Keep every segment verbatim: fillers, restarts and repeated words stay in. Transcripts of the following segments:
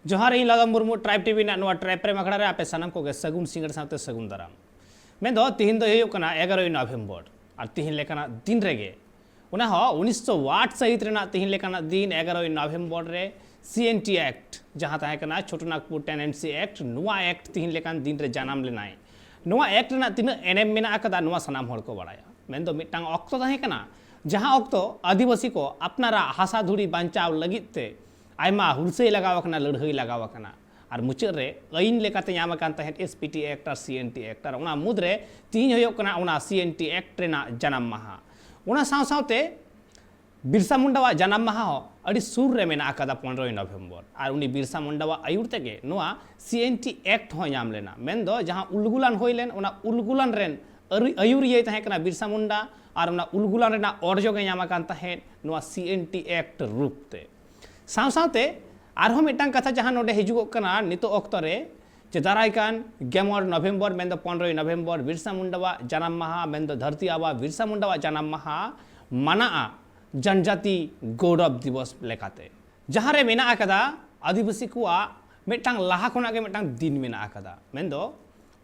ᱡᱚᱦᱟᱨ, ᱤᱧ ᱞᱟᱫᱚᱢ Murmu, tribe TV ᱨᱮᱱᱟᱜ ᱱᱚᱣᱟ ᱴᱨᱟᱭᱤᱵᱽ ᱯᱨᱮᱢ ᱟᱠᱷᱲᱟ ᱨᱮ ᱟᱯᱮ ᱥᱟᱱᱟᱢ ᱠᱚᱜᱮ ᱥᱟᱹᱜᱩᱱ ᱥᱤᱸᱜᱟᱹᱲ ᱥᱟᱶᱛᱮ ᱥᱟᱹᱜᱩᱱ ᱫᱟᱨᱟᱢ᱾ ᱢᱮᱱᱫᱚ ᱛᱤᱦᱤᱧ ᱫᱚ ᱦᱩᱭᱩᱜ ᱠᱟᱱᱟ ᱮᱜᱟᱨᱚᱭ ᱱᱚᱵᱷᱮᱢᱵᱚᱨ, ᱟᱨ ᱛᱤᱦᱤᱧ ᱞᱮᱠᱟᱱᱟᱜ ᱫᱤᱱ ᱨᱮᱜᱮ, ᱚᱱᱟ ᱦᱚᱸ ᱩᱱᱤᱥᱥᱚ ᱟᱴ ᱥᱟᱹᱦᱤᱛ ᱨᱮᱱᱟᱜ ᱛᱤᱦᱤᱧ ᱞᱮᱠᱟᱱᱟᱜ ᱫᱤᱱ, ᱮᱜᱟᱨᱚᱭ ᱱᱚᱵᱷᱮᱢᱵᱚᱨ ᱨᱮ ᱥᱤ ᱮᱱ ᱴᱤ ᱮᱠᱴ, ᱡᱟᱦᱟᱸ ᱛᱟᱦᱮᱸ ᱠᱟᱱᱟ ᱪᱷᱳᱴᱳ ᱱᱟᱜᱽᱯᱩᱨ ᱴᱮᱱᱮᱱᱥᱤ ᱮᱠᱴ, ᱱᱚᱣᱟ ᱮᱠᱴ ᱛᱤᱦᱤᱧ ᱞᱮᱠᱟᱱ ᱫᱤᱱ ᱨᱮ ᱡᱟᱱᱟᱢ ᱞᱮᱱᱟᱭ᱾ ᱱᱚᱣᱟ ᱮᱠᱴ ᱨᱮᱱᱟᱜ ᱛᱤᱱᱟᱹᱜ ᱮᱱᱮᱢ ᱢᱮᱱᱟᱜ ᱟᱠᱟᱫᱟ, ᱱᱚᱣᱟ ᱥᱟᱱᱟᱢ ᱦᱚᱲ ᱠᱚ ᱵᱟᱲᱟᱭᱟ᱾ ᱢᱮᱱᱫᱚ ᱢᱤᱫᱴᱟᱝ ᱚᱠᱛᱚ ᱛᱟᱦᱮᱸ ᱠᱟᱱᱟ, ᱡᱟᱦᱟᱸ ᱚᱠᱛᱚ ᱟᱹᱫᱤᱵᱟᱹᱥᱤ ᱠᱚ ᱟᱯᱱᱟᱨᱟᱜ ᱦᱟᱥᱟ ᱫᱷᱩᱲᱤ ᱵᱟᱧᱪᱟᱣ ᱞᱟᱹᱜᱤᱫ ᱛᱮ ᱟᱭᱢᱟ ᱦᱩᱞᱥᱟᱹᱭ ᱞᱟᱜᱟᱣ ᱟᱠᱟᱱᱟ, ᱞᱟᱹᱲᱦᱟᱹᱭ ᱞᱟᱜᱟᱣ ᱟᱠᱟᱱᱟ᱾ ᱟᱨ ᱢᱩᱪᱟᱹᱫ ᱨᱮ ᱟᱹᱭᱤᱱ ᱞᱮᱠᱟᱛᱮ ᱧᱟᱢ ᱟᱠᱟᱱ ᱛᱟᱦᱮᱸᱫ ᱮᱥ ᱯᱤ ᱴᱤ ᱮᱠᱴ ᱟᱨ ᱥᱤ ᱮᱱ ᱴᱤ ᱮᱠᱴ, ᱟᱨ ᱚᱱᱟ ᱢᱩᱫᱽᱨᱮ ᱛᱤᱦᱤᱧ ᱦᱩᱭᱩᱜ ᱠᱟᱱᱟ ᱚᱱᱟ ᱥᱤ ᱮᱱ ᱴᱤ ᱮᱠᱴ ᱨᱮᱱᱟᱜ ᱡᱟᱱᱟᱢ ᱢᱟᱦᱟ᱾ ᱚᱱᱟ ᱥᱟᱶ ᱥᱟᱶᱛᱮ ᱵᱤᱨᱥᱟ ᱢᱩᱱᱰᱟᱣᱟᱜ ᱡᱟᱱᱟᱢ ᱢᱟᱦᱟ ᱦᱚᱸ ᱟᱹᱰᱤ ᱥᱩᱨ ᱨᱮ ᱢᱮᱱᱟᱜ ᱟᱠᱟᱫᱟ, ᱯᱚᱱᱨᱚᱭ ᱱᱚᱵᱷᱮᱢᱵᱚᱨ᱾ ᱟᱨ ᱩᱱᱤ ᱵᱤᱨᱥᱟ ᱢᱩᱱᱰᱟᱣᱟᱜ ᱟᱹᱭᱩᱨ ᱛᱮᱜᱮ ᱱᱚᱣᱟ ᱥᱤ ᱮᱱ ᱴᱤ ᱮᱠᱴ ᱦᱚᱸ ᱧᱟᱢ ᱞᱮᱱᱟ᱾ ᱢᱮᱱᱫᱚ ᱡᱟᱦᱟᱸ ᱩᱞᱜᱩᱞᱟᱱ ᱦᱩᱭ ᱞᱮᱱ, ᱚᱱᱟ ᱩᱞᱜᱩᱞᱟᱱ ᱨᱮᱱ ᱟᱹᱨᱤ-, ᱟᱹᱭᱩᱨᱤᱭᱟᱹᱭ ᱛᱟᱦᱮᱸ ᱠᱟᱱᱟ ᱵᱤᱨᱥᱟ ᱢᱩᱱᱰᱟ, ᱟᱨ ᱚᱱᱟ ᱩᱞᱜᱩᱞᱟᱱ ᱨᱮᱱᱟᱜ ᱚᱨᱡᱚ ᱜᱮ ᱧᱟᱢ ᱟᱠᱟᱱ ᱛᱟᱦᱮᱸᱫ ᱱᱚᱣᱟ ᱥᱤ ᱮᱱ ᱴᱤ ᱮᱠᱴ ᱨᱩᱯ ᱛᱮ᱾ ᱥᱟᱶ ᱥᱟᱶᱛᱮ ᱟᱨᱦᱚᱸ ᱢᱤᱫᱴᱟᱝ ᱠᱟᱛᱷᱟ ᱡᱟᱦᱟᱸ ᱱᱚᱰᱮ ᱦᱤᱡᱩᱜᱚᱜ ᱠᱟᱱᱟ ᱱᱤᱛᱚᱜ ᱚᱠᱛᱚ ᱨᱮ, ᱡᱮ ᱫᱟᱨᱟᱭ ᱠᱟᱱ ᱜᱮᱢᱚᱬ ᱱᱚᱵᱷᱮᱢᱵᱚᱨ, ᱢᱮᱱᱫᱚ ᱯᱚᱱᱨᱚᱭ ᱱᱚᱵᱷᱮᱢᱵᱚᱨ, ᱵᱤᱨᱥᱟ ᱢᱩᱱᱰᱟᱣᱟᱜ ᱡᱟᱱᱟᱢ ᱢᱟᱦᱟ, ᱢᱮᱱᱫᱚ ᱫᱷᱟᱹᱨᱛᱤ ᱟᱵᱟ ᱵᱤᱨᱥᱟ ᱢᱩᱱᱰᱟᱣᱟᱜ ᱡᱟᱱᱟᱢ ᱢᱟᱦᱟ ᱢᱟᱱᱟᱜᱼᱟ ᱡᱚᱱᱡᱟᱛᱤ ᱜᱚᱣᱨᱚᱵ ᱫᱤᱵᱚᱥ ᱞᱮᱠᱟᱛᱮ, ᱡᱟᱦᱟᱸ ᱨᱮ ᱢᱮᱱᱟᱜ ᱟᱠᱟᱫᱟ ᱟᱹᱫᱤᱵᱟᱹᱥᱤ ᱠᱚᱣᱟᱜ ᱢᱤᱫᱴᱟᱝ ᱞᱟᱦᱟ ᱠᱷᱚᱱᱟᱜ ᱜᱮ ᱢᱤᱫᱴᱟᱝ ᱫᱤᱱ ᱢᱮᱱᱟᱜ ᱟᱠᱟᱫᱟ, ᱢᱮᱱᱫᱚ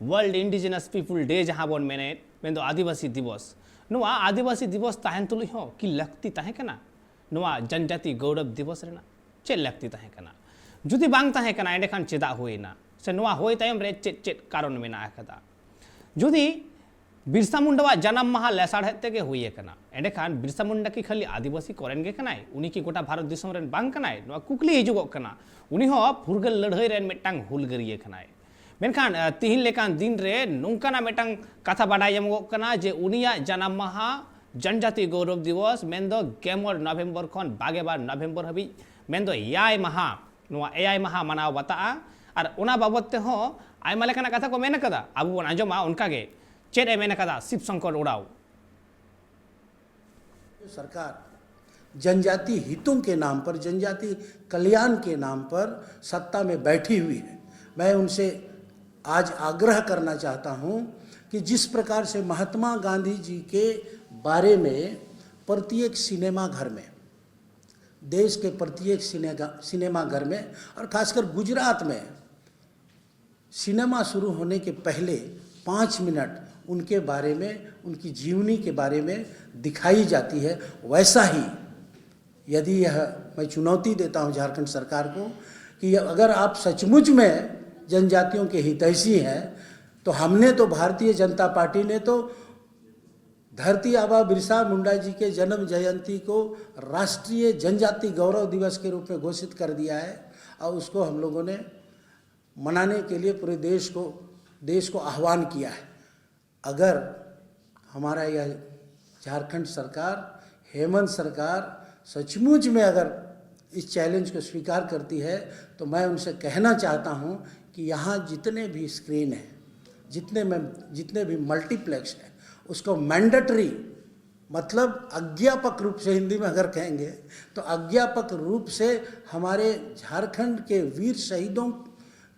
ᱣᱟᱨᱞᱰ ᱤᱱᱰᱤᱡᱤᱱᱟᱥ ᱯᱤᱯᱩᱞ ᱰᱮ ᱡᱟᱦᱟᱸ ᱵᱚᱱ ᱢᱮᱱᱮᱫ, ᱢᱮᱱᱫᱚ ᱟᱹᱫᱤᱵᱟᱹᱥᱤ ᱫᱤᱵᱚᱥ᱾ ᱱᱚᱣᱟ ᱟᱹᱫᱤᱵᱟᱹᱥᱤ ᱫᱤᱵᱚᱥ ᱛᱟᱦᱮᱱ ᱛᱩᱞᱩᱡ ᱦᱚᱸ ᱠᱤ ᱞᱟᱹᱠᱛᱤ ᱛᱟᱦᱮᱸ ᱠᱟᱱᱟ? ᱱᱚᱣᱟ ᱡᱚᱱᱡᱟᱛᱤ ᱜᱚᱣᱨᱚᱵ ᱫᱤᱵᱚᱥ ᱨᱮᱱᱟᱜ ᱪᱮᱫ ᱞᱟᱹᱠᱛᱤ ᱛᱟᱦᱮᱸ ᱠᱟᱱᱟ? ᱡᱩᱫᱤ ᱵᱟᱝ ᱛᱟᱦᱮᱸ ᱠᱟᱱᱟ, ᱮᱸᱰᱮᱠᱷᱟᱱ ᱪᱮᱫᱟᱜ ᱦᱩᱭᱮᱱᱟ? ᱥᱮ ᱱᱚᱣᱟ ᱦᱩᱭ ᱛᱟᱭᱚᱢ ᱨᱮ ᱪᱮᱫ ᱪᱮᱫ ᱠᱟᱨᱚᱱ ᱢᱮᱱᱟᱜ ᱟᱠᱟᱫᱟ? ᱡᱩᱫᱤ ᱵᱤᱨᱥᱟ ᱢᱩᱱᱰᱟᱣᱟᱜ ᱡᱟᱱᱟᱢ ᱢᱟᱦᱟ ᱞᱮᱥᱟᱲᱦᱮᱫ ᱛᱮᱜᱮ ᱦᱩᱭ ᱟᱠᱟᱱᱟ, ᱮᱸᱰᱮᱠᱷᱟᱱ ᱵᱤᱨᱥᱟ ᱢᱩᱱᱰᱟ ᱠᱤ ᱠᱷᱟᱹᱞᱤ ᱟᱹᱫᱤᱵᱟᱹᱥᱤ ᱠᱚᱨᱮᱱ ᱜᱮ ᱠᱟᱱᱟᱭ? ᱩᱱᱤ ᱠᱤ ᱜᱚᱴᱟ ᱵᱷᱟᱨᱚᱛ ᱫᱤᱥᱚᱢ ᱨᱮᱱ ᱵᱟᱝ ᱠᱟᱱᱟᱭ? ᱱᱚᱣᱟ ᱠᱩᱠᱞᱤ ᱦᱤᱡᱩᱜᱚᱜ ᱠᱟᱱᱟ᱾ ᱩᱱᱤ ᱦᱚᱸ ᱯᱷᱩᱨᱜᱟᱹᱞ ᱞᱟᱹᱲᱦᱟᱹᱭ ᱨᱮᱱ ᱢᱤᱫᱴᱟᱝ ᱦᱩᱞᱜᱟᱹᱨᱤᱭᱟᱹ ᱠᱟᱱᱟᱭ᱾ ᱢᱮᱱᱠᱷᱟᱱ, ᱟᱸ, ᱛᱤᱦᱤᱧ ᱞᱮᱠᱟᱱ ᱫᱤᱱ ᱨᱮ ᱱᱚᱝᱠᱟᱱᱟᱜ ᱢᱤᱫᱴᱟᱝ ᱠᱟᱛᱷᱟ ᱵᱟᱰᱟᱭ ᱧᱟᱢᱚᱜᱚᱜ ᱠᱟᱱᱟ ᱡᱮ ᱩᱱᱤᱭᱟᱜ ᱡᱟᱱᱟᱢ ᱢᱟᱦᱟ ᱡᱚᱱᱡᱟᱛᱤ ᱜᱚᱣᱨᱚᱵ ᱫᱤᱵᱚᱥ, ᱢᱮᱱᱫᱚ ᱜᱮᱢᱚᱬ ᱱᱚᱵᱷᱮᱢᱵᱚᱨ ᱠᱷᱚᱱ ᱵᱟᱜᱮ ᱵᱟᱨ ᱱᱚᱵᱷᱮᱢᱵᱚᱨ ᱦᱟᱹᱵᱤᱡ, ᱢᱮᱱᱫᱚ ᱮᱭᱟᱭ ᱢᱟᱦᱟ, ᱱᱚᱣᱟ ᱮᱭᱟᱭ ᱢᱟᱦᱟ ᱢᱟᱱᱟᱣ ᱵᱟᱛᱟᱜᱼᱟ᱾ ᱟᱨ ᱚᱱᱟ ᱵᱟᱵᱚᱫ ᱛᱮᱦᱚᱸ ᱟᱭᱢᱟ ᱞᱮᱠᱟᱱᱟᱜ ᱠᱟᱛᱷᱟ ᱠᱚ ᱢᱮᱱ ᱟᱠᱟᱫᱟ, ᱟᱵᱚ ᱵᱚᱱ ᱟᱸᱡᱚᱢᱟ ᱚᱱᱠᱟ ᱜᱮ᱾ ᱪᱮᱫ ᱮ ᱢᱮᱱ ᱟᱠᱟᱫᱟ ᱥᱤᱵ ᱥᱚᱝᱠᱚᱨ ᱳᱨᱟᱸᱣ? सरकार जनजाति हितों के नाम पर, जनजाति कल्याण के नाम पर सत्ता में बैठी हुई है। मैं उनसे आज आग्रह करना चाहता हूं कि जिस प्रकार से महात्मा गांधी जी के बारे में प्रत्येक सिनेमा घर में देश के प्रत्येक सिनेगा- सिनेमाघर में, और खासकर गुजरात में सिनेमा शुरू होने के पहले पाँच मिनट उनके बारे में, उनकी जीवनी के बारे में दिखाई जाती है। वैसा ही यदि यह, मैं चुनौती देता हूं झारखंड सरकार को कि अगर आप सचमुच में जनजातियों के हितैषी हैं, तो हमने तो, भारतीय जनता पार्टी ने तो धरती आबा बिरसा मुंडा जी के जन्म जयंती को राष्ट्रीय जनजाति गौरव दिवस के रूप में घोषित कर दिया है और उसको हम लोगों ने मनाने के लिए पूरे देश को, देश को आह्वान किया है। अगर हमारा यह झारखंड सरकार, हेमंत सरकार सचमुच में अगर इस चैलेंज को स्वीकार करती है, तो मैं उनसे कहना चाहता हूं कि यहां जितने भी स्क्रीन हैं, जितने में, जितने भी मल्टीप्लेक्स हैं, उसको मैंडेटरी, मतलब अज्ञापक रूप से, हिंदी में अगर कहेंगे तो अज्ञापक रूप से हमारे झारखंड के वीर शहीदों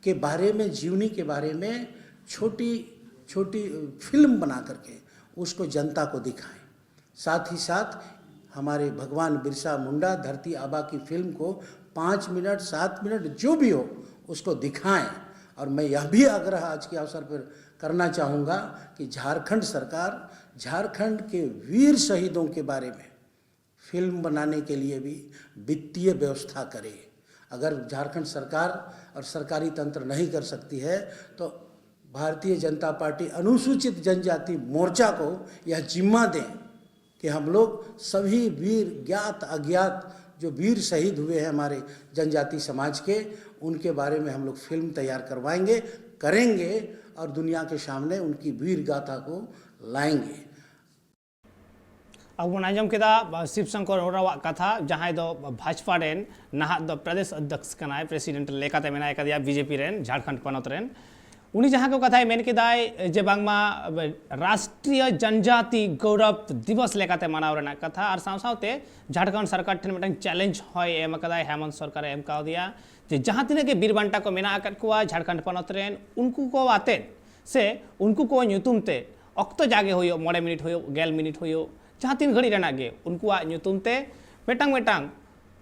के बारे में, जीवनी के बारे में छोटी छोटी फिल्म बना करके उसको जनता को दिखाएं। साथ ही साथ हमारे भगवान बिरसा मुंडा, धरती आबा की फिल्म को पाँच मिनट, सात मिनट, जो भी हो, उसको दिखाएं। और मैं यह भी आग्रह आज के अवसर पर करना चाहूँगा कि झारखंड सरकार झारखंड के वीर शहीदों के बारे में फिल्म बनाने के लिए भी वित्तीय व्यवस्था करे। अगर झारखंड सरकार और सरकारी तंत्र नहीं कर सकती है, तो भारतीय जनता पार्टी अनुसूचित जनजाति मोर्चा को यह जिम्मा दें कि हम लोग सभी वीर, ज्ञात अज्ञात, जो वीर शहीद हुए हैं हमारे जनजाति समाज के, उनके बारे में हम लोग फिल्म तैयार करवाएंगे, करेंगे और दुनिया के सामने उनकी वीर गाथा को लाएंगे। ᱟᱵᱚ ᱵᱚᱱ ᱟᱸᱡᱚᱢ ᱠᱮᱫᱟ ᱥᱤᱵ ᱥᱚᱝᱠᱚᱨ ᱳᱨᱟᱣᱟᱜ ᱠᱟᱛᱷᱟ, ᱡᱟᱦᱟᱸᱭ ᱫᱚ ᱵᱷᱟᱡᱽᱯᱟ ᱨᱮᱱ ᱱᱟᱦᱟᱜ ᱫᱚ ᱯᱨᱚᱫᱮᱥ ᱚᱫᱽᱫᱷᱚᱠᱥ ᱠᱟᱱᱟᱭ, ᱯᱨᱮᱥᱤᱰᱮᱱᱴ ᱞᱮᱠᱟᱛᱮ ᱢᱮᱱᱟᱭ ᱟᱠᱟᱫᱮᱭᱟ ᱵᱤᱡᱮᱯᱤ ᱨᱮᱱ ᱡᱷᱟᱲᱠᱷᱚᱸᱰ ᱯᱚᱱᱚᱛ ᱨᱮᱱ᱾ ᱩᱱᱤ ᱡᱟᱦᱟᱸ ᱠᱚ ᱠᱟᱛᱷᱟᱭ ᱢᱮᱱ ᱠᱮᱫᱟᱭ ᱡᱮ ᱵᱟᱝᱢᱟ ᱨᱟᱥᱴᱨᱤᱭᱚ ᱡᱚᱱᱡᱟᱛᱤ ᱜᱚᱣᱨᱚᱵ ᱫᱤᱵᱚᱥ ᱞᱮᱠᱟᱛᱮ ᱢᱟᱱᱟᱣ ᱨᱮᱱᱟᱜ ᱠᱟᱛᱷᱟ, ᱟᱨ ᱥᱟᱶ ᱥᱟᱶᱛᱮ ᱡᱷᱟᱲᱠᱷᱚᱸᱰ ᱥᱚᱨᱠᱟᱨ ᱴᱷᱮᱱ ᱢᱤᱫᱴᱟᱝ ᱪᱮᱞᱮᱧᱡᱽ ᱦᱚᱸᱭ ᱮᱢ ᱟᱠᱟᱫᱟᱭ, ᱦᱮᱢᱚᱱᱛ ᱥᱚᱨᱠᱟᱨᱮ ᱮᱢ ᱠᱟᱣᱫᱮᱭᱟ ᱡᱮ ᱡᱟᱦᱟᱸ ᱛᱤᱱᱟᱹᱜ ᱜᱮ ᱵᱤᱨ ᱵᱟᱱᱴᱟ ᱠᱚ ᱢᱮᱱᱟᱜ ᱟᱠᱟᱫ ᱠᱚᱣᱟ ᱡᱷᱟᱲᱠᱷᱚᱸᱰ ᱯᱚᱱᱚᱛ ᱨᱮᱱ, ᱩᱱᱠᱩ ᱠᱚ ᱟᱛᱮᱫ ᱥᱮ ᱩᱱᱠᱩ ᱠᱚ ᱧᱩᱛᱩᱢ ᱛᱮ ᱚᱠᱛᱚ ᱡᱟᱜᱮ ᱦᱩᱭᱩᱜ, ᱢᱚᱬᱮ ᱢᱤᱱᱤᱴ ᱦᱩᱭᱩᱜ, ᱜᱮᱞ ᱢᱤᱱᱤᱴ ᱦᱩᱭᱩᱜ, ᱡᱟᱦᱟᱸ ᱛᱤᱱ ᱜᱷᱟᱹᱲᱤᱡ ᱨᱮᱱᱟᱜ ᱜᱮ, ᱩᱱᱠᱩᱣᱟᱜ ᱧᱩᱛᱩᱢ ᱛᱮ ᱢᱤᱫᱴᱟᱝ ᱢᱤᱫᱴᱟᱝ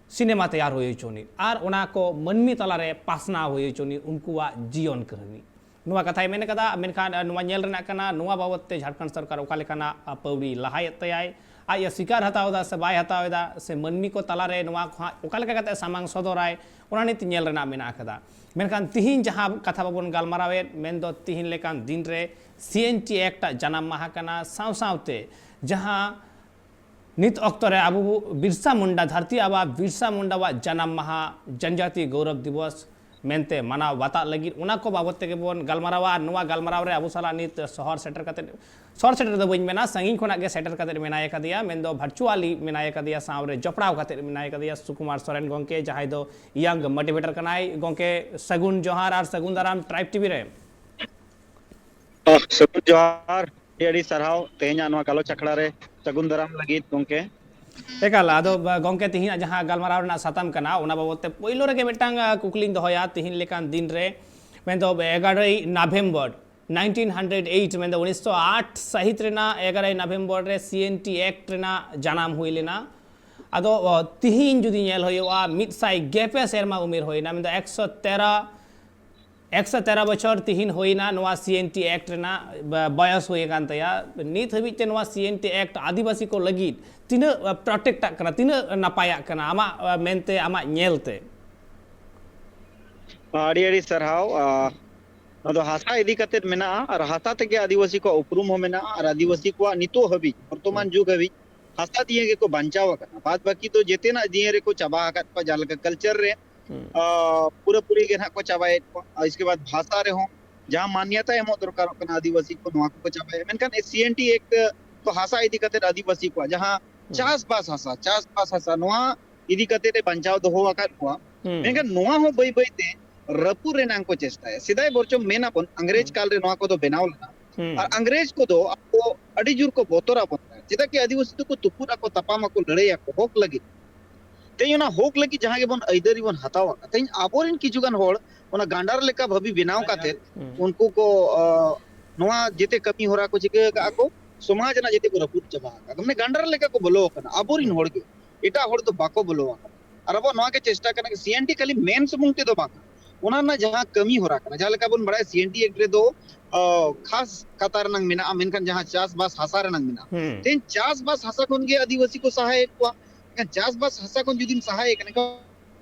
ᱥᱤᱱᱮᱢᱟ ᱛᱮᱭᱟᱨ ᱦᱩᱭ ᱦᱚᱪᱚᱱᱤᱡ ᱟᱨ ᱚᱱᱟ ᱠᱚ ᱢᱟᱹᱱᱢᱤ ᱛᱟᱞᱟᱨᱮ ᱯᱟᱥᱱᱟᱣ ᱦᱩᱭ ᱦᱚᱪᱚᱱᱤᱡ ᱩᱱᱠᱩᱣᱟᱜ ᱡᱤᱭᱚᱱ ᱠᱟᱹᱦᱱᱤ᱾ ᱱᱚᱣᱟ ᱠᱟᱛᱷᱟᱭ ᱢᱮᱱ ᱠᱟᱫᱟ᱾ ᱢᱮᱱᱠᱷᱟᱱ ᱱᱚᱣᱟ ᱧᱮᱞ ᱨᱮᱱᱟᱜ ᱠᱟᱱᱟ, ᱱᱚᱣᱟ ᱵᱟᱵᱚᱛ ᱛᱮ ᱡᱷᱟᱲᱠᱷᱚᱸᱰ ᱥᱚᱨᱠᱟᱨ ᱚᱠᱟ ᱞᱮᱠᱟᱱᱟᱜ ᱯᱟᱹᱣᱲᱤ ᱞᱟᱦᱟᱭᱮᱫ ᱛᱟᱭᱟᱭ, ᱟᱡ ᱮ ᱥᱤᱠᱟᱨ ᱦᱟᱛᱟᱣ ᱮᱫᱟ ᱥᱮ ᱵᱟᱭ ᱦᱟᱛᱟᱣ ᱮᱫᱟ, ᱥᱮ ᱢᱟᱹᱱᱢᱤ ᱠᱚ ᱛᱟᱞᱟᱨᱮ ᱱᱚᱣᱟ ᱠᱚ ᱦᱟᱸᱜ ᱚᱠᱟ ᱞᱮᱠᱟ ᱠᱟᱛᱮ ᱥᱟᱢᱟᱝ ᱥᱚᱫᱚᱨᱟᱭ, ᱚᱱᱟ ᱱᱤᱛ ᱧᱮᱞ ᱨᱮᱱᱟᱜ ᱢᱮᱱᱟᱜ ᱟᱠᱟᱫᱟ᱾ ᱢᱮᱱᱠᱷᱟᱱ ᱛᱤᱦᱤᱧ ᱡᱟᱦᱟᱸ ᱠᱟᱛᱷᱟ ᱵᱟᱵᱚᱱ ᱜᱟᱞᱢᱟᱨᱟᱣᱮᱫ, ᱢᱮᱱᱫᱚ ᱛᱤᱦᱤᱧ ᱞᱮᱠᱟᱱ ᱫᱤᱱ ᱨᱮ ᱥᱤ ᱮᱱ ᱴᱤ ᱮᱠᱴ ᱟᱜ ᱡᱟᱱᱟᱢ ᱢᱟᱦᱟ ᱠᱟᱱᱟ, ᱥᱟᱶ ᱥᱟᱶᱛᱮ ᱡᱟᱦᱟᱸ ᱱᱤᱛ ᱚᱠᱛᱚ ᱨᱮ ᱟᱵᱚ ᱵᱤᱨᱥᱟ ᱢᱩᱱᱰᱟ, ᱫᱷᱟᱹᱨᱛᱤ ᱟᱵᱟ ᱵᱤᱨᱥᱟ ᱢᱩᱱᱰᱟᱣᱟᱜ ᱡᱟᱱᱟᱢ ᱢᱟᱦᱟ, ᱡᱚᱱᱡᱟᱛᱤ ᱜᱚᱣᱨᱚᱵ ᱫᱤᱵᱚᱥ ᱢᱮᱱᱛᱮ ᱢᱟᱱᱟᱣ ᱵᱟᱛᱟᱜ ᱞᱟᱹᱜᱤᱫ, ᱚᱱᱟ ᱠᱚ ᱵᱟᱵᱚᱛ ᱛᱮᱜᱮ ᱵᱚᱱ ᱜᱟᱞᱢᱟᱨᱟᱣᱟ᱾ ᱟᱨ ᱱᱚᱣᱟ ᱜᱟᱞᱢᱟᱨᱟᱣ ᱨᱮ ᱟᱵᱚ ᱥᱟᱞᱟᱜ ᱱᱤᱛ ᱥᱚᱦᱚᱨ ᱥᱮᱴᱮᱨ ᱠᱟᱛᱮ, ᱥᱚᱦᱚᱨ ᱥᱮᱴᱮᱨ ᱫᱚ ᱵᱟᱹᱧ ᱢᱮᱱᱟ, ᱥᱟᱺᱜᱤᱧ ᱠᱷᱚᱱᱟᱜ ᱜᱮ ᱥᱮᱴᱮᱨ ᱠᱟᱛᱮ ᱢᱮᱱᱟᱭ ᱟᱠᱟᱫᱮᱭᱟ, ᱢᱮᱱᱫᱚ ᱵᱷᱟᱨᱪᱩᱣᱟᱞᱤ ᱢᱮᱱᱟᱭ ᱟᱠᱟᱫᱮᱭᱟ, ᱥᱟᱶᱨᱮ ᱡᱚᱯᱲᱟᱣ ᱠᱟᱛᱮ ᱢᱮᱱᱟᱭ ᱟᱠᱟᱫᱮᱭᱟ ᱥᱩᱠᱩᱢᱟᱨ ᱥᱚᱨᱮᱱ ᱜᱚᱢᱠᱮ, ᱡᱟᱦᱟᱸᱭ ᱫᱚ ᱭᱟᱝ ᱢᱳᱴᱤᱵᱷᱮᱴᱟᱨ ᱠᱟᱱᱟᱭ᱾ ᱜᱚᱢᱠᱮ, ᱥᱟᱹᱜᱩᱱ ᱡᱚᱦᱟᱨ ᱟᱨ ᱥᱟᱹᱜᱩᱱ ᱫᱟᱨᱟᱢ ᱴᱨᱟᱭᱤᱵᱽ ᱴᱤ ᱵᱷᱤ ᱨᱮ᱾ ᱥᱟᱹᱜᱩᱱ ᱡᱚᱦᱟᱨ, ᱟᱹᱰᱤ ᱟᱹᱰᱤ ᱥᱟᱨᱦᱟᱣ ᱛᱮᱦᱮᱧᱟᱜ ᱱᱚᱣᱟ ᱜᱟᱞᱚᱪ ᱟᱠᱷᱲᱟ ᱨᱮ ᱥᱟᱹᱜᱩᱱ ᱫᱟᱨᱟᱢ ᱞᱟᱹᱜᱤᱫ ᱜᱚᱢᱠᱮ᱾ ᱮᱠᱟᱞ, ᱟᱫᱚ ᱵᱟ-, ᱜᱚᱢᱠᱮ, ᱛᱮᱦᱮᱧᱟᱜ ᱡᱟᱦᱟᱸ ᱜᱟᱞᱢᱟᱨᱟᱣ ᱨᱮᱱᱟᱜ ᱥᱟᱛᱟᱢ ᱠᱟᱱᱟ, ᱚᱱᱟ ᱵᱟᱵᱚᱛ ᱛᱮ ᱯᱳᱭᱞᱳ ᱨᱮᱜᱮ ᱢᱤᱫᱴᱟᱝ, ᱟ, ᱠᱩᱠᱞᱤᱧ ᱫᱚᱦᱚᱭᱟ᱾ ᱛᱮᱦᱮᱧ ᱞᱮᱠᱟᱱ ᱫᱤᱱ ᱨᱮ, ᱢᱮᱱᱫᱚ ᱮᱜᱟᱨᱳᱭ ᱱᱚᱵᱷᱮᱢᱵᱚᱨ ᱱᱟᱭᱤᱱᱴᱤᱱ ᱦᱟᱱᱰᱨᱮᱰ ᱮᱭᱤᱴ, ᱢᱮᱱᱫᱚ ᱩᱱᱤᱥᱥᱚ ᱟᱴ ᱥᱟᱹᱦᱤᱛ ᱨᱮᱱᱟᱜ ᱮᱜᱟᱨᱳᱭ ᱱᱚᱵᱷᱮᱢᱵᱚᱨ ᱨᱮ ᱥᱤ ᱮᱱ ᱴᱤ ᱮᱠᱴ ᱨᱮᱱᱟᱜ ᱡᱟᱱᱟᱢ ᱦᱩᱭ ᱞᱮᱱᱟ᱾ ᱟᱫᱚ, ᱚ, ᱛᱤᱦᱤᱧ ᱡᱩᱫᱤ ᱧᱮᱞ ᱦᱩᱭᱩᱜᱼᱟ, ᱢᱤᱫ ᱥᱟᱭ ᱜᱮᱞ ᱯᱮ ᱥᱮᱨᱢᱟ ᱩᱢᱮᱨ ᱦᱩᱭᱱᱟ, ᱢᱮᱱᱫᱚ ᱮᱠᱥᱚ ᱛᱮᱨᱚ ᱮᱠᱥᱚ ᱛᱮᱨᱚ ᱵᱚᱪᱷᱚᱨ ᱛᱤᱦᱤᱧ ᱦᱩᱭᱱᱟ ᱱᱚᱣᱟ ᱥᱤ ᱮᱱ ᱴᱤ ᱮᱠᱴ ᱨᱮᱱᱟᱜ ᱵᱟ-, ᱵᱚᱭᱚᱥ ᱦᱩᱭ ᱟᱠᱟᱱ ᱛᱟᱭᱟ᱾ ᱱᱤᱛ ᱦᱟᱹᱵᱤᱡ ᱛᱮ ᱱᱚᱣᱟ ᱥᱤ ᱮᱱ ᱴᱤ ᱮᱠᱴ ᱟᱹᱫᱤᱵᱟᱹᱥᱤ ᱠᱚ ᱞᱟᱹᱜᱤᱫ ᱛᱤᱱᱟᱹᱜ, ᱟ, ᱯᱨᱚᱴᱮᱠᱴ ᱟᱜ ᱠᱟᱱᱟ, ᱛᱤᱱᱟᱹᱜ ᱱᱟᱯᱟᱭᱟᱜ ᱠᱟᱱᱟ, ᱟᱢᱟᱜ, ᱟ, ᱢᱮᱱᱛᱮ, ᱟᱢᱟᱜ ᱧᱮᱞ ᱛᱮ? ᱟᱹᱰᱤ ᱟᱹᱰᱤ ᱥᱟᱨᱦᱟᱣ᱾ ᱟ, ᱱᱚᱣᱟ ᱫᱚ ᱦᱟᱥᱟ ᱤᱫᱤ ᱠᱟᱛᱮᱫ ᱢᱮᱱᱟᱜᱼᱟ ᱟᱨ ᱦᱟᱥᱟ ᱛᱮᱜᱮ ᱟᱹᱫᱤᱵᱟᱹᱥᱤ ᱠᱚᱣᱟᱜ ᱩᱯᱨᱩᱢ ᱦᱚᱸ ᱢᱮᱱᱟᱜᱼᱟ ᱟᱨ ᱟᱹᱫᱤᱵᱟᱹᱥᱤ ᱠᱚᱣᱟᱜ ᱱᱤᱛᱚᱜ ᱦᱟᱹᱵᱤᱡ, ᱵᱚᱨᱛᱚᱢᱟᱱ ᱡᱩᱜᱽ ᱦᱟᱹᱵᱤᱡ ᱦᱟᱥᱟ ᱫᱤᱭᱮ ᱜᱮᱠᱚ ᱵᱟᱧᱪᱟᱣ ᱟᱠᱟᱱᱟ᱾ ᱵᱟᱫ ᱵᱟᱹᱠᱤ ᱫᱚ ᱡᱮᱛᱮᱱᱟᱜ ᱫᱤᱭᱮ ᱨᱮᱠᱚ ᱪᱟᱵᱟ ᱟᱠᱟᱫ ᱠᱚᱣᱟ, ᱡᱟᱦᱟᱸ ᱞᱮᱠᱟ ᱠᱟᱞᱪᱟᱨ ᱨᱮ, ᱟ, ᱯᱩᱨᱟᱹᱯᱩᱨᱤ ᱜᱮ ᱱᱟᱦᱟᱜ ᱠᱚ ᱪᱟᱵᱟᱭᱮᱫ ᱠᱚᱣᱟ᱾ ᱟᱨ ᱤᱥᱠᱮ ᱵᱟᱫ ᱵᱷᱟᱥᱟ ᱨᱮᱦᱚᱸ ᱡᱟᱦᱟᱸ ᱢᱟᱱᱱᱚᱛᱟ ᱮᱢᱚᱜ ᱫᱚᱨᱠᱟᱨᱚᱜ ᱠᱟᱱᱟ ᱟᱹᱫᱤᱵᱟᱹᱥᱤ ᱠᱚ, ᱱᱚᱣᱟ ᱠᱚᱠᱚ ᱪᱟᱵᱟᱭᱟ᱾ ᱢᱮᱱᱠᱷᱟᱱ ᱥᱤ ᱮᱱ ᱴᱤ ᱮᱠᱴ ᱫᱚ ᱦᱟᱥᱟ ᱤᱫᱤ ᱠᱟᱛᱮᱫ ᱟᱹᱫᱤᱵᱟᱹᱥᱤ ᱠᱚᱣᱟᱜ ᱡᱟᱦᱟᱸ ᱪᱟᱥᱵᱟᱥ ᱦᱟᱥᱟ, ᱪᱟᱥᱵᱟᱥ ᱦᱟᱥᱟ, ᱱᱚᱣᱟ ᱤᱫᱤ ᱠᱟᱛᱮᱫ ᱮ ᱵᱟᱧᱪᱟᱣ ᱫᱚᱦᱚ ᱟᱠᱟᱫ ᱠᱚᱣᱟ᱾ ᱢᱮᱱᱠᱷᱟᱱ ᱱᱚᱣᱟ ᱦᱚᱸ ᱵᱟᱹᱭ ᱵᱟᱹᱭᱛᱮ ᱨᱟᱹᱯᱩᱫ ᱨᱮᱱᱟᱜ ᱠᱚ ᱪᱮᱥᱴᱟᱭᱟ᱾ ᱥᱮᱫᱟᱭ ᱵᱚᱨᱪᱚᱢ ᱢᱮᱱ ᱟᱵᱚᱱ, ᱤᱝᱨᱮᱡᱽ ᱠᱟᱞ ᱨᱮ ᱱᱚᱣᱟ ᱠᱚᱫᱚ ᱵᱮᱱᱟᱣ ᱞᱮᱱᱟ᱾ ᱟᱨ ᱤᱝᱨᱮᱡᱽ ᱠᱚᱫᱚ ᱟᱠᱚ ᱟᱹᱰᱤ ᱡᱳᱨ ᱠᱚ ᱵᱚᱛᱚᱨ ᱟᱵᱚᱱ ᱛᱟᱦᱮᱸᱫ, ᱪᱮᱫᱟᱜ ᱠᱤ ᱟᱹᱫᱤᱵᱟᱹᱥᱤ ᱫᱚᱠᱚ ᱛᱩᱯᱩᱫ ᱟᱠᱚ, ᱛᱟᱯᱟᱢ ᱟᱠᱚ, ᱞᱟᱹᱲᱦᱟᱹᱭ ᱟᱠᱚ ᱦᱚᱠ ᱞᱟᱹᱜᱤᱫ᱾ ᱛᱮᱦᱮᱧ ᱚᱱᱟ ᱦᱚᱠ ᱞᱟᱹᱜᱤᱫ ᱡᱟᱦᱟᱸ ᱜᱮᱵᱚᱱ ᱟᱹᱭᱫᱟᱹᱨᱤ ᱵᱚᱱ ᱦᱟᱛᱟᱣ ᱟᱠᱟᱫ, ᱛᱮᱦᱮᱧ ᱟᱵᱚᱨᱮᱱ ᱠᱤᱪᱷᱩ ᱜᱟᱱ ᱦᱚᱲ ᱚᱱᱟ ᱜᱟᱱᱰᱟᱨ ᱞᱮᱠᱟ ᱵᱷᱟᱹᱵᱤ ᱵᱮᱱᱟᱣ ᱠᱟᱛᱮᱫ ᱩᱱᱠᱩ ᱠᱚ, ᱟ, ᱱᱚᱣᱟ ᱡᱮᱛᱮ ᱠᱟᱹᱢᱤ ᱦᱚᱨᱟ ᱠᱚ ᱪᱤᱠᱟᱹ ᱟᱠᱟᱫᱼᱟ ᱠᱚ, ᱥᱚᱢᱟᱡᱽ ᱨᱮᱱᱟᱜ ᱡᱮᱛᱮ ᱠᱚ ᱨᱟᱹᱯᱩᱫ ᱪᱟᱵᱟ ᱟᱠᱟᱫ᱾ ᱢᱟᱱᱮ ᱜᱟᱱᱰᱟᱨ ᱞᱮᱠᱟ ᱠᱚ ᱵᱚᱞᱚ ᱟᱠᱟᱱᱟ ᱟᱵᱚᱨᱮᱱ ᱦᱚᱲ ᱜᱮ, ᱮᱴᱟᱜ ᱦᱚᱲ ᱫᱚ ᱵᱟᱠᱚ ᱵᱚᱞᱚ ᱟᱠᱟᱱᱟ᱾ ᱟᱨ ᱟᱵᱚᱣᱟᱜ ᱱᱚᱣᱟ ᱜᱮ ᱪᱮᱥᱴᱟ ᱠᱟᱱᱟ, ᱥᱤ ᱮᱱ ᱴᱤ ᱠᱷᱟᱹᱞᱤ ᱢᱮᱱ ᱥᱩᱢᱩᱝ ᱛᱮᱫᱚ ᱵᱟᱝ, ᱚᱱᱟ ᱨᱮᱱᱟᱜ ᱡᱟᱦᱟᱸ ᱠᱟᱹᱢᱤ ᱦᱚᱨᱟ ᱠᱟᱱᱟ, ᱡᱟᱦᱟᱸ ᱞᱮᱠᱟ ᱵᱚᱱ ᱵᱟᱲᱟᱭᱟ ᱥᱤ ᱮᱱ ᱴᱤ ᱮᱠᱴ ᱨᱮᱫᱚ ᱚ, ᱠᱷᱟᱥ ᱠᱟᱛᱟ ᱨᱮᱱᱟᱝ ᱢᱮᱱᱟᱜᱼᱟ, ᱢᱮᱱᱠᱷᱟᱱ ᱡᱟᱦᱟᱸ ᱪᱟᱥᱵᱟᱥ ᱦᱟᱥᱟ ᱨᱮᱱᱟᱝ ᱢᱮᱱᱟᱜᱼᱟ᱾ ᱦᱩᱸ᱾ ᱛᱮᱦᱮᱧ ᱪᱟᱥᱵᱟᱥ ᱦᱟᱥᱟ ᱠᱷᱚᱱ ᱜᱮ ᱟᱹᱫᱤᱵᱟᱹᱥᱤ ᱠᱚ ᱥᱟᱦᱟᱭᱮᱫ ᱠᱚᱣᱟ᱾ ᱮᱱᱠᱷᱟᱱ ᱪᱟᱥᱵᱟᱥ ᱦᱟᱥᱟ ᱠᱷᱚᱱ ᱡᱩᱫᱤᱢ ᱥᱟᱦᱟᱭᱮ ᱠᱟᱱᱟ, ᱮᱱᱠᱷᱟᱱ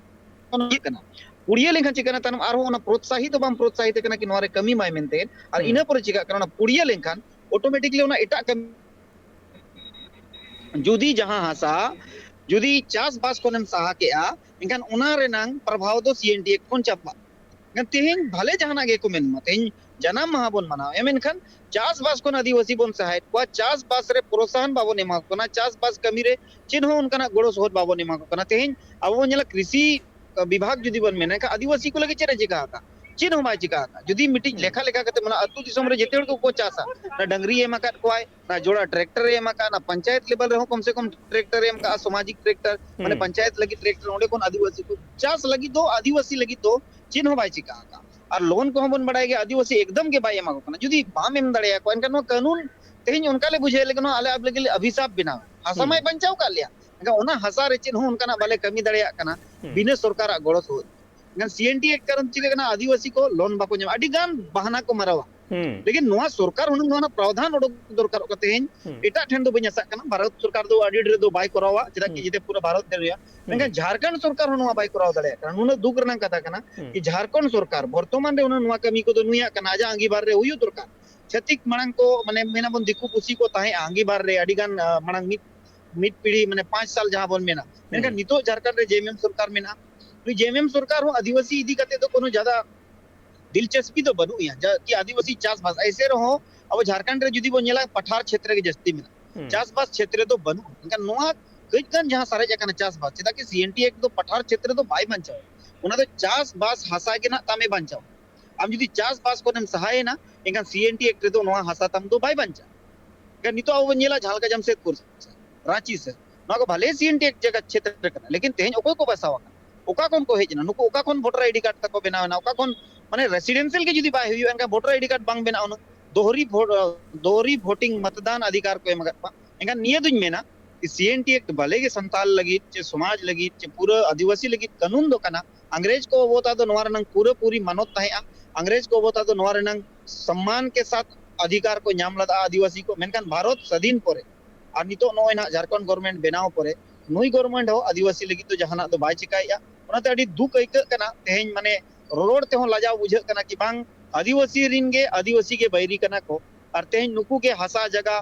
ᱚᱱᱟ ᱤᱭᱟᱹᱜ ᱠᱟᱱᱟ, ᱯᱩᱲᱤᱭᱟᱹ ᱞᱮᱱᱠᱷᱟᱱ ᱪᱤᱠᱟᱹᱱᱟ? ᱛᱟᱭᱱᱚᱢ ᱟᱨᱦᱚᱸ ᱚᱱᱟ ᱯᱨᱚᱛᱥᱟᱦᱤᱛ ᱵᱟᱢ ᱯᱨᱚᱛᱥᱟᱦᱤᱛ ᱠᱟᱱᱟ ᱠᱤ ᱱᱚᱣᱟ ᱨᱮ ᱠᱟᱹᱢᱤ ᱢᱟᱭ ᱢᱮᱱᱛᱮ᱾ ᱟᱨ ᱦᱩᱸ᱾ ᱤᱱᱟᱹ ᱯᱚᱨᱮ ᱪᱤᱠᱟᱹᱜ ᱠᱟᱱᱟ? ᱚᱱᱟ ᱯᱩᱲᱤᱭᱟᱹ ᱞᱮᱱᱠᱷᱟᱱ ᱚᱴᱳᱢᱮᱴᱤᱠᱞᱤ ᱚᱱᱟ ᱮᱴᱟᱜ ᱠᱟᱹᱢᱤ, ᱡᱩᱫᱤ ᱡᱟᱦᱟᱸ ᱦᱟᱥᱟ ᱡᱩᱫᱤ ᱪᱟᱥᱵᱟᱥ ᱠᱷᱚᱱᱮᱢ ᱥᱟᱦᱟ ᱠᱮᱜᱼᱟ, ᱮᱱᱠᱷᱟᱱ ᱚᱱᱟ ᱨᱮᱱᱟᱝ ᱯᱨᱚᱵᱷᱟᱣ ᱫᱚ ᱥᱤ ᱮᱱ ᱴᱤ ᱮᱠᱴ ᱠᱷᱚᱱ ᱪᱟᱵᱟᱜᱼᱟ᱾ ᱮᱱᱠᱷᱟᱱ ᱛᱮᱦᱮᱧ ᱵᱷᱟᱞᱮ ᱡᱟᱦᱟᱱᱟᱜ ᱜᱮᱠᱚ ᱢᱮᱱ ᱢᱟ, ᱛᱮᱦᱮᱧ ᱡᱟᱱᱟᱢ ᱢᱟᱦᱟ ᱵᱚᱱ ᱢᱟᱱᱟᱣᱮᱫᱼᱟ, ᱢᱮᱱᱠᱷᱟᱱ ᱪᱟᱥᱵᱟᱥ ᱠᱷᱚᱱ ᱟᱹᱫᱤᱵᱟᱹᱥᱤ ᱵᱚᱱ ᱥᱟᱦᱟᱭᱮᱫ ᱠᱚᱣᱟ, ᱪᱟᱥᱵᱟᱥ ᱨᱮ ᱯᱨᱚᱛᱥᱟᱦᱚᱱ ᱵᱟᱵᱚᱱ ᱮᱢᱟ ᱠᱚ ᱠᱟᱱᱟ, ᱪᱟᱥᱵᱟᱥ ᱠᱟᱹᱢᱤ ᱨᱮ ᱪᱮᱫ ᱦᱚᱸ ᱚᱱᱠᱟᱱᱟᱜ ᱜᱚᱲᱚ ᱥᱚᱦᱚᱫ ᱵᱟᱵᱚᱱ ᱮᱢᱟ ᱠᱚ ᱠᱟᱱᱟ᱾ ᱛᱮᱦᱮᱧ ᱟᱵᱚ ᱵᱚᱱ ᱧᱮᱞᱟ, ᱠᱨᱤᱥᱤ ᱵᱤᱵᱷᱟᱜᱽ ᱡᱩᱫᱤ ᱵᱚᱱ ᱢᱮᱱᱟ, ᱮᱱᱠᱷᱟᱱ ᱟᱹᱫᱤᱵᱟᱹᱥᱤ ᱠᱚ ᱞᱟᱹᱜᱤᱫ ᱪᱮᱫ ᱮ ᱪᱤᱠᱟ ᱟᱠᱟᱫ? ᱪᱮᱫ ᱦᱚᱸ ᱵᱟᱭ ᱪᱤᱠᱟ ᱟᱠᱟᱫ᱾ ᱡᱩᱫᱤ ᱢᱤᱫᱴᱤᱡ ᱦᱩᱸ᱾ ᱞᱮᱠᱷᱟ ᱞᱮᱠᱟ ᱠᱟᱛᱮ ᱢᱮᱱᱟ, ᱟᱹᱛᱩ ᱫᱤᱥᱚᱢ ᱨᱮ ᱡᱮᱛᱮ ᱦᱚᱲ ᱠᱚᱠᱚ ᱪᱟᱥᱟ, ᱚᱱᱟ ᱰᱟᱝᱨᱤ ᱮᱢ ᱟᱠᱟᱫ ᱠᱚᱣᱟᱭ, ᱚᱱᱟ ᱡᱚᱲᱟ ᱴᱨᱟᱠᱴᱟᱨ ᱮ ᱮᱢ ᱟᱠᱟᱫ, ᱚᱱᱟ ᱯᱚᱧᱪᱟᱭᱮᱛ ᱞᱮᱵᱮᱞ ᱨᱮᱦᱚᱸ ᱠᱚᱢ ᱥᱮ ᱠᱚᱢ ᱴᱨᱟᱠᱴᱟᱨ ᱮ ᱮᱢ ᱟᱠᱟᱫ, ᱥᱟᱢᱟᱡᱤᱠ ᱴᱨᱟᱠᱴᱟᱨ, ᱢᱟᱱᱮ ᱦᱩᱸ᱾ ᱯᱚᱧᱪᱟᱭᱮᱛ ᱞᱟᱹᱜᱤᱫ ᱴᱨᱟᱠᱴᱟᱨ, ᱚᱸᱰᱮ ᱠᱷᱚᱱ ᱟᱹᱫᱤᱵᱟᱹᱥᱤ ᱠᱚ ᱪᱟᱥ ᱞᱟᱹᱜᱤᱫ ᱫᱚ, ᱟᱹᱫᱤᱵᱟᱹᱥᱤ ᱞᱟᱹᱜᱤᱫ ᱫᱚ ᱪᱮᱫ ᱦᱚᱸ ᱵᱟᱭ ᱪᱤᱠᱟ ᱟᱠᱟᱫ᱾ ᱟᱨ ᱞᱳᱱ ᱠᱚᱦᱚᱸ ᱵᱚᱱ ᱵᱟᱲᱟᱭ ᱜᱮᱭᱟ, ᱟᱹᱫᱤᱵᱟᱹᱥᱤ ᱮᱠᱫᱚᱢ ᱜᱮ ᱵᱟᱭ ᱮᱢᱟ ᱠᱚ ᱠᱟᱱᱟ᱾ ᱡᱩᱫᱤ ᱵᱟᱢ ᱮᱢ ᱫᱟᱲᱮᱭᱟᱠᱚᱣᱟ, ᱮᱱᱠᱷᱟᱱ ᱱᱚᱣᱟ ᱠᱟᱹᱱᱩᱱ ᱛᱮᱦᱮᱧ ᱚᱱᱠᱟ ᱞᱮ ᱵᱩᱡᱷᱟᱹᱣ ᱞᱮᱠᱟ, ᱱᱚᱣᱟ ᱟᱞᱮ ᱟᱯ ᱞᱟᱹᱜᱤᱫ ᱞᱮ ᱚᱵᱷᱤᱥᱟᱯ ᱵᱮᱱᱟᱣᱟ᱾ ᱦᱟᱥᱟ ᱦᱩᱸ᱾ ᱢᱟᱭ ᱵᱟᱧᱪᱟᱣ ᱟᱠᱟᱫ ᱞᱮᱭᱟ, ᱮᱱᱠᱷᱟᱱ ᱚᱱᱟ ᱦᱟᱥᱟ ᱨᱮ ᱪᱮᱫ ᱦᱚᱸ ᱚᱱᱠᱟᱱᱟᱜ ᱵᱟᱞᱮ ᱠᱟᱹᱢᱤ ᱫᱟᱲᱮᱭᱟᱜ ᱠᱟᱱᱟ ᱦᱩᱸ᱾ ᱵᱤᱱᱟᱹ ᱥᱚᱨᱠᱟᱨᱟᱜ ᱜᱚᱲᱚ ᱥᱚᱦᱚᱫ᱾ ᱮᱱᱠᱷᱟᱱ ᱥᱤ ᱮᱱ ᱴᱤ ᱮᱠᱴ ᱠᱟᱨᱚᱱ ᱪᱤᱠᱟᱹᱜ ᱠᱟᱱᱟ? ᱟᱹᱫᱤᱵᱟᱹᱥᱤ ᱠᱚ ᱞᱳᱱ ᱵᱟᱠᱚ ᱧᱟᱢᱟ, ᱟᱹᱰᱤ ᱜᱟᱱ ᱵᱟᱦᱟᱱᱟ ᱠᱚ ᱢᱟᱨᱟᱣᱟ᱾ ᱦᱩᱸ᱾ ᱞᱮᱠᱤᱱ ᱱᱚᱣᱟ ᱥᱚᱨᱠᱟᱨ ᱦᱩᱱᱟᱹᱝ ᱱᱚᱣᱟ ᱨᱮᱱᱟᱜ ᱯᱨᱟᱣᱫᱷᱟᱱ ᱚᱰᱚᱠ ᱫᱚᱨᱠᱟᱨᱚᱜ ᱠᱟᱱᱟ᱾ ᱛᱮᱦᱮᱧ ᱦᱩᱸ᱾ ᱮᱴᱟᱜ ᱴᱷᱮᱱ ᱫᱚ ᱵᱟᱹᱧ ᱟᱥᱟᱜ ᱠᱟᱱᱟ, ᱵᱷᱟᱨᱚᱛ ᱥᱚᱨᱠᱟᱨ ᱫᱚ ᱟᱹᱰᱤ ᱰᱷᱮᱨ ᱫᱚ ᱵᱟᱭ ᱠᱚᱨᱟᱣᱟ, ᱪᱮᱫᱟᱜ ᱠᱤ ᱦᱩᱸ᱾ ᱡᱮᱛᱮ ᱯᱩᱨᱟᱹ ᱵᱷᱟᱨᱚᱛ ᱨᱮ ᱦᱩᱭᱩᱜᱼᱟ᱾ ᱦᱩᱸ᱾ ᱢᱮᱱᱠᱷᱟᱱ ᱡᱷᱟᱲᱠᱷᱚᱸᱰ ᱥᱚᱨᱠᱟᱨ ᱦᱚᱸ ᱱᱚᱣᱟ ᱵᱟᱭ ᱠᱚᱨᱟᱣ ᱫᱟᱲᱮᱭᱟᱜ ᱠᱟᱱᱟ᱾ ᱱᱩᱱᱟᱹᱜ ᱫᱩᱠ ᱨᱮᱱᱟᱜ ᱠᱟᱛᱷᱟ ᱠᱟᱱᱟ ᱦᱩᱸ᱾ ᱡᱮ ᱡᱷᱟᱲᱠᱷᱚᱸᱰ ᱥᱚᱨᱠᱟᱨ ᱵᱚᱨᱛᱚᱢᱟᱱ ᱨᱮ ᱩᱱᱟᱹᱜ ᱱᱚᱣᱟ ᱠᱟᱹᱢᱤ ᱠᱚᱫᱚ ᱱᱩᱭᱟᱜ ᱠᱟᱱᱟ, ᱟᱡᱟᱜ ᱟᱸᱜᱤᱵᱷᱟᱨ ᱨᱮ ᱦᱩᱭᱩᱜ ᱫᱚᱨᱠᱟᱨ᱾ ᱪᱷᱟᱹᱛᱤᱠ ᱢᱟᱲᱟᱝ ᱠᱚ, ᱢᱟᱱᱮ, ᱢᱮᱱᱟᱵᱚᱱ ᱫᱤᱠᱩ ᱯᱩᱥᱤ ᱠᱚ ᱛᱟᱦᱮᱸ ᱟᱸᱜᱤᱵᱷᱟᱨ ᱨᱮ ᱟᱹᱰᱤ ᱜᱟᱱ, ᱟ, ᱢᱟᱲᱟᱝ ᱢᱤᱫ, ᱢᱤᱫ ᱯᱤᱲᱦᱤ, ᱢᱟᱱᱮ, ᱯᱟᱸᱪ ᱥᱟᱞ ᱡᱟᱦᱟᱸ ᱵᱚᱱ ᱢᱮᱱᱟ᱾ ᱢᱮᱱᱠᱷᱟᱱ ᱦᱩᱸ᱾ ᱱᱤᱛᱚᱜ ᱡᱷᱟᱲᱠᱷᱚᱸᱰ ᱨᱮ ᱡᱮ ᱮᱢ ᱮᱢ ᱥᱚᱨᱠᱟᱨ ᱢᱮᱱᱟᱜᱼᱟ᱾ ᱱᱩᱭ ᱡᱮ ᱮᱢ ᱮᱢ ᱥᱚᱨᱠᱟᱨ ᱦᱚᱸ ᱟᱹᱫᱤᱵᱟᱹᱥᱤ ᱤᱫᱤ ᱠᱟᱛᱮ ᱫᱚ ᱠᱳᱱᱳ ᱡᱟᱫᱟ ᱫᱤᱞᱪᱟᱥᱯᱤ ᱫᱚ ᱵᱟᱹᱱᱩᱜ ᱮᱭᱟ, ᱡᱟ-, ᱠᱤ ᱟᱹᱫᱤᱵᱟᱹᱥᱤ ᱪᱟᱥᱵᱟᱥ᱾ ᱮᱭᱥᱮ ᱨᱮᱦᱚᱸ ᱟᱵᱚ ᱡᱷᱟᱲᱠᱷᱚᱸᱰ ᱨᱮ ᱡᱩᱫᱤ ᱵᱚᱱ ᱧᱮᱞᱟ, ᱯᱟᱴᱷᱟᱨ ᱪᱷᱮᱛᱨᱚ ᱜᱮ ᱡᱟᱹᱥᱛᱤ ᱢᱮᱱᱟᱜᱼᱟ, ᱦᱩᱸ᱾ ᱪᱟᱥᱵᱟᱥ ᱪᱷᱮᱛᱨᱚ ᱫᱚ ᱵᱟᱹᱱᱩᱜᱼᱟ᱾ ᱮᱱᱠᱷᱟᱱ ᱱᱚᱣᱟ ᱠᱟᱹᱡ ᱜᱟᱱ ᱡᱟᱦᱟᱸ ᱥᱟᱨᱮᱡ ᱟᱠᱟᱱᱟ ᱪᱟᱥᱵᱟᱥ, ᱪᱮᱫᱟᱜ ᱠᱤ ᱥᱤ ᱮᱱ ᱴᱤ ᱮᱠᱴ ᱫᱚ ᱯᱟᱴᱷᱟᱨ ᱪᱷᱮᱛᱨᱚ ᱫᱚ ᱵᱟᱭ ᱵᱟᱧᱪᱟᱣᱟ, ᱚᱱᱟ ᱫᱚ ᱪᱟᱥᱵᱟᱥ ᱦᱟᱥᱟ ᱜᱮ ᱱᱟᱜ ᱛᱟᱢᱮ ᱵᱟᱧᱪᱟᱣᱟ᱾ ᱟᱢ ᱡᱩᱫᱤ ᱪᱟᱥᱵᱟᱥ ᱠᱷᱚᱱᱮᱢ ᱥᱟᱦᱟᱭᱮᱱᱟ, ᱮᱱᱠᱷᱟᱱ ᱥᱤ ᱮᱱ ᱴᱤ ᱮᱠᱴ ᱨᱮᱫᱚ ᱱᱚᱣᱟ ᱦᱟᱥᱟ ᱛᱟᱢ ᱫᱚ ᱵᱟᱭ ᱵᱟᱧᱪᱟᱜᱼᱟ᱾ ᱮᱱᱠᱷᱟᱱ ᱱᱤᱛᱚᱜ ᱟᱵᱚ ᱵᱚᱱ ᱧᱮᱞᱟ, ᱡᱟᱦᱟᱸ ᱞᱮᱠᱟ ᱡᱟᱢᱥᱮᱫᱽᱯᱩᱨ, ᱨᱟᱸᱪᱤ ᱥᱮᱫ, ᱱᱚᱣᱟ ᱠᱚ ᱵᱷᱟᱞᱮ ᱥᱤ ᱮᱱ ᱴᱤ ᱮᱠᱴ ᱡᱟᱭᱜᱟ ᱪᱷᱮᱛᱨᱚ ᱠᱟᱱᱟ, ᱞᱮᱠᱤᱱ ᱛᱮᱦᱮᱧ ᱚᱠᱚᱭ ᱠᱚ ᱵᱟᱥᱟᱣ ᱟᱠᱟᱱᱟ? ᱚᱠᱟ ᱠᱷᱚᱱ ᱠᱚ ᱦᱮᱡ ᱮᱱᱟ? ᱱᱩᱠᱩ ᱚᱠᱟ ᱠᱷᱚᱱ ᱵᱷᱳᱴᱟᱨ ᱟᱭ ᱰᱤ ᱠᱟᱨᱰ ᱛᱟᱠᱚ ᱵᱮᱱᱟᱣ ᱮᱱᱟ? ᱚᱠᱟ ᱠᱷᱚᱱ, ᱢᱟᱱᱮ, ᱨᱮᱥᱤᱰᱮᱱᱥᱤᱭᱟᱞ ᱜᱮ ᱡᱩᱫᱤ ᱵᱟᱭ ᱦᱩᱭᱩᱜᱼᱟ, ᱮᱱᱠᱷᱟᱱ ᱵᱷᱳᱴᱟᱨ ᱟᱭ ᱰᱤ ᱠᱟᱨᱰ ᱵᱟᱝ ᱵᱮᱱᱟᱜᱼᱟ᱾ ᱩᱱᱟᱹᱜ ᱫᱚᱦᱨᱤ ᱵᱷᱳ-, ᱫᱚᱦᱨᱤ ᱵᱷᱳᱴᱤᱝ ᱢᱚᱛᱫᱟᱱ ᱚᱫᱷᱤᱠᱟᱨ ᱠᱚ ᱮᱢ ᱟᱠᱟᱫ ᱠᱚᱣᱟ᱾ ᱮᱱᱠᱷᱟᱱ ᱱᱤᱭᱟᱹ ᱫᱩᱧ ᱢᱮᱱᱟ, ᱥᱤ ᱮᱱ ᱴᱤ ᱮᱠᱴ ᱵᱷᱟᱞᱮ ᱜᱮ ᱥᱟᱱᱛᱟᱞ ᱞᱟᱹᱜᱤᱫ ᱪᱮ ᱥᱚᱢᱟᱡᱽ ᱞᱟᱹᱜᱤᱫ ᱪᱮ ᱯᱩᱨᱟᱹ ᱟᱹᱫᱤᱵᱟᱹᱥᱤ ᱞᱟᱹᱜᱤᱫ ᱠᱟᱹᱱᱩᱱ ᱫᱚ ᱠᱟᱱᱟ᱾ ᱟᱝᱨᱮᱡᱽ ᱠᱚ ᱚᱵᱚᱛᱟ ᱫᱚ ᱱᱚᱣᱟ ᱨᱮᱱᱟᱝ ᱯᱩᱨᱟᱹ ᱯᱩᱨᱤ ᱢᱟᱱᱚᱛ ᱛᱟᱦᱮᱸᱜᱼᱟ᱾ ᱟᱝᱨᱮᱡᱽ ᱠᱚ ᱚᱵᱚᱛᱟ ᱫᱚ ᱱᱚᱣᱟ ᱨᱮᱱᱟᱝ ᱥᱚᱢᱢᱟᱱ ᱠᱮ ᱥᱟᱛᱷ ᱚᱫᱷᱤᱠᱟᱨ ᱠᱚ ᱧᱟᱢ ᱞᱮᱫᱟ ᱟᱹᱫᱤᱵᱟᱹᱥᱤ ᱠᱚ᱾ ᱢᱮᱱᱠᱷᱟᱱ ᱵᱷᱟᱨᱚᱛ ᱥᱟᱫᱷᱤᱱ ᱯᱚᱨᱮ ᱟᱨ ᱱᱤᱛᱚᱜ ᱱᱚᱜᱼᱚᱭ ᱱᱟᱦᱟᱜ ᱡᱷᱟᱲᱠᱷᱚᱸᱰ ᱜᱚᱵᱷᱚᱨᱱᱢᱮᱱᱴ ᱵᱮᱱᱟᱣ ᱯᱚᱨᱮ ᱱᱩᱭ ᱜᱚᱵᱷᱚᱨᱱᱢᱮᱱᱴ ᱦᱚᱸ ᱟᱹᱫᱤᱵᱟᱹᱥᱤ ᱞᱟᱹᱜᱤᱫ ᱫᱚ ᱡᱟᱦᱟᱱᱟᱜ ᱫᱚ ᱵᱟᱭ ᱪᱤᱠᱟᱭᱮᱫᱼᱟ᱾ ᱚᱱᱟᱛᱮ ᱟᱹᱰᱤ ᱫᱩᱠ ᱟᱹᱭᱠᱟᱹᱜ ᱠᱟᱱᱟ᱾ ᱛᱮᱦᱮᱧ ᱢᱟᱱᱮ ᱨᱚᱨᱚᱲ ᱛᱮᱦᱚᱸ ᱞᱟᱡᱟᱣ ᱵᱩᱡᱷᱟᱹᱜ ᱠᱟᱱᱟ ᱠᱤ ᱵᱟᱝ ᱟᱹᱫᱤᱵᱟᱹᱥᱤ ᱨᱤᱱ ᱜᱮ ᱟᱹᱫᱤᱵᱟᱹᱥᱤ ᱜᱮ ᱵᱟᱹᱭᱨᱤ ᱠᱟᱱᱟ ᱠᱚ᱾ ᱟᱨ ᱛᱮᱦᱮᱧ ᱱᱩᱠᱩ ᱜᱮ ᱦᱟᱥᱟ ᱡᱟᱭᱜᱟ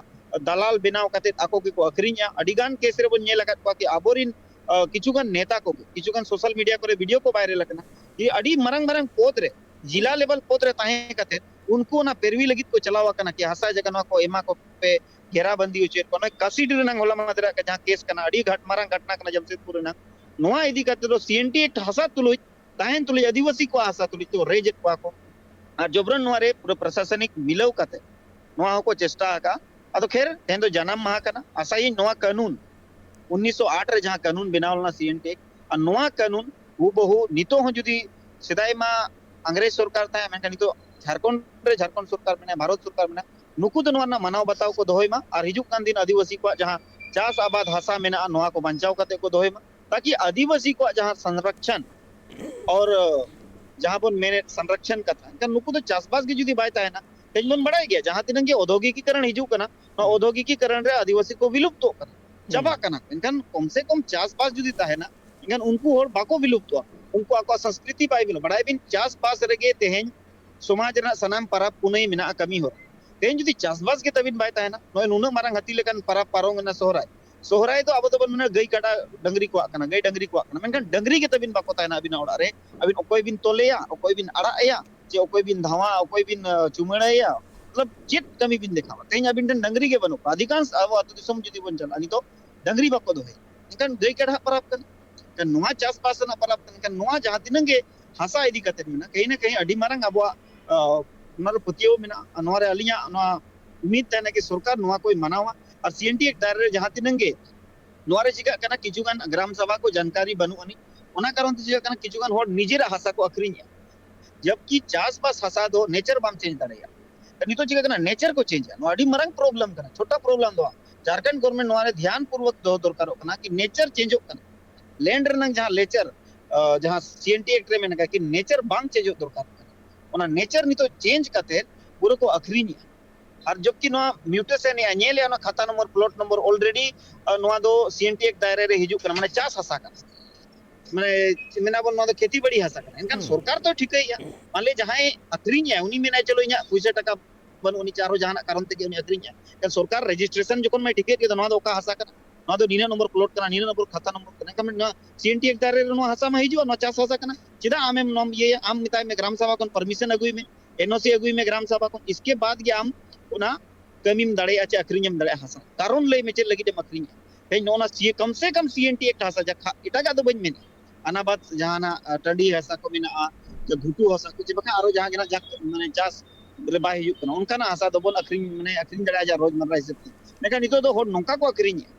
ᱫᱟᱞᱟᱞ ᱵᱮᱱᱟᱣ ᱠᱟᱛᱮᱫ ᱟᱠᱚ ᱜᱮᱠᱚ ᱟᱹᱠᱷᱨᱤᱧᱮᱜᱼᱟ᱾ ᱟᱹᱰᱤ ᱜᱟᱱ ᱠᱮᱥ ᱨᱮᱵᱚᱱ ᱧᱮᱞ ᱟᱠᱟᱫ ᱠᱚᱣᱟ ᱠᱤ ᱟᱵᱚᱨᱤᱱ, ᱟᱹ, ᱠᱤᱪᱷᱩ ᱜᱟᱱ ᱱᱮᱛᱟ ᱠᱚᱜᱮ, ᱠᱤᱪᱷᱩ ᱜᱟᱱ ᱥᱳᱥᱟᱞ ᱢᱤᱰᱤᱭᱟ ᱠᱚᱨᱮ ᱵᱷᱤᱰᱤᱭᱳ ᱠᱚ ᱵᱟᱭᱨᱟᱞ ᱟᱠᱟᱱᱟ ᱡᱮ ᱟᱹᱰᱤ ᱢᱟᱨᱟᱝ ᱢᱟᱨᱟᱝ ᱯᱚᱫᱽ ᱨᱮ, ᱡᱤᱞᱟ ᱞᱮᱵᱮᱞ ᱯᱚᱫᱽ ᱨᱮ ᱛᱟᱦᱮᱸ ᱠᱟᱛᱮᱫ ᱩᱱᱠᱩ ᱚᱱᱟ ᱯᱮᱨᱣᱤ ᱞᱟᱹᱜᱤᱫ ᱠᱚ ᱪᱟᱞᱟᱣ ᱟᱠᱟᱱᱟ ᱠᱤ ᱦᱟᱥᱟ ᱡᱟᱭᱜᱟ ᱱᱚᱣᱟ ᱠᱚ ᱮᱢᱟ ᱠᱚ ᱯᱮ, ᱜᱷᱮᱨᱟ ᱵᱟᱹᱱᱫᱤ ᱦᱚᱪᱚᱭᱮᱫ ᱠᱚᱣᱟ᱾ ᱱᱚᱜᱼᱚᱭ ᱠᱟᱥᱤᱰᱤ ᱨᱮᱱᱟᱝ ᱦᱚᱞᱟ ᱢᱟᱫᱷᱮᱨᱟᱜ ᱡᱟᱦᱟᱸ ᱠᱮᱥ ᱠᱟᱱᱟ, ᱟᱹᱰᱤ ᱜᱷᱟᱴ ᱢᱟᱨᱟᱝ ᱜᱷᱟᱴᱱᱟ ᱠᱟᱱᱟ ᱡᱟᱢᱥᱮᱫᱽᱯᱩᱨ ᱨᱮᱱᱟᱝ, ᱱᱚᱣᱟ ᱤᱫᱤ ᱠᱟᱛᱮᱫ ᱫᱚ ᱥᱤ ᱮᱱ ᱴᱤ ᱮᱠᱴ ᱦᱟᱥᱟ ᱛᱩᱞᱩᱡ, ᱛᱟᱦᱮᱱ ᱛᱩᱞᱩᱡ, ᱟᱹᱫᱤᱵᱟᱹᱥᱤ ᱠᱚᱣᱟᱜ ᱦᱟᱥᱟ ᱛᱩᱞᱩᱡ ᱠᱚ ᱨᱮᱡᱮᱫ ᱠᱚᱣᱟ ᱠᱚ᱾ ᱟᱨ ᱡᱚᱵᱨᱟᱱ ᱱᱚᱣᱟ ᱨᱮ ᱯᱩᱨᱟᱹ ᱯᱨᱚᱥᱟᱥᱚᱱᱤᱠ ᱢᱤᱞᱟᱹᱣ ᱠᱟᱛᱮ ᱱᱚᱣᱟ ᱦᱚᱸᱠᱚ ᱪᱮᱥᱴᱟ ᱟᱠᱟᱫᱼᱟ᱾ ᱟᱫᱚ ᱠᱷᱮᱨ, ᱛᱮᱦᱮᱧ ᱫᱚ ᱡᱟᱱᱟᱢ ᱢᱟᱦᱟ ᱠᱟᱱᱟ, ᱟᱥᱟᱭᱟᱹᱧ ᱱᱚᱣᱟ ᱠᱟᱹᱱᱩᱱ ᱩᱱᱤᱥᱥᱚ ᱟᱴ ᱨᱮ ᱡᱟᱦᱟᱸ ᱠᱟᱹᱱᱩᱱ ᱵᱮᱱᱟᱣ ᱞᱮᱱᱟ ᱥᱤ ᱮᱱ ᱴᱤ ᱮᱠᱴ, ᱟᱨ ᱱᱚᱣᱟ ᱠᱟᱹᱱᱩᱱ ᱦᱩᱵᱚᱦᱩ ᱱᱤᱛᱚᱜ ᱦᱚᱸ ᱡᱩᱫᱤ, ᱥᱮᱫᱟᱭ ᱢᱟ ᱟᱝᱨᱮᱡᱽ ᱥᱚᱨᱠᱟᱨ ᱛᱟᱦᱮᱸ, ᱢᱮᱱᱠᱷᱟᱱ ᱱᱤᱛᱚᱜ ᱡᱷᱟᱲᱠᱷᱚᱸᱰ ᱨᱮ ᱡᱷᱟᱲᱠᱷᱚᱸᱰ ᱥᱚᱨᱠᱟᱨ ᱢᱮᱱᱟᱭᱟ, ᱵᱷᱟᱨᱚᱛ ᱥᱚᱨᱠᱟᱨ ᱢᱮᱱᱟᱭᱟ, ᱱᱩᱠᱩ ᱫᱚ ᱱᱚᱣᱟ ᱨᱮᱱᱟᱜ ᱢᱟᱱᱟᱣ ᱵᱟᱛᱟᱣ ᱠᱚ ᱫᱚᱦᱚᱭ ᱢᱟ ᱟᱨ ᱦᱤᱡᱩᱜ ᱠᱟᱱ ᱫᱤᱱ ᱟᱹᱫᱤᱵᱟᱹᱥᱤ ᱠᱚᱣᱟᱜ ᱡᱟᱦᱟᱸ ᱪᱟᱥ ᱟᱵᱟᱫ ᱦᱟᱥᱟ ᱢᱮᱱᱟᱜᱼᱟ, ᱱᱚᱣᱟ ᱠᱚ ᱵᱟᱧᱪᱟᱣ ᱠᱟᱛᱮ ᱠᱚ ᱫᱚᱦᱚᱭ ᱢᱟ, ᱛᱟᱠᱤ ᱟᱹᱫᱤᱵᱟᱹᱥᱤ ᱠᱚᱣᱟᱜ ᱡᱟᱦᱟᱸ ᱥᱚᱝᱨᱚᱠᱷᱚᱱ ᱟᱨ ᱡᱟᱦᱟᱸ ᱵᱚᱱ ᱢᱮᱱᱮᱫ ᱥᱚᱝᱨᱚᱠᱷᱚᱱ ᱠᱟᱛᱷᱟ, ᱮᱱᱠᱷᱟᱱ ᱱᱩᱠᱩ ᱫᱚ ᱪᱟᱥᱵᱟᱥ ᱜᱮ ᱡᱩᱫᱤ ᱵᱟᱭ ᱛᱟᱦᱮᱱᱟ, ᱛᱮᱦᱮᱧ ᱵᱚᱱ ᱵᱟᱲᱟᱭ ᱜᱮᱭᱟ ᱡᱟᱦᱟᱸ ᱛᱤᱱᱟᱹᱜ ᱜᱮ ᱳᱫᱽᱭᱳᱜᱤᱠᱤᱠᱚᱨᱚᱱ ᱦᱤᱡᱩᱜ ᱠᱟᱱᱟ, ᱱᱚᱣᱟ ᱦᱩᱸ᱾ ᱳᱫᱽᱭᱳᱜᱤᱠᱤᱠᱚᱨᱚᱱ ᱨᱮ ᱟᱹᱫᱤᱵᱟᱹᱥᱤ ᱠᱚ ᱵᱤᱞᱩᱯᱛᱚᱜ ᱠᱟᱱᱟ, ᱦᱩᱸ᱾ ᱪᱟᱵᱟᱜ ᱠᱟᱱᱟ᱾ ᱮᱱᱠᱷᱟᱱ ᱠᱚᱢ ᱥᱮ ᱠᱚᱢ ᱪᱟᱥᱵᱟᱥ ᱡᱩᱫᱤ ᱛᱟᱦᱮᱱᱟ, ᱮᱱᱠᱷᱟᱱ ᱩᱱᱠᱩ ᱦᱚᱲ ᱵᱟᱠᱚ ᱵᱤᱞᱩᱯᱛᱚᱜᱼᱟ, ᱩᱱᱠᱩ ᱟᱠᱚᱣᱟᱜ ᱥᱚᱝᱥᱠᱨᱤᱛᱤ ᱵᱟᱭ ᱵᱤᱞᱩᱯ᱾ ᱵᱟᱲᱟᱭ ᱵᱤᱱ, ᱪᱟᱥᱵᱟᱥ ᱨᱮᱜᱮ ᱛᱮᱦᱮᱧ ᱥᱚᱢᱟᱡᱽ ᱨᱮᱱᱟᱜ ᱥᱟᱱᱟᱢ ᱯᱟᱨᱟᱵᱽ ᱯᱩᱱᱟᱹᱭ ᱢᱮᱱᱟᱜᱼᱟ, ᱠᱟᱹᱢᱤ ᱦᱚᱨᱟ᱾ ᱛᱮᱦᱮᱧ ᱡᱩᱫᱤ ᱪᱟᱥᱵᱟᱥ ᱜᱮ ᱛᱟᱵᱤᱱ ᱵᱟᱭ ᱛᱟᱦᱮᱱᱟ, ᱱᱚᱜᱼᱚᱭ ᱱᱩᱱᱟᱹᱜ ᱢᱟᱨᱟᱝ ᱦᱟᱹᱛᱤ ᱞᱮᱠᱟᱱ ᱯᱟᱨᱟᱵᱽ ᱯᱟᱨᱚᱢ ᱮᱱᱟ ᱥᱚᱦᱨᱟᱭ, ᱥᱚᱦᱨᱟᱭ ᱫᱚ ᱟᱵᱚ ᱫᱚᱵᱚᱱ ᱢᱮᱱᱟ ᱜᱟᱹᱭ ᱠᱟᱰᱟ ᱰᱟᱹᱝᱨᱤ ᱠᱚᱣᱟᱜ ᱠᱟᱱᱟ, ᱜᱟᱹᱭ ᱰᱟᱹᱝᱨᱤ ᱠᱚᱣᱟᱜ ᱠᱟᱱᱟ, ᱢᱮᱱᱠᱷᱟᱱ ᱰᱟᱹᱝᱨᱤ ᱜᱮ ᱛᱟᱵᱤᱱ ᱵᱟᱠᱚ ᱛᱟᱦᱮᱱᱟ ᱟᱹᱵᱤᱱᱟᱜ ᱚᱲᱟᱜ ᱨᱮ᱾ ᱟᱹᱵᱤᱱ ᱚᱠᱚᱭ ᱵᱤᱱ ᱛᱚᱞᱮᱭᱟ, ᱚᱠᱚᱭ ᱵᱤᱱ ᱟᱲᱟᱜ ᱮᱭᱟ, ᱪᱮ ᱚᱠᱚᱭ ᱵᱤᱱ ᱫᱷᱟᱣᱟ, ᱚᱠᱚᱭ ᱵᱤᱱ, ᱟᱸ, ᱪᱩᱢᱟᱹᱲᱟᱭᱟ, ᱢᱚᱛᱞᱚᱵ ᱪᱮᱫ ᱠᱟᱹᱢᱤ ᱵᱤᱱ ᱫᱮᱠᱷᱟᱣᱟ? ᱛᱮᱦᱮᱧ ᱟᱹᱵᱤᱱ ᱴᱷᱮᱱ ᱰᱟᱹᱝᱨᱤ ᱜᱮ ᱵᱟᱹᱱᱩᱜ ᱠᱚᱣᱟ᱾ ᱚᱫᱷᱤᱠᱟᱝᱥ ᱟᱵᱚ ᱟᱹᱛᱩ ᱫᱤᱥᱚᱢ ᱡᱩᱫᱤ ᱵᱚᱱ ᱪᱟᱞᱟᱜᱼᱟ, ᱱᱤᱛᱚᱜ ᱰᱟᱹᱝᱨᱤ ᱵᱟᱠᱚ ᱫᱚᱦᱚᱭᱟ, ᱮᱱᱠᱷᱟᱱ ᱜᱟᱹᱭ ᱠᱟᱰᱟᱣᱟᱜ ᱯᱟᱨᱟᱵᱽ ᱠᱟᱱᱟ᱾ ᱮᱱᱠᱷᱟᱱ ᱱᱚᱣᱟ ᱪᱟᱥᱵᱟᱥ ᱨᱮᱱᱟᱜ ᱯᱟᱨᱟᱵᱽ ᱠᱟᱱᱟ᱾ ᱮᱱᱠᱷᱟᱱ ᱱᱚᱣᱟ ᱡᱟᱦᱟᱸ ᱛᱤᱱᱟᱹᱜ ᱜᱮ ᱦᱟᱥᱟ ᱤᱫᱤ ᱠᱟᱛᱮ ᱢᱮᱱᱟᱜᱼᱟ, ᱠᱟᱹᱦᱤ ᱱᱟ ᱠᱟᱹᱦᱤ ᱟᱹᱰᱤ ᱢᱟᱨᱟᱝ ᱟᱵᱚᱣᱟᱜ, ᱟᱸ, ᱚᱱᱟ ᱨᱮ ᱯᱟᱹᱛᱭᱟᱹᱣ ᱢᱮᱱᱟᱜᱼᱟ᱾ ᱟᱨ ᱱᱚᱣᱟ ᱨᱮ ᱟᱹᱞᱤᱧᱟᱜ ᱱᱚᱣᱟ ᱩᱢᱤᱫ ᱛᱟᱦᱮᱱᱟ ᱠᱤ ᱥᱚᱨᱠᱟᱨ ᱱᱚᱣᱟ ᱠᱚᱭ ᱢᱟᱱᱟᱣᱟ᱾ ᱟᱨ ᱥᱤ ᱮᱱ ᱴᱤ ᱮᱠᱴ ᱫᱟᱭᱨᱟ ᱨᱮ ᱡᱟᱦᱟᱸ ᱛᱤᱱᱟᱹᱜ ᱜᱮ ᱱᱚᱣᱟ ᱨᱮ ᱪᱤᱠᱟᱹᱜ ᱠᱟᱱᱟ, ᱠᱤᱪᱷᱩ ᱜᱟᱱ ᱜᱨᱟᱢ ᱥᱟᱵᱷᱟ ᱠᱚ ᱡᱟᱱᱠᱟᱨᱤ ᱵᱟᱹᱱᱩᱜ ᱟᱹᱱᱤᱡ, ᱚᱱᱟ ᱠᱟᱨᱚᱱ ᱛᱮ ᱪᱤᱠᱟᱹᱜ ᱠᱟᱱᱟ, ᱠᱤᱪᱷᱩ ᱜᱟᱱ ᱦᱚᱲ ᱱᱤᱡᱮᱨᱟᱜ ᱦᱟᱥᱟ ᱠᱚ ᱟᱹᱠᱷᱨᱤᱧᱮᱜᱼᱟ, ᱡᱚᱵᱠᱤ ᱪᱟᱥᱵᱟᱥ ᱦᱟᱥᱟ ᱫᱚ ᱱᱮᱪᱟᱨ ᱵᱟᱢ ᱪᱮᱧᱡᱽ ᱫᱟᱲᱮᱭᱟᱜᱼᱟ᱾ ᱱᱤᱛᱚᱜ ᱪᱤᱠᱟᱹᱜ ᱠᱟᱱᱟ, ᱱᱮᱪᱟᱨ ᱠᱚ ᱪᱮᱧᱡᱽ ᱮᱜᱼᱟ᱾ ᱱᱚᱣᱟ ᱟᱹᱰᱤ ᱢᱟᱨᱟᱝ ᱯᱨᱚᱵᱞᱮᱢ ᱠᱟᱱᱟ, ᱪᱷᱳᱴᱟ ᱯᱨᱚᱵᱞᱮᱢ ᱫᱚ ᱵᱟᱝ᱾ ᱡᱷᱟᱲᱠᱷᱚᱸᱰ ᱜᱚᱵᱷᱚᱨᱱᱢᱮᱱᱴ ᱱᱚᱣᱟ ᱨᱮ ᱫᱷᱮᱭᱟᱱ ᱯᱩᱨᱵᱚᱠ ᱫᱚᱦᱚ ᱫᱚᱨᱠᱟᱨᱚᱜ ᱠᱟᱱᱟ ᱠᱤ ᱱᱮᱪᱟᱨ ᱪᱮᱧᱡᱚᱜ ᱠᱟᱱᱟ, ᱞᱮᱱᱰ ᱨᱮᱱᱟᱜ ᱡᱟᱦᱟᱸ ᱱᱮᱪᱟᱨ, ᱡᱟᱦᱟᱸ ᱥᱤ ᱮᱱ ᱴᱤ ᱮᱠᱴ ᱨᱮ ᱢᱮᱱᱟᱜᱼᱟ ᱠᱤ ᱱᱮᱪᱟᱨ ᱵᱟᱝ ᱪᱮᱧᱡᱚᱜ ᱫᱚᱨᱠᱟᱨ ᱠᱟᱱᱟ, ᱚᱱᱟ ᱱᱮᱪᱟᱨ ᱱᱤᱛᱚᱜ ᱪᱮᱧᱡᱽ ᱠᱟᱛᱮ ᱯᱩᱨᱟᱹ ᱠᱚ ᱟᱹᱠᱷᱨᱤᱧᱮᱜᱼᱟ᱾ ᱟᱨ ᱡᱚᱵᱠᱤ ᱱᱚᱣᱟ ᱢᱤᱭᱩᱴᱮᱥᱚᱱ ᱮᱜᱼᱟ, ᱧᱮᱞᱮᱜᱼᱟ ᱚᱱᱟ ᱠᱷᱟᱛᱟ ᱱᱚᱢᱵᱚᱨ, ᱯᱞᱚᱴ ᱱᱚᱢᱵᱚᱨ already, ᱱᱚᱣᱟ ᱫᱚ ᱥᱤ ᱮᱱ ᱴᱤ ᱮᱠᱴ ᱫᱟᱭᱨᱟ ᱨᱮ ᱦᱤᱡᱩᱜ ᱠᱟᱱᱟ, ᱢᱟᱱᱮ ᱪᱟᱥ ᱦᱟᱥᱟ ᱠᱟᱱᱟ᱾ ᱢᱟᱱᱮ ᱢᱮᱱᱟ ᱵᱚᱱ ᱱᱚᱣᱟ ᱫᱚ ᱠᱷᱮᱛᱤ ᱵᱟᱲᱤ ᱦᱟᱥᱟ ᱠᱟᱱᱟ᱾ ᱮᱱᱠᱷᱟᱱ ᱦᱩᱸ᱾ ᱥᱚᱨᱠᱟᱨ ᱫᱚᱭ ᱴᱷᱤᱠᱟᱹᱭᱮᱜᱼᱟ, ᱢᱟᱱᱞᱤ ᱡᱟᱦᱟᱸᱭ ᱟᱹᱠᱷᱨᱤᱧᱮᱜᱼᱟ ᱩᱱᱤ ᱢᱮᱱᱟᱭ ᱪᱚᱞᱚ ᱤᱧᱟᱹᱜ ᱯᱩᱭᱥᱟᱹ ᱴᱟᱠᱟ ᱵᱟᱹᱱᱩᱜ ᱟᱹᱱᱤᱡ ᱪᱮ ᱟᱨᱦᱚᱸ ᱡᱟᱦᱟᱱᱟᱜ ᱠᱟᱨᱚᱱ ᱛᱮᱜᱮ ᱩᱱᱤ ᱟᱹᱠᱷᱨᱤᱧᱮᱜᱼᱟ, ᱮᱱᱠᱷᱟᱱ ᱥᱚᱨᱠᱟᱨ ᱨᱮᱡᱤᱥᱴᱨᱮᱥᱚᱱ ᱡᱚᱠᱷᱚᱱ ᱢᱟᱭ ᱴᱷᱤᱠᱟᱹᱭᱮᱫ ᱜᱮ ᱱᱚᱣᱟ ᱫᱚ ᱚᱠᱟ ᱦᱟᱥᱟ ᱠᱟᱱᱟ, ᱱᱚᱣᱟ ᱫᱚ ᱱᱤᱱᱟᱹᱜ ᱱᱚᱢᱵᱚᱨ ᱯᱞᱚᱴ ᱠᱟᱱᱟ, ᱱᱤᱱᱟᱹᱜ ᱱᱚᱢᱵᱚᱨ ᱠᱷᱟᱛᱟ ᱱᱚᱢᱵᱚᱨ ᱠᱟᱱᱟ, ᱮᱱᱠᱷᱟᱱ ᱱᱚᱣᱟ ᱥᱤ ᱮᱱ ᱴᱤ ᱮᱠᱴ ᱫᱟᱭᱨᱟ ᱨᱮ ᱱᱚᱣᱟ ᱦᱟᱥᱟ ᱢᱟ ᱦᱤᱡᱩᱜᱼᱟ, ᱱᱚᱣᱟ ᱪᱟᱥ ᱦᱟᱥᱟ ᱠᱟᱱᱟ, ᱪᱮᱫᱟᱜ ᱟᱢᱮᱢ ᱱᱚᱣᱟᱢ ᱤᱭᱟᱹᱭᱟ? ᱟᱢ ᱢᱮᱛᱟᱭ ᱢᱮ ᱜᱨᱟᱢ ᱥᱟᱵᱷᱟ ᱠᱷᱚᱱ ᱯᱟᱨᱢᱤᱥᱚᱱ ᱟᱹᱜᱩᱭ ᱢᱮ, ᱮᱱ ᱳ ᱥᱤ ᱟᱹᱜᱩᱭ ᱢᱮ ᱜᱨᱟᱢ ᱥᱟᱵᱷᱟ ᱠᱷᱚᱱ, ᱤᱥᱠᱮ ᱵᱟᱫ ᱜᱮ ᱟᱢ ᱚᱱᱟ ᱠᱟᱹᱢᱤᱢ ᱫᱟᱲᱮᱭᱟᱜᱼᱟ ᱪᱮ ᱟᱹᱠᱷᱨᱤᱧᱮᱢ ᱫᱟᱲᱮᱭᱟᱜᱼᱟ ᱦᱟᱥᱟ᱾ ᱠᱟᱨᱚᱱ ᱞᱟᱹᱭ ᱢᱮ ᱪᱮᱫ ᱞᱟᱹᱜᱤᱫ ᱮᱢ ᱟᱹᱠᱷᱨᱤᱧᱟ? ᱛᱮᱦᱮᱧ ᱱᱚᱜᱼᱚ ᱱᱟ ᱥᱤ-, ᱠᱚᱢ ᱥᱮ ᱠᱚᱢ ᱥᱤ ᱮᱱ ᱴᱤ ᱮᱠᱴ ᱦᱟᱥᱟ ᱡᱟᱠᱷᱟ, ᱮᱴᱟᱜᱟᱜ ᱫᱚ ᱵᱟᱹᱧ ᱢᱮᱱᱟ, ᱚᱱᱟ ᱵᱟᱫ ᱡᱟᱦᱟᱱᱟᱜ, ᱟ, ᱴᱟᱺᱰᱤ ᱦᱟᱥᱟ ᱠᱚ ᱢᱮᱱᱟᱜᱼᱟ, ᱥᱮ ᱜᱷᱩᱴᱩ ᱦᱟᱥᱟ ᱠᱚ, ᱪᱮ ᱵᱟᱠᱷᱟᱱ ᱟᱨᱚ ᱡᱟᱦᱟᱸ ᱜᱮ ᱱᱟᱜ ᱡᱟᱠ-, ᱢᱟᱱᱮ ᱪᱟᱥ ᱨᱮ ᱵᱟᱭ ᱦᱩᱭᱩᱜ ᱠᱟᱱᱟ, ᱚᱱᱠᱟᱱᱟᱜ ᱦᱟᱥᱟ ᱫᱚᱵᱚᱱ ᱟᱹᱠᱷᱨᱤᱧ, ᱢᱟᱱᱮ ᱟᱹᱠᱷᱨᱤᱧ ᱫᱟᱲᱮᱭᱟᱜᱼᱟ ᱡᱟ ᱨᱳᱡᱽᱢᱟᱨᱨᱟ ᱦᱤᱥᱟᱹᱵ ᱛᱮ᱾ ᱢᱮᱱᱠᱷᱟᱱ ᱱᱤᱛᱚᱜ ᱫᱚ ᱦᱚᱲ ᱱᱚᱝᱠᱟ ᱠᱚ ᱟᱹᱠᱷᱨᱤᱧᱮᱜᱼᱟ,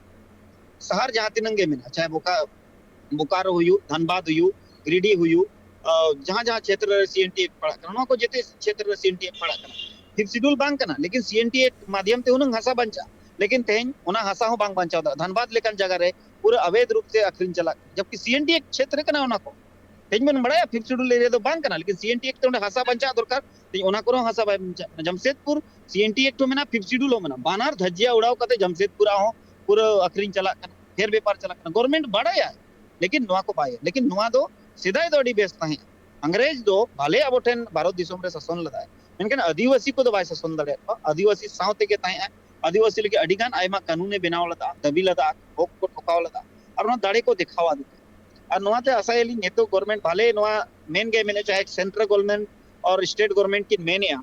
ᱥᱟᱦᱟᱨ ᱡᱟᱦᱟᱸ ᱛᱤᱱᱟᱹᱜ ᱜᱮ ᱢᱮᱱᱟᱜᱼᱟ, ᱪᱟᱦᱮ ᱵᱳᱠᱟ-, ᱵᱳᱠᱟᱨᱳ ᱦᱩᱭᱩᱜ, ᱫᱷᱟᱱᱵᱟᱫᱽ ᱦᱩᱭᱩᱜ, ᱜᱤᱨᱤᱰᱤ ᱦᱩᱭᱩᱜ, ᱟ, ᱡᱟᱦᱟᱸ ᱡᱟᱦᱟᱸ ᱠᱷᱮᱛᱨᱚ ᱨᱮ ᱥᱤ ᱮᱱ ᱴᱤ ᱮᱠᱴ ᱯᱟᱲᱟᱜ ᱠᱟᱱᱟ, ᱱᱚᱣᱟ ᱠᱚ ᱡᱮᱛᱮ ᱠᱷᱮᱛᱨᱚ ᱨᱮ ᱥᱤ ᱮᱱ ᱴᱤ ᱮᱠᱴ ᱯᱟᱲᱟᱜ ᱠᱟᱱᱟ᱾ ᱯᱷᱤᱯᱛᱷ ᱥᱤᱰᱩᱞ ᱵᱟᱝ ᱠᱟᱱᱟ, ᱞᱮᱠᱤᱱ ᱥᱤ ᱮᱱ ᱴᱤ ᱮᱠᱴ ᱢᱟᱫᱷᱭᱚᱢ ᱛᱮ ᱦᱩᱱᱟᱹᱝ ᱦᱟᱥᱟ ᱵᱟᱧᱪᱟᱜᱼᱟ, ᱞᱮᱠᱤᱱ ᱛᱮᱦᱮᱧ ᱚᱱᱟ ᱦᱟᱥᱟ ᱦᱚᱸ ᱵᱟᱝ ᱵᱟᱧᱪᱟᱣ ᱫᱟᱲᱮᱭᱟᱜᱼᱟ᱾ ᱫᱷᱟᱱᱵᱟᱫᱽ ᱞᱮᱠᱟᱱ ᱡᱟᱭᱜᱟ ᱨᱮ ᱯᱩᱨᱟᱹ ᱚᱵᱮᱫᱷ ᱨᱩᱯ ᱛᱮ ᱟᱹᱠᱷᱨᱤᱧ ᱪᱟᱞᱟᱜ ᱠᱟᱱᱟ, ᱡᱚᱵᱠᱤ ᱥᱤ ᱮᱱ ᱴᱤ ᱮᱠᱴ ᱠᱷᱮᱛᱨᱚ ᱠᱟᱱᱟ ᱚᱱᱟ ᱠᱚ᱾ ᱛᱮᱦᱮᱧ ᱵᱚᱱ ᱵᱟᱲᱟᱭᱟ ᱯᱷᱤᱯᱛᱷ ᱥᱤᱰᱩᱞ ᱮᱨᱤᱭᱟ ᱫᱚ ᱵᱟᱝ ᱠᱟᱱᱟ, ᱞᱮᱠᱤᱱ ᱥᱤ ᱮᱱ ᱴᱤ ᱮᱠᱴ ᱛᱮ ᱚᱸᱰᱮ ᱦᱟᱥᱟ ᱵᱟᱧᱪᱟᱜ ᱫᱚᱨᱠᱟᱨ, ᱛᱮᱦᱮᱧ ᱚᱱᱟ ᱠᱚᱨᱮ ᱦᱚᱸ ᱦᱟᱥᱟ ᱵᱟᱭ ᱵᱟᱧᱪᱟᱜ ᱠᱟᱱᱟ᱾ ᱡᱟᱢᱥᱮᱫᱽᱯᱩᱨ ᱥᱤ ᱮᱱ ᱴᱤ ᱮᱠᱴ ᱦᱚᱸ ᱢᱮᱱᱟᱜᱼᱟ, ᱯᱷᱤᱯᱛᱷ ᱥᱤᱰᱩᱞ ᱦᱚᱸ ᱢᱮᱱᱟᱜᱼᱟ, ᱵᱟᱱᱟᱨ ᱫᱷᱟᱡᱤᱭᱟ ᱩᱲᱟᱣ ᱠᱟᱛᱮ ᱡᱟᱢᱥᱮᱫᱽᱯᱩᱨ ᱦᱚᱸ ᱯᱩᱨᱟᱹ ᱟᱹᱠᱷᱨᱤᱧ ᱪᱟᱞᱟᱜ ᱠᱟᱱᱟ, ᱰᱷᱮᱨ ᱵᱮᱯᱟᱨ ᱪᱟᱞᱟᱜ ᱠᱟᱱᱟ᱾ ᱜᱚᱵᱷᱚᱨᱱᱢᱮᱱᱴ ᱵᱟᱲᱟᱭᱟ, ᱞᱮᱠᱤᱱ ᱱᱚᱣᱟ ᱠᱚ ᱵᱟᱭ, ᱞᱮᱠᱤᱱ ᱱᱚᱣᱟ ᱫᱚ ᱥᱮᱫᱟᱭ ᱫᱚ ᱟᱹᱰᱤ ᱵᱮᱥ ᱛᱟᱦᱮᱸ᱾ ᱤᱝᱨᱮᱡᱽ ᱫᱚ ᱵᱷᱟᱞᱮ ᱟᱵᱚ ᱴᱷᱮᱱ ᱵᱷᱟᱨᱚᱛ ᱫᱤᱥᱚᱢ ᱨᱮ ᱥᱟᱥᱚᱱ ᱞᱮᱫᱟᱭ, ᱢᱮᱱᱠᱷᱟᱱ ᱟᱹᱫᱤᱵᱟᱹᱥᱤ ᱠᱚᱫᱚ ᱵᱟᱭ ᱥᱟᱥᱚᱱ ᱫᱟᱲᱮᱭᱟᱜ ᱠᱚᱣᱟ᱾ ᱟᱹᱫᱤᱵᱟᱹᱥᱤ ᱥᱟᱶ ᱛᱮᱜᱮ ᱛᱟᱦᱮᱸᱜᱼᱟ᱾ ᱟᱹᱫᱤᱵᱟᱹᱥᱤ ᱞᱟᱹᱜᱤᱫ ᱟᱹᱰᱤ ᱜᱟᱱ ᱟᱭᱢᱟ ᱠᱟᱹᱱᱩᱱᱮ ᱵᱮᱱᱟᱣ ᱞᱮᱫᱟ, ᱫᱟᱹᱵᱤ ᱞᱮᱫᱟ, ᱦᱚᱠ ᱠᱚ ᱴᱷᱚᱠᱟᱣ ᱞᱮᱫᱟ, ᱟᱨ ᱚᱱᱟ ᱫᱟᱲᱮ ᱠᱚ ᱫᱮᱠᱷᱟᱣ ᱟᱫᱮ ᱛᱟᱦᱮᱸᱫ᱾ ᱟᱨ ᱱᱚᱣᱟᱛᱮ ᱟᱥᱟᱭᱟᱞᱤᱧ ᱱᱤᱛᱚᱜ ᱜᱚᱵᱷᱚᱨᱱᱢᱮᱱᱴ ᱵᱷᱟᱞᱮ ᱱᱚᱣᱟ ᱢᱮᱱ ᱜᱮ ᱢᱮᱱᱮᱫ, ᱪᱟᱦᱮ ᱥᱮᱱᱴᱨᱟᱞ ᱜᱚᱵᱷᱚᱨᱱᱢᱮᱱᱴ ᱟᱨ ᱥᱴᱮᱴ ᱜᱚᱵᱷᱚᱨᱱᱢᱮᱱᱴ ᱠᱤᱱ ᱢᱮᱱᱮᱫᱼᱟ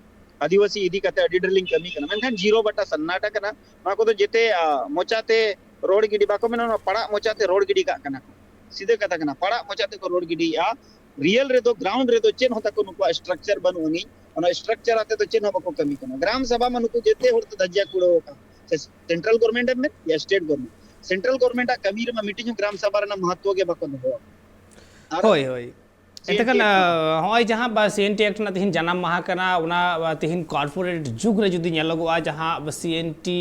ᱟᱹᱫᱤᱵᱟᱹᱥᱤ ᱤᱫᱤ ᱠᱟᱛᱮ ᱟᱹᱰᱤ ᱰᱷᱮᱨ ᱞᱤᱧ ᱠᱟᱹᱢᱤ ᱠᱟᱱᱟ, ᱢᱮᱱᱠᱷᱟᱱ ᱡᱤᱨᱳ ᱵᱟᱴᱟ ᱥᱟᱱᱱᱟᱴᱟ ᱠᱟᱱᱟ᱾ ᱱᱚᱣᱟ ᱠᱚᱫᱚ ᱡᱮᱛᱮ, ᱟ, ᱢᱚᱪᱟᱛᱮ ᱨᱚᱲ ᱜᱤᱰᱤ ᱵᱟᱠᱚ ᱢᱮᱱᱟ, ᱚᱱᱟ ᱯᱟᱲᱟᱜ ᱢᱚᱪᱟᱛᱮ ᱨᱚᱲ ᱜᱤᱰᱤ ᱠᱟᱜ ᱠᱟᱱᱟ ᱠᱚ᱾ ᱥᱤᱫᱷᱟᱹ ᱠᱟᱛᱷᱟ ᱠᱟᱱᱟ, ᱯᱟᱲᱟᱜ ᱢᱚᱪᱟ ᱛᱮᱠᱚ ᱨᱚᱲ ᱜᱤᱰᱤᱭᱮᱫᱼᱟ᱾ ᱨᱤᱭᱮᱞ ᱨᱮᱫᱚ, ᱜᱨᱟᱣᱩᱱᱰ ᱨᱮᱫᱚ ᱪᱮᱫ ᱦᱚᱸ ᱛᱟᱠᱚ ᱱᱩᱠᱩᱣᱟᱜ ᱥᱴᱨᱟᱠᱪᱟᱨ ᱵᱟᱹᱱᱩᱜ ᱟᱹᱱᱤᱡ᱾ ᱚᱱᱟ ᱥᱴᱨᱟᱠᱪᱟᱨ ᱟᱛᱮ ᱫᱚ ᱪᱮᱫ ᱦᱚᱸ ᱵᱟᱠᱚ ᱠᱟᱹᱢᱤ ᱠᱟᱱᱟ᱾ ᱜᱨᱟᱢ ᱥᱟᱵᱷᱟ ᱢᱟ ᱱᱩᱠᱩ ᱡᱮᱛᱮ ᱦᱚᱲ ᱛᱮ ᱫᱷᱟᱡᱤᱭᱟ ᱠᱚ ᱩᱲᱟᱹᱣ ᱟᱠᱟᱫ, ᱥᱮ ᱥᱮᱱᱴᱨᱟᱞ ᱜᱚᱵᱷᱚᱨᱱᱢᱮᱱᱴ ᱮᱢ ᱢᱮᱱ ᱭᱟ ᱥᱴᱮᱴ ᱜᱚᱵᱷᱚᱨᱱᱢᱮᱱᱴ, ᱥᱮᱱᱴᱨᱟᱞ ᱜᱚᱵᱷᱚᱨᱱᱢᱮᱱᱴ ᱟᱜ ᱠᱟᱹᱢᱤ ᱨᱮᱢᱟ ᱢᱤᱫᱴᱤᱡ ᱦᱚᱸ ᱜᱨᱟᱢ ᱥᱟᱵᱷᱟ ᱨᱮᱱᱟᱜ ᱢᱚᱦᱚᱛᱛᱚ ᱜᱮ ᱵᱟᱠᱚ ᱫᱚᱦᱚ ᱟᱠᱟᱫᱟ᱾ ᱟᱨ ᱦᱳᱭ, ᱦᱳᱭ᱾ ᱮᱱᱛᱮ ᱠᱷᱟᱱ, ᱥᱤ ᱮᱱ ᱴᱤ ᱮᱠᱴ ᱨᱮᱱᱟᱜ ᱟᱸ, ᱦᱚᱸᱜᱼᱚᱭ ᱡᱟᱦᱟᱸ ᱵᱟ-, ᱥᱤ ᱮᱱ ᱴᱤ ᱮᱠᱴ ᱨᱮᱱᱟᱜ ᱛᱮᱦᱮᱧ ᱡᱟᱱᱟᱢ ᱢᱟᱦᱟ ᱠᱟᱱᱟ, ᱚᱱᱟ, ᱟ, ᱛᱮᱦᱮᱧ ᱠᱚᱨᱯᱳᱨᱮᱴ ᱡᱩᱜᱽ ᱨᱮ ᱡᱩᱫᱤ ᱧᱮᱞᱚᱜᱚᱜᱼᱟ, ᱡᱟᱦᱟᱸ ᱵᱟ-, ᱥᱤ ᱮᱱ ᱴᱤ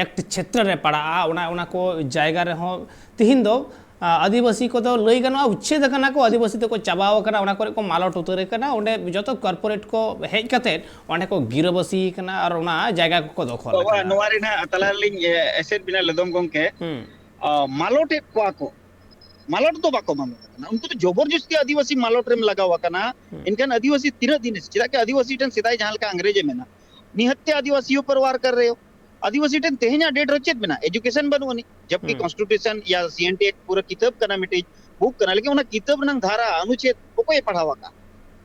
ᱮᱠᱴ ᱪᱷᱮᱛᱨᱚ ᱨᱮ ᱯᱟᱲᱟᱜᱼᱟ, ᱚᱱᱟ ᱚᱱᱟ ᱠᱚ ᱡᱟᱭᱜᱟ ᱨᱮᱦᱚᱸ ᱛᱤᱦᱤᱧ ᱫᱚ ᱟᱹᱫᱤᱵᱟᱹᱥᱤ ᱠᱚᱫᱚ ᱞᱟᱹᱭ ᱜᱟᱱᱚᱜᱼᱟ ᱩᱪᱪᱷᱮᱫ ᱟᱠᱟᱱᱟ ᱠᱚ, ᱟᱹᱫᱤᱵᱟᱹᱥᱤ ᱛᱮᱠᱚ ᱪᱟᱵᱟᱣ ᱟᱠᱟᱱᱟ, ᱚᱱᱟ ᱠᱚᱨᱮ ᱠᱚ ᱢᱟᱞᱚᱴ ᱩᱛᱟᱹᱨ ᱟᱠᱟᱱᱟ᱾ ᱚᱸᱰᱮ ᱡᱚᱛᱚ ᱠᱚᱨᱯᱳᱨᱮᱴ ᱠᱚ ᱦᱮᱡ ᱠᱟᱛᱮ ᱚᱸᱰᱮ ᱠᱚ ᱜᱤᱨᱟᱹᱵᱟᱹᱥᱤ ᱟᱠᱟᱱᱟ ᱟᱨ ᱚᱱᱟ ᱡᱟᱭᱜᱟ ᱠᱚᱠᱚ ᱫᱚᱠᱷᱚᱞ ᱟᱠᱟᱫᱟ᱾ ᱱᱚᱣᱟ ᱨᱮᱱᱟᱜ ᱛᱟᱞᱟ ᱨᱮᱞᱤᱧ ᱮᱥᱮᱫ ᱵᱮᱱᱟ ᱞᱮᱫᱚᱢ ᱜᱚᱢᱠᱮ᱾ ᱢᱟᱞᱚᱴᱮᱫ ᱠᱚᱣᱟ ᱠᱚ, ᱢᱟᱞᱚᱴ ᱫᱚ ᱵᱟᱠᱚ ᱢᱟᱞᱚᱴ ᱟᱠᱟᱱᱟ᱾ ᱩᱱᱠᱩ ᱫᱚ ᱡᱚᱵᱚᱨᱡᱚᱥᱛᱤ ᱟᱹᱫᱤᱵᱟᱹᱥᱤ ᱢᱟᱞᱚᱴ ᱨᱮᱢ ᱞᱟᱜᱟᱣ ᱟᱠᱟᱱᱟ᱾ ᱮᱱᱠᱷᱟᱱ ᱟᱹᱫᱤᱵᱟᱹᱥᱤ ᱛᱤᱱᱟᱹᱜ ᱫᱤᱱ, ᱪᱮᱫᱟᱜ ᱠᱤ ᱟᱹᱫᱤᱵᱟᱹᱥᱤ ᱴᱷᱮᱱ ᱥᱮᱫᱟᱭ ᱡᱟᱦᱟᱸ ᱞᱮᱠᱟ ᱤᱝᱨᱮᱡᱽ ᱮ ᱢᱮᱱᱟ, ᱱᱤᱦᱟᱹᱛ ᱛᱮ ᱟᱹᱫᱤᱵᱟᱹᱥᱤ ᱦᱚᱸ ᱯᱟᱨᱣᱟᱨ ᱠᱟᱨ ᱨᱮ ᱦᱚᱸ᱾ ᱟᱹᱫᱤᱵᱟᱹᱥᱤ ᱴᱷᱮᱱ ᱛᱮᱦᱮᱧᱟᱜ ᱰᱮᱴ ᱨᱮ ᱪᱮᱫ ᱢᱮᱱᱟᱜᱼᱟ? ᱮᱡᱩᱠᱮᱥᱚᱱ ᱵᱟᱹᱱᱩᱜ ᱟᱹᱱᱤᱡ, ᱡᱟᱵᱠᱤ ᱠᱚᱱᱥᱴᱤᱴᱩᱭᱩᱥᱚᱱ ᱭᱟ ᱥᱤ ᱮᱱ ᱴᱤ ᱮᱠᱴ ᱯᱩᱨᱟᱹ ᱠᱤᱛᱟᱹᱵ ᱠᱟᱱᱟ, ᱢᱤᱫᱴᱤᱡ ᱵᱩᱠ ᱠᱟᱱᱟ, ᱞᱮᱠᱤᱱ ᱚᱱᱟ ᱠᱤᱛᱟᱹᱵ ᱨᱮᱱᱟᱜ ᱫᱷᱟᱨᱟ ᱚᱱᱩᱪᱷᱮᱫ ᱚᱠᱚᱭᱮ ᱯᱟᱲᱦᱟᱣ ᱟᱠᱟᱫ?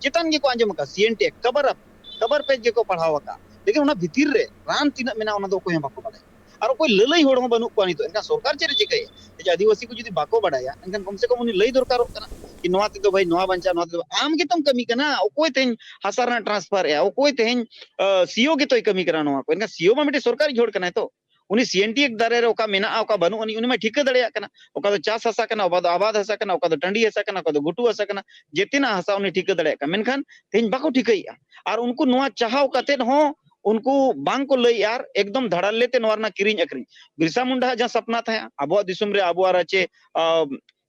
ᱪᱮᱛᱟᱱ ᱜᱮᱠᱚ ᱟᱸᱡᱚᱢ ᱟᱠᱟᱫ, ᱥᱤ ᱮᱱ ᱴᱤ ᱮᱠᱴ ᱠᱟᱵᱟᱨ ᱟᱯ, ᱠᱟᱵᱟᱨ ᱯᱮᱡᱽ ᱜᱮᱠᱚ ᱯᱟᱲᱦᱟᱣ ᱟᱠᱟᱫ, ᱞᱮᱠᱤᱱ ᱚᱱᱟ ᱵᱷᱤᱛᱤᱨ ᱨᱮ ᱨᱟᱱ ᱛᱤᱱᱟᱹᱜ ᱢᱮᱱᱟᱜᱼᱟ ᱚᱱᱟ ᱫᱚ ᱚᱠᱚᱭ ᱦᱚᱸ ᱵᱟᱠᱚ ᱵᱟᱲᱟᱭᱟ᱾ ᱟᱨ ᱚᱠᱚᱭ ᱞᱟᱹᱞᱟᱹᱭ ᱦᱚᱲ ᱦᱚᱸ ᱵᱟᱹᱱᱩᱜ ᱠᱚᱣᱟ ᱱᱤᱛᱚᱜ᱾ ᱮᱱᱠᱷᱟᱱ ᱥᱚᱨᱠᱟᱨ ᱪᱮᱫ ᱮ ᱪᱤᱠᱟᱹᱭᱟ? ᱡᱩᱫᱤ ᱟᱹᱫᱤᱵᱟᱹᱥᱤ ᱠᱚ ᱡᱩᱫᱤ ᱵᱟᱠᱚ ᱵᱟᱲᱟᱭᱟ, ᱮᱱᱠᱷᱟᱱ ᱠᱚᱢ ᱥᱮ ᱠᱚᱢ ᱩᱱᱤ ᱞᱟᱹᱭ ᱫᱚᱨᱠᱟᱨᱚᱜ ᱠᱟᱱᱟ ᱠᱤ ᱱᱚᱣᱟ ᱛᱮᱫᱚ ᱵᱷᱟᱹᱭ ᱱᱚᱣᱟ ᱵᱟᱧᱪᱟᱜᱼᱟ, ᱱᱚᱣᱟ ᱛᱮᱫᱚ᱾ ᱟᱢ ᱜᱮᱛᱚᱢ ᱠᱟᱹᱢᱤ ᱠᱟᱱᱟ, ᱚᱠᱚᱭ ᱛᱮᱦᱮᱧ ᱦᱟᱥᱟ ᱨᱮᱱᱟᱜ ᱴᱨᱟᱱᱥᱯᱷᱟᱨ ᱮᱜᱼᱟ, ᱚᱠᱚᱭ ᱛᱮᱦᱮᱧ ᱥᱤ ᱳ ᱜᱮᱛᱚᱭ ᱠᱟᱹᱢᱤ ᱠᱟᱱᱟ ᱱᱚᱣᱟ ᱠᱚ? ᱮᱱᱠᱷᱟᱱ ᱥᱤ ᱳ ᱢᱟ ᱢᱤᱫᱴᱮᱱ ᱥᱚᱨᱠᱟᱨᱤ ᱦᱚᱲ ᱠᱟᱱᱟᱭ ᱛᱚ, ᱩᱱᱤ ᱥᱤ ᱮᱱ ᱴᱤ ᱮᱠᱴ ᱫᱟᱨᱮ ᱨᱮ ᱚᱠᱟ ᱢᱮᱱᱟᱜᱼᱟ, ᱚᱠᱟ ᱵᱟᱹᱱᱩᱜ ᱟᱹᱱᱤᱡ, ᱩᱱᱤ ᱢᱟᱭ ᱴᱷᱤᱠᱟᱹ ᱫᱟᱲᱮᱭᱟᱜ ᱠᱟᱱᱟ᱾ ᱚᱠᱟ ᱫᱚ ᱪᱟᱥ ᱦᱟᱥᱟ ᱠᱟᱱᱟ, ᱚᱠᱟ ᱫᱚ ᱟᱵᱟᱫ ᱦᱟᱥᱟ ᱠᱟᱱᱟ, ᱚᱠᱟ ᱫᱚ ᱴᱟᱺᱰᱤ ᱦᱟᱥᱟ ᱠᱟᱱᱟ, ᱚᱠᱟ ᱫᱚ ᱜᱷᱩᱴᱩ ᱦᱟᱥᱟ ᱠᱟᱱᱟ, ᱡᱮᱛᱮᱱᱟᱜ ᱦᱟᱥᱟ ᱩᱱᱤ ᱴᱷᱤᱠᱟᱹ ᱫᱟᱲᱮᱭᱟᱜ ᱠᱟᱱᱟ᱾ ᱢᱮᱱᱠᱷᱟᱱ ᱛᱮᱦᱮᱧ ᱵᱟᱠᱚ ᱴᱷᱤᱠᱟᱹᱭᱮᱫᱼᱟ᱾ ᱟᱨ ᱩᱱᱠᱩ ᱱᱚᱣᱟ ᱪᱟᱦᱟᱣ ᱠᱟᱛᱮᱫ ᱦᱚᱸ ᱩᱱᱠᱩ ᱵᱟᱝ ᱠᱚ ᱞᱟᱹᱭᱮᱫᱼᱟ, ᱟᱨ ᱮᱠᱫᱚᱢ ᱫᱷᱟᱲᱟᱞᱞᱮ ᱛᱮ ᱱᱚᱣᱟ ᱨᱮᱱᱟᱜ ᱠᱤᱨᱤᱧ ᱟᱹᱠᱷᱨᱤᱧ᱾ ᱵᱤᱨᱥᱟ ᱢᱩᱱᱰᱟ ᱟᱜ ᱡᱟᱦᱟᱸ ᱥᱟᱯᱱᱟ ᱛᱟᱦᱮᱸᱜᱼᱟ, ᱟᱵᱚᱣᱟᱜ ᱫᱤᱥᱚᱢ ᱨᱮ ᱟᱵᱚᱣᱟᱜ ᱨᱟᱪᱮ, ᱟ,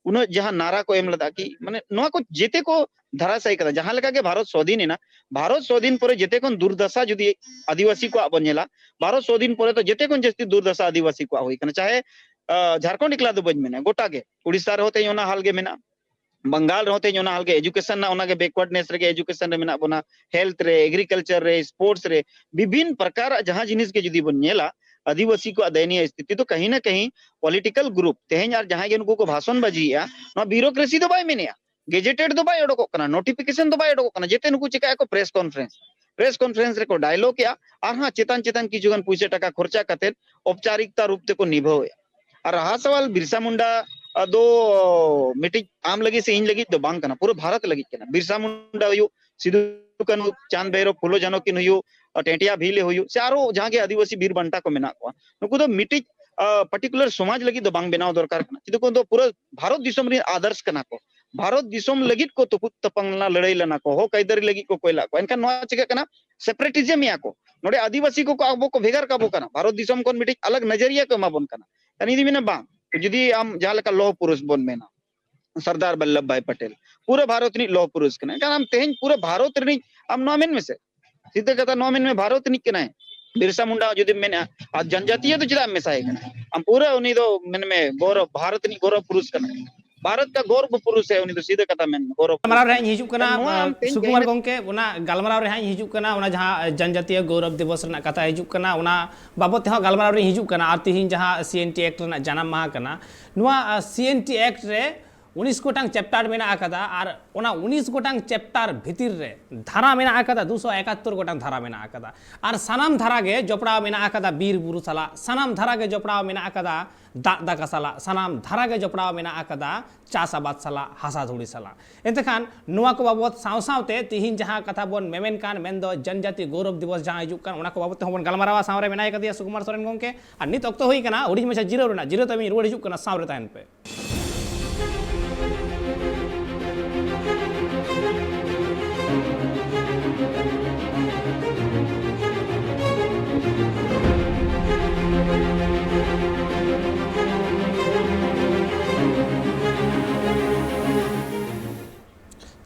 ᱩᱱᱟᱹᱜ ᱡᱟᱦᱟᱸ ᱱᱟᱨᱟ ᱠᱚ ᱮᱢ ᱞᱮᱫᱟ ᱠᱤ, ᱢᱟᱱᱮ, ᱱᱚᱣᱟ ᱠᱚ ᱡᱮᱛᱮ ᱠᱚ ᱫᱷᱟᱨᱟᱥᱟᱭᱤ ᱠᱟᱫᱟ᱾ ᱡᱟᱦᱟᱸ ᱞᱮᱠᱟ ᱜᱮ ᱵᱷᱟᱨᱚᱛ ᱥᱣᱟᱫᱷᱤᱱ ᱮᱱᱟ, ᱵᱷᱟᱨᱚᱛ ᱥᱣᱟᱫᱷᱤᱱ ᱯᱚᱨᱮ ᱡᱮᱛᱮ ᱠᱷᱚᱱ ᱫᱩᱨᱫᱟᱥᱟ ᱡᱩᱫᱤ ᱟᱹᱫᱤᱵᱟᱹᱥᱤ ᱠᱚᱣᱟᱜ ᱵᱚᱱ ᱧᱮᱞᱟ, ᱵᱷᱟᱨᱚᱛ ᱥᱣᱟᱫᱷᱤᱱ ᱯᱚᱨᱮ ᱫᱚ ᱡᱮᱛᱮ ᱠᱷᱚᱱ ᱡᱟᱹᱥᱛᱤ ᱫᱩᱨᱫᱟᱥᱟ ᱟᱹᱫᱤᱵᱟᱹᱥᱤ ᱠᱚᱣᱟᱜ ᱦᱩᱭ ᱠᱟᱱᱟ᱾ ᱪᱟᱦᱮ, ᱟ, ᱡᱷᱟᱲᱠᱷᱚᱸᱰ ᱮᱠᱞᱟ ᱫᱚ ᱵᱟᱹᱧ ᱢᱮᱱᱟ, ᱜᱚᱴᱟ ᱜᱮ᱾ ᱩᱲᱤᱥᱥᱟ ᱨᱮᱦᱚᱸ ᱛᱮᱦᱮᱧ ᱚᱱᱟ ᱦᱟᱞ ᱜᱮ ᱢᱮᱱᱟᱜᱼᱟ, ᱵᱟᱝᱜᱟᱞ ᱨᱮᱦᱚᱸ ᱛᱮᱦᱮᱧ ᱚᱱᱟ ᱦᱟᱞ ᱜᱮ᱾ ᱮᱡᱩᱠᱮᱥᱚᱱ ᱨᱮᱱᱟᱜ ᱚᱱᱟ ᱜᱮ, ᱵᱮᱠᱣᱟᱨᱰᱱᱮᱥ ᱨᱮᱜᱮ ᱮᱡᱩᱠᱮᱥᱚᱱ ᱨᱮ ᱢᱮᱱᱟᱜ ᱵᱚᱱᱟ, ᱦᱮᱞᱛᱷ ᱨᱮ, ᱮᱜᱽᱨᱤᱠᱟᱞᱪᱟᱨ ᱨᱮ, ᱥᱯᱳᱨᱴᱥ ᱨᱮ, ᱵᱤᱵᱷᱤᱱ ᱯᱨᱚᱠᱟᱨᱟᱜ ᱡᱟᱦᱟᱸ ᱡᱤᱱᱤᱥ ᱜᱮ ᱡᱩᱫᱤ ᱵᱚᱱ ᱧᱮᱞᱟ, ᱟᱹᱫᱤᱵᱟᱹᱥᱤ ᱠᱚᱣᱟᱜ ᱫᱟᱭᱱᱤᱭᱚ ᱥᱛᱷᱤᱛᱤ ᱫᱚ ᱠᱟᱹᱦᱤ ᱱᱟ ᱠᱟᱹᱦᱤ ᱯᱚᱞᱤᱴᱤᱠᱟᱞ ᱜᱨᱩᱯ, ᱛᱮᱦᱮᱧ ᱟᱨ ᱡᱟᱦᱟᱸᱭ ᱜᱮ ᱱᱩᱠᱩ ᱠᱚ ᱵᱷᱟᱥᱚᱱ ᱵᱟᱡᱤᱭᱮᱜᱼᱟ, ᱱᱚᱣᱟ ᱵᱤᱭᱩᱨᱳᱠᱨᱮᱥᱤ ᱫᱚ ᱵᱟᱭ ᱢᱮᱱᱮᱜᱼᱟ, ᱜᱮᱡᱮᱴᱮᱰ ᱫᱚ ᱵᱟᱭ ᱚᱰᱚᱠᱚᱜ ᱠᱟᱱᱟ, ᱱᱳᱴᱤᱯᱷᱤᱠᱮᱥᱚᱱ ᱫᱚ ᱵᱟᱭ ᱚᱰᱚᱠᱚᱜ ᱠᱟᱱᱟ᱾ ᱡᱮᱛᱮ ᱱᱩᱠᱩ ᱪᱮᱠᱟᱭᱟᱠᱚ? ᱯᱨᱮᱥ ᱠᱚᱱᱯᱷᱟᱨᱮᱱᱥ, ᱯᱨᱮᱥ ᱠᱚᱱᱯᱷᱟᱨᱮᱱᱥ ᱨᱮᱠᱚ ᱰᱟᱭᱞᱚᱜ ᱮᱜᱼᱟ, ᱟᱨ ᱦᱟᱸ ᱪᱮᱛᱟᱱ ᱪᱮᱛᱟᱱ ᱠᱤᱪᱷᱩ ᱜᱟᱱ ᱯᱩᱭᱥᱟᱹ ᱴᱟᱠᱟ ᱠᱷᱚᱨᱪᱟ ᱠᱟᱛᱮᱫ ᱚᱯᱪᱟᱨᱤᱠᱛᱟ ᱨᱩᱯ ᱛᱮᱠᱚ ᱱᱤᱵᱷᱟᱹᱣᱮᱜᱼᱟ᱾ ᱟᱨ ᱨᱟᱦᱟ ᱥᱟᱣᱟᱞ ᱵᱤᱨᱥᱟ ᱢᱩᱱᱰᱟ ᱫᱚ ᱢᱤᱫᱴᱤᱡ ᱟᱢ ᱞᱟᱹᱜᱤᱫ ᱥᱮ ᱤᱧ ᱞᱟᱹᱜᱤᱫ ᱫᱚ ᱵᱟᱝ ᱠᱟᱱᱟ, ᱯᱩᱨᱟᱹ ᱵᱷᱟᱨᱚᱛ ᱞᱟᱹᱜᱤᱫ ᱠᱟᱱᱟ᱾ ᱵᱤᱨᱥᱟ ᱢᱩᱱᱰᱟ ᱦᱩᱭᱩᱜ, ᱥᱤᱫᱩ ᱠᱟᱹᱱᱦᱩ, ᱪᱟᱸᱫᱽ ᱵᱷᱟᱭᱨᱚᱵ, ᱯᱷᱩᱞᱳ ᱡᱷᱟᱱᱚ ᱠᱤᱱ ᱦᱩᱭᱩᱜ, ᱴᱮᱸᱴᱤᱭᱟ ᱵᱷᱤᱞᱮ ᱦᱩᱭᱩᱜ, ᱥᱮ ᱟᱨᱚ ᱡᱟᱦᱟᱸ ᱜᱮ ᱟᱹᱫᱤᱵᱟᱹᱥᱤ ᱵᱤᱨ ᱵᱟᱱᱴᱟ ᱠᱚ ᱢᱮᱱᱟᱜ ᱠᱚᱣᱟ, ᱱᱩᱠᱩ ᱫᱚ ᱢᱤᱫᱴᱤᱡ, ᱟ, ᱯᱟᱨᱴᱤᱠᱩᱞᱟᱨ ᱥᱚᱢᱟᱡᱽ ᱞᱟᱹᱜᱤᱫ ᱫᱚ ᱵᱟᱝ ᱵᱮᱱᱟᱣ ᱫᱚᱨᱠᱟᱨ ᱠᱟᱱᱟ᱾ ᱠᱤᱱᱛᱩ ᱩᱱᱠᱩ ᱫᱚ ᱯᱩᱨᱟᱹ ᱵᱷᱟᱨᱚᱛ ᱫᱤᱥᱚᱢ ᱨᱮᱱ ᱟᱫᱟᱨᱥ ᱠᱟᱱᱟ ᱠᱚ᱾ ᱵᱷᱟᱨᱚᱛ ᱫᱤᱥᱚᱢ ᱞᱟᱹᱜᱤᱫ ᱠᱚ ᱛᱩᱯᱩᱫ ᱛᱟᱯᱟᱢ ᱞᱮᱱᱟ, ᱞᱟᱹᱲᱦᱟᱹᱭ ᱞᱮᱱᱟ ᱠᱚ, ᱦᱚᱠ ᱟᱹᱭᱫᱟᱹᱨᱤ ᱞᱟᱹᱜᱤᱫ ᱠᱚ ᱠᱚᱭ ᱞᱟᱜ ᱠᱚ᱾ ᱮᱱᱠᱷᱟᱱ ᱱᱚᱣᱟ ᱪᱤᱠᱟᱹᱜ ᱠᱟᱱᱟ? ᱥᱮᱯᱟᱨᱮᱴᱤᱡᱚᱢ ᱮᱫᱟ ᱠᱚ᱾ ᱱᱚᱰᱮ ᱟᱹᱫᱤᱵᱟᱹᱥᱤ ᱠᱚᱠᱚ ᱟᱵᱚ ᱠᱚ ᱵᱷᱮᱜᱟᱨ ᱠᱟᱵᱚ ᱠᱟᱱᱟ, ᱵᱷᱟᱨᱚᱛ ᱫᱤᱥᱚᱢ ᱠᱷᱚᱱ ᱢᱤᱫᱴᱤᱡ ᱟᱞᱟᱜᱽ ᱱᱟᱡᱟᱨᱤᱭᱟ ᱠᱚ ᱮᱢᱟ ᱵᱚᱱ ᱠᱟᱱᱟ᱾ ᱠᱷᱟᱱ ᱤᱧ ᱢᱮᱱᱟ ᱵᱟᱝ, ᱡᱩᱫᱤ ᱟᱢ ᱡᱟᱦᱟᱸ ᱞᱮᱠᱟ ᱞᱳᱦ ᱯᱩᱨᱩᱥ ᱵᱚᱱ ᱢᱮᱱᱟ, ᱥᱚᱨᱫᱟᱨ ᱵᱚᱞᱞᱚᱵᱷ ᱵᱷᱟᱭ ᱯᱟᱴᱮᱞ ᱯᱩᱨᱟᱹ ᱵᱷᱟᱨᱚᱛ ᱨᱤᱱᱤᱡ ᱞᱳᱦ ᱯᱩᱨᱩᱥ ᱠᱟᱱᱟᱭ᱾ ᱮᱱᱠᱷᱟᱱ ᱟᱢ ᱛᱮᱦᱮᱧ ᱯᱩᱨᱟᱹ ᱵᱷᱟᱨᱚᱛ ᱨᱤᱱᱤᱡ ᱟᱢ ᱱᱚᱣᱟ ᱢᱮᱱ ᱢᱮᱥᱮ, ᱥᱤᱫᱷᱟᱹ ᱠᱟᱛᱷᱟ ᱱᱚᱣᱟ ᱢᱮᱱ ᱢᱮ, ᱵᱷᱟᱨᱚᱛ ᱨᱤᱱᱤᱡ ᱠᱟᱱᱟᱭ, ᱵᱤᱨᱥᱟ ᱢᱩᱱᱰᱟ ᱡᱩᱫᱤᱢ ᱢᱮᱱᱟ, ᱟᱨ ᱡᱚᱱᱡᱟᱛᱤᱭᱚ ᱫᱚ ᱪᱮᱫᱟᱜ ᱮᱢ ᱢᱮᱥᱟᱭᱮ ᱠᱟᱱᱟ? ᱟᱢ ᱯᱩᱨᱟᱹ ᱩᱱᱤ ᱫᱚ ᱢᱮᱱ ᱢᱮ ᱜᱚᱨᱚᱵ, ᱵᱷᱟᱨᱚᱛ ᱨᱤᱱᱤᱡ ᱜᱚᱨᱚᱵ ᱯᱩᱨᱩᱥ ᱠᱟᱱᱟᱭ, ᱵᱷᱟᱨᱚᱛ ᱠᱟ ᱜᱚᱨᱵ ᱯᱩᱨᱩᱥ ᱦᱮ ᱩᱱᱤ ᱫᱚ, ᱥᱤᱫᱷᱟᱹ ᱠᱟᱛᱷᱟ ᱢᱮᱱ ᱢᱮ, ᱜᱚᱨᱚᱵ ᱯᱩᱨᱩᱥ ᱜᱟᱞᱢᱟᱨᱟᱣ ᱨᱮ ᱠᱟᱱᱟᱭ᱾ ᱤᱧ ᱦᱤᱡᱩᱜ ᱠᱟᱱᱟ, ᱱᱚᱣᱟ ᱟᱢ ᱛᱮᱦᱮᱧ ᱥᱩᱠᱩᱢᱟᱨ ᱛᱮᱦᱮᱧ ᱜᱚᱝᱠᱮ, ᱚᱱᱟ ᱜᱟᱞᱢᱟᱨᱟᱣ ᱨᱮ ᱦᱟᱸᱜ ᱤᱧ ᱦᱤᱡᱩᱜ ᱠᱟᱱᱟ, ᱚᱱᱟ ᱡᱟᱦᱟᱸ ᱡᱚᱱᱡᱟᱛᱤᱭᱚ ᱜᱚᱨᱚᱵ ᱫᱤᱵᱚᱥ ᱨᱮᱱᱟᱜ ᱠᱟᱛᱷᱟ ᱦᱤᱡᱩᱜ ᱠᱟᱱᱟ, ᱚᱱᱟ ᱵᱟᱵᱚᱫ ᱛᱮᱦᱚᱸ ᱜᱟᱞᱢᱟᱨᱟᱣ ᱨᱮ ᱦᱤᱡᱩᱜ ᱠᱟᱱᱟ᱾ ᱟᱨ ᱛᱤᱦᱤᱧ ᱡᱟᱦᱟᱸ ᱥᱤ ᱮᱱ ᱴᱤ ᱮᱠᱴ ᱨᱮᱱᱟᱜ ᱡᱟᱱᱟᱢ ᱢᱟᱦᱟ ᱠᱟᱱᱟ, ᱱᱚᱣᱟ, ᱟᱸ, ᱥᱤ ᱮᱱ ᱴᱤ ᱮᱠᱴ ᱨᱮ ᱩᱱᱤᱥ ᱜᱚᱴᱟᱝ ᱪᱮᱯᱴᱟᱨ ᱢᱮᱱᱟᱜ ᱟᱠᱟᱫᱟ, ᱟᱨ ᱚᱱᱟ ᱩᱱᱤᱥ ᱜᱚᱴᱟᱝ ᱪᱮᱯᱴᱟᱨ ᱵᱷᱤᱛᱤᱨ ᱨᱮ ᱫᱷᱟᱨᱟ ᱢᱮᱱᱟᱜ ᱟᱠᱟᱫᱟ ᱫᱩᱥᱚ ᱮᱠᱟᱛᱛᱳᱨ ᱜᱚᱴᱟᱝ ᱫᱷᱟᱨᱟ ᱢᱮᱱᱟᱜ ᱟᱠᱟᱫᱟ᱾ ᱟᱨ ᱥᱟᱱᱟᱢ ᱫᱷᱟᱨᱟ ᱜᱮ ᱡᱚᱯᱲᱟᱣ ᱢᱮᱱᱟᱜ ᱟᱠᱟᱫᱟ ᱵᱤᱨ ᱵᱩᱨᱩ ᱥᱟᱞᱟᱜ, ᱥᱟᱱᱟᱢ ᱫᱷᱟᱨᱟ ᱜᱮ ᱡᱚᱯᱲᱟᱣ ᱢᱮᱱᱟᱜ ᱟᱠᱟᱫᱟ ᱫᱟᱜ ᱫᱟᱠᱟ ᱥᱟᱞᱟᱜ, ᱥᱟᱱᱟᱢ ᱫᱷᱟᱨᱟ ᱜᱮ ᱡᱚᱯᱲᱟᱣ ᱢᱮᱱᱟᱜ ᱟᱠᱟᱫᱟ ᱪᱟᱥ ᱟᱵᱟᱫ ᱥᱟᱞᱟᱜ, ᱦᱟᱥᱟ ᱫᱷᱩᱲᱤ ᱥᱟᱞᱟᱜ᱾ ᱮᱱᱛᱮ ᱠᱷᱟᱱ ᱱᱚᱣᱟ ᱠᱚ ᱵᱟᱵᱚᱛ ᱥᱟᱶ ᱥᱟᱶᱛᱮ ᱛᱤᱦᱤᱧ ᱡᱟᱦᱟᱸ ᱠᱟᱛᱷᱟ ᱵᱚᱱ ᱢᱮᱢᱮᱱ ᱠᱟᱱ, ᱢᱮᱱᱫᱚ ᱡᱚᱱᱡᱟᱛᱤ ᱜᱚᱣᱨᱚᱵ ᱫᱤᱵᱚᱥ ᱡᱟᱦᱟᱸ ᱦᱤᱡᱩᱜ ᱠᱟᱱ, ᱚᱱᱟ ᱠᱚ ᱵᱟᱵᱚᱛ ᱛᱮᱦᱚᱸ ᱵᱚᱱ ᱜᱟᱞᱢᱟᱨᱟᱣᱟ᱾ ᱥᱟᱶ ᱨᱮ ᱢᱮᱱᱟᱭ ᱠᱟᱫᱮᱭᱟ ᱥᱩᱠᱩᱢᱟᱨ ᱥᱚᱨᱮᱱ ᱜᱚᱢᱠᱮ᱾ ᱟᱨ ᱱᱤᱛ ᱚᱠᱛᱚ ᱦᱩᱭ ᱠᱟᱱᱟ ᱦᱩᱰᱤᱧ ᱢᱟᱪᱷᱟ ᱡᱤᱨᱟᱹᱣ ᱨᱮᱱᱟᱜ, ᱡᱤᱨᱟᱹᱣ ᱛᱟᱭᱚᱢ ᱤᱧ ᱨᱩᱣᱟᱹᱲ ᱦᱤᱡᱩᱜ ᱠᱟᱱᱟ, ᱥᱟᱶ ᱨᱮ ᱛᱟᱦᱮᱱ ᱯᱮ᱾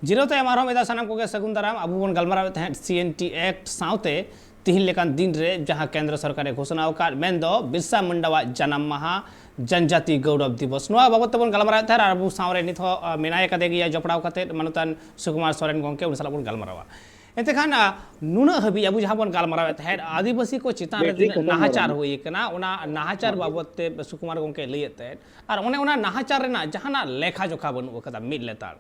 ᱡᱤᱨᱟᱹᱣ ᱛᱟᱭᱚᱢ ᱟᱨᱦᱚᱸ ᱢᱤᱫ ᱫᱷᱟᱣ ᱥᱟᱱᱟᱢ ᱠᱚᱜᱮ ᱥᱟᱹᱜᱩᱱ ᱫᱟᱨᱟᱢ᱾ ᱟᱵᱚ ᱵᱚᱱ ᱜᱟᱞᱢᱟᱨᱟᱣᱮᱫ ᱛᱟᱦᱮᱸᱫ ᱥᱤ ᱮᱱ ᱴᱤ ᱮᱠᱴ ᱥᱟᱶᱛᱮ ᱛᱤᱦᱤᱧ ᱞᱮᱠᱟᱱ ᱫᱤᱱ ᱨᱮ ᱡᱟᱦᱟᱸ ᱠᱮᱱᱫᱨᱚ ᱥᱚᱨᱠᱟᱨᱮ ᱜᱷᱳᱥᱚᱱᱟ ᱟᱠᱟᱫ, ᱢᱮᱱᱫᱚ ᱵᱤᱨᱥᱟ ᱢᱩᱱᱰᱟᱣᱟᱜ ᱡᱟᱱᱟᱢ ᱢᱟᱦᱟ, ᱡᱚᱱᱡᱟᱛᱤ ᱜᱚᱣᱨᱚᱵ ᱫᱤᱵᱚᱥ, ᱱᱚᱣᱟ ᱵᱟᱵᱚᱫ ᱛᱮᱵᱚᱱ ᱜᱟᱞᱢᱟᱨᱟᱣᱮᱫ ᱛᱟᱦᱮᱸᱫ᱾ ᱟᱨ ᱟᱵᱚ ᱥᱟᱶ ᱨᱮ ᱱᱤᱛ ᱦᱚᱸ, ᱟ, ᱢᱮᱱᱟᱭ ᱟᱠᱟᱫᱮ ᱜᱮᱭᱟ ᱡᱚᱯᱲᱟᱣ ᱠᱟᱛᱮᱫ, ᱢᱟᱱᱚᱛᱟᱱ ᱥᱩᱠᱩᱢᱟᱨ ᱥᱚᱨᱮᱱ ᱜᱚᱢᱠᱮ, ᱩᱱᱤ ᱥᱟᱞᱟᱜ ᱵᱚᱱ ᱜᱟᱞᱢᱟᱨᱟᱣᱟ᱾ ᱮᱱᱛᱮ ᱠᱷᱟᱱ, ᱟ, ᱱᱩᱱᱟᱹᱜ ᱦᱟᱹᱵᱤᱡ ᱟᱵᱚ ᱡᱟᱦᱟᱸ ᱵᱚᱱ ᱜᱟᱞᱢᱟᱨᱟᱣᱮᱫ ᱛᱟᱦᱮᱸᱫ, ᱟᱹᱫᱤᱵᱟᱹᱥᱤ ᱠᱚ ᱪᱮᱛᱟᱱ ᱨᱮ ᱵᱮᱴᱨᱤ ᱛᱤᱱᱟᱹᱜ ᱠᱷᱟᱛᱚᱢ ᱱᱟᱦᱟᱪᱟᱨ ᱦᱩᱭ ᱟᱠᱟᱱᱟ, ᱚᱱᱟ ᱱᱟᱦᱟᱪᱟᱨ ᱵᱟᱵᱚᱫ ᱛᱮ ᱥᱩᱠᱩᱢᱟᱨ ᱜᱚᱢᱠᱮ ᱞᱟᱹᱭᱮᱫ ᱛᱟᱦᱮᱸᱫ᱾ ᱟᱨ ᱚᱱᱮ ᱚᱱᱟ ᱱᱟᱦᱟᱪᱟᱨ ᱨᱮᱱᱟᱜ ᱡᱟᱦᱟᱱᱟᱜ ᱞᱮᱠᱷᱟ ᱡᱚᱠᱷᱟ ᱵᱟᱹᱱᱩᱜ ᱟᱠᱟᱫᱟ ᱢᱤᱫ ᱞᱮᱛᱟᱲ᱾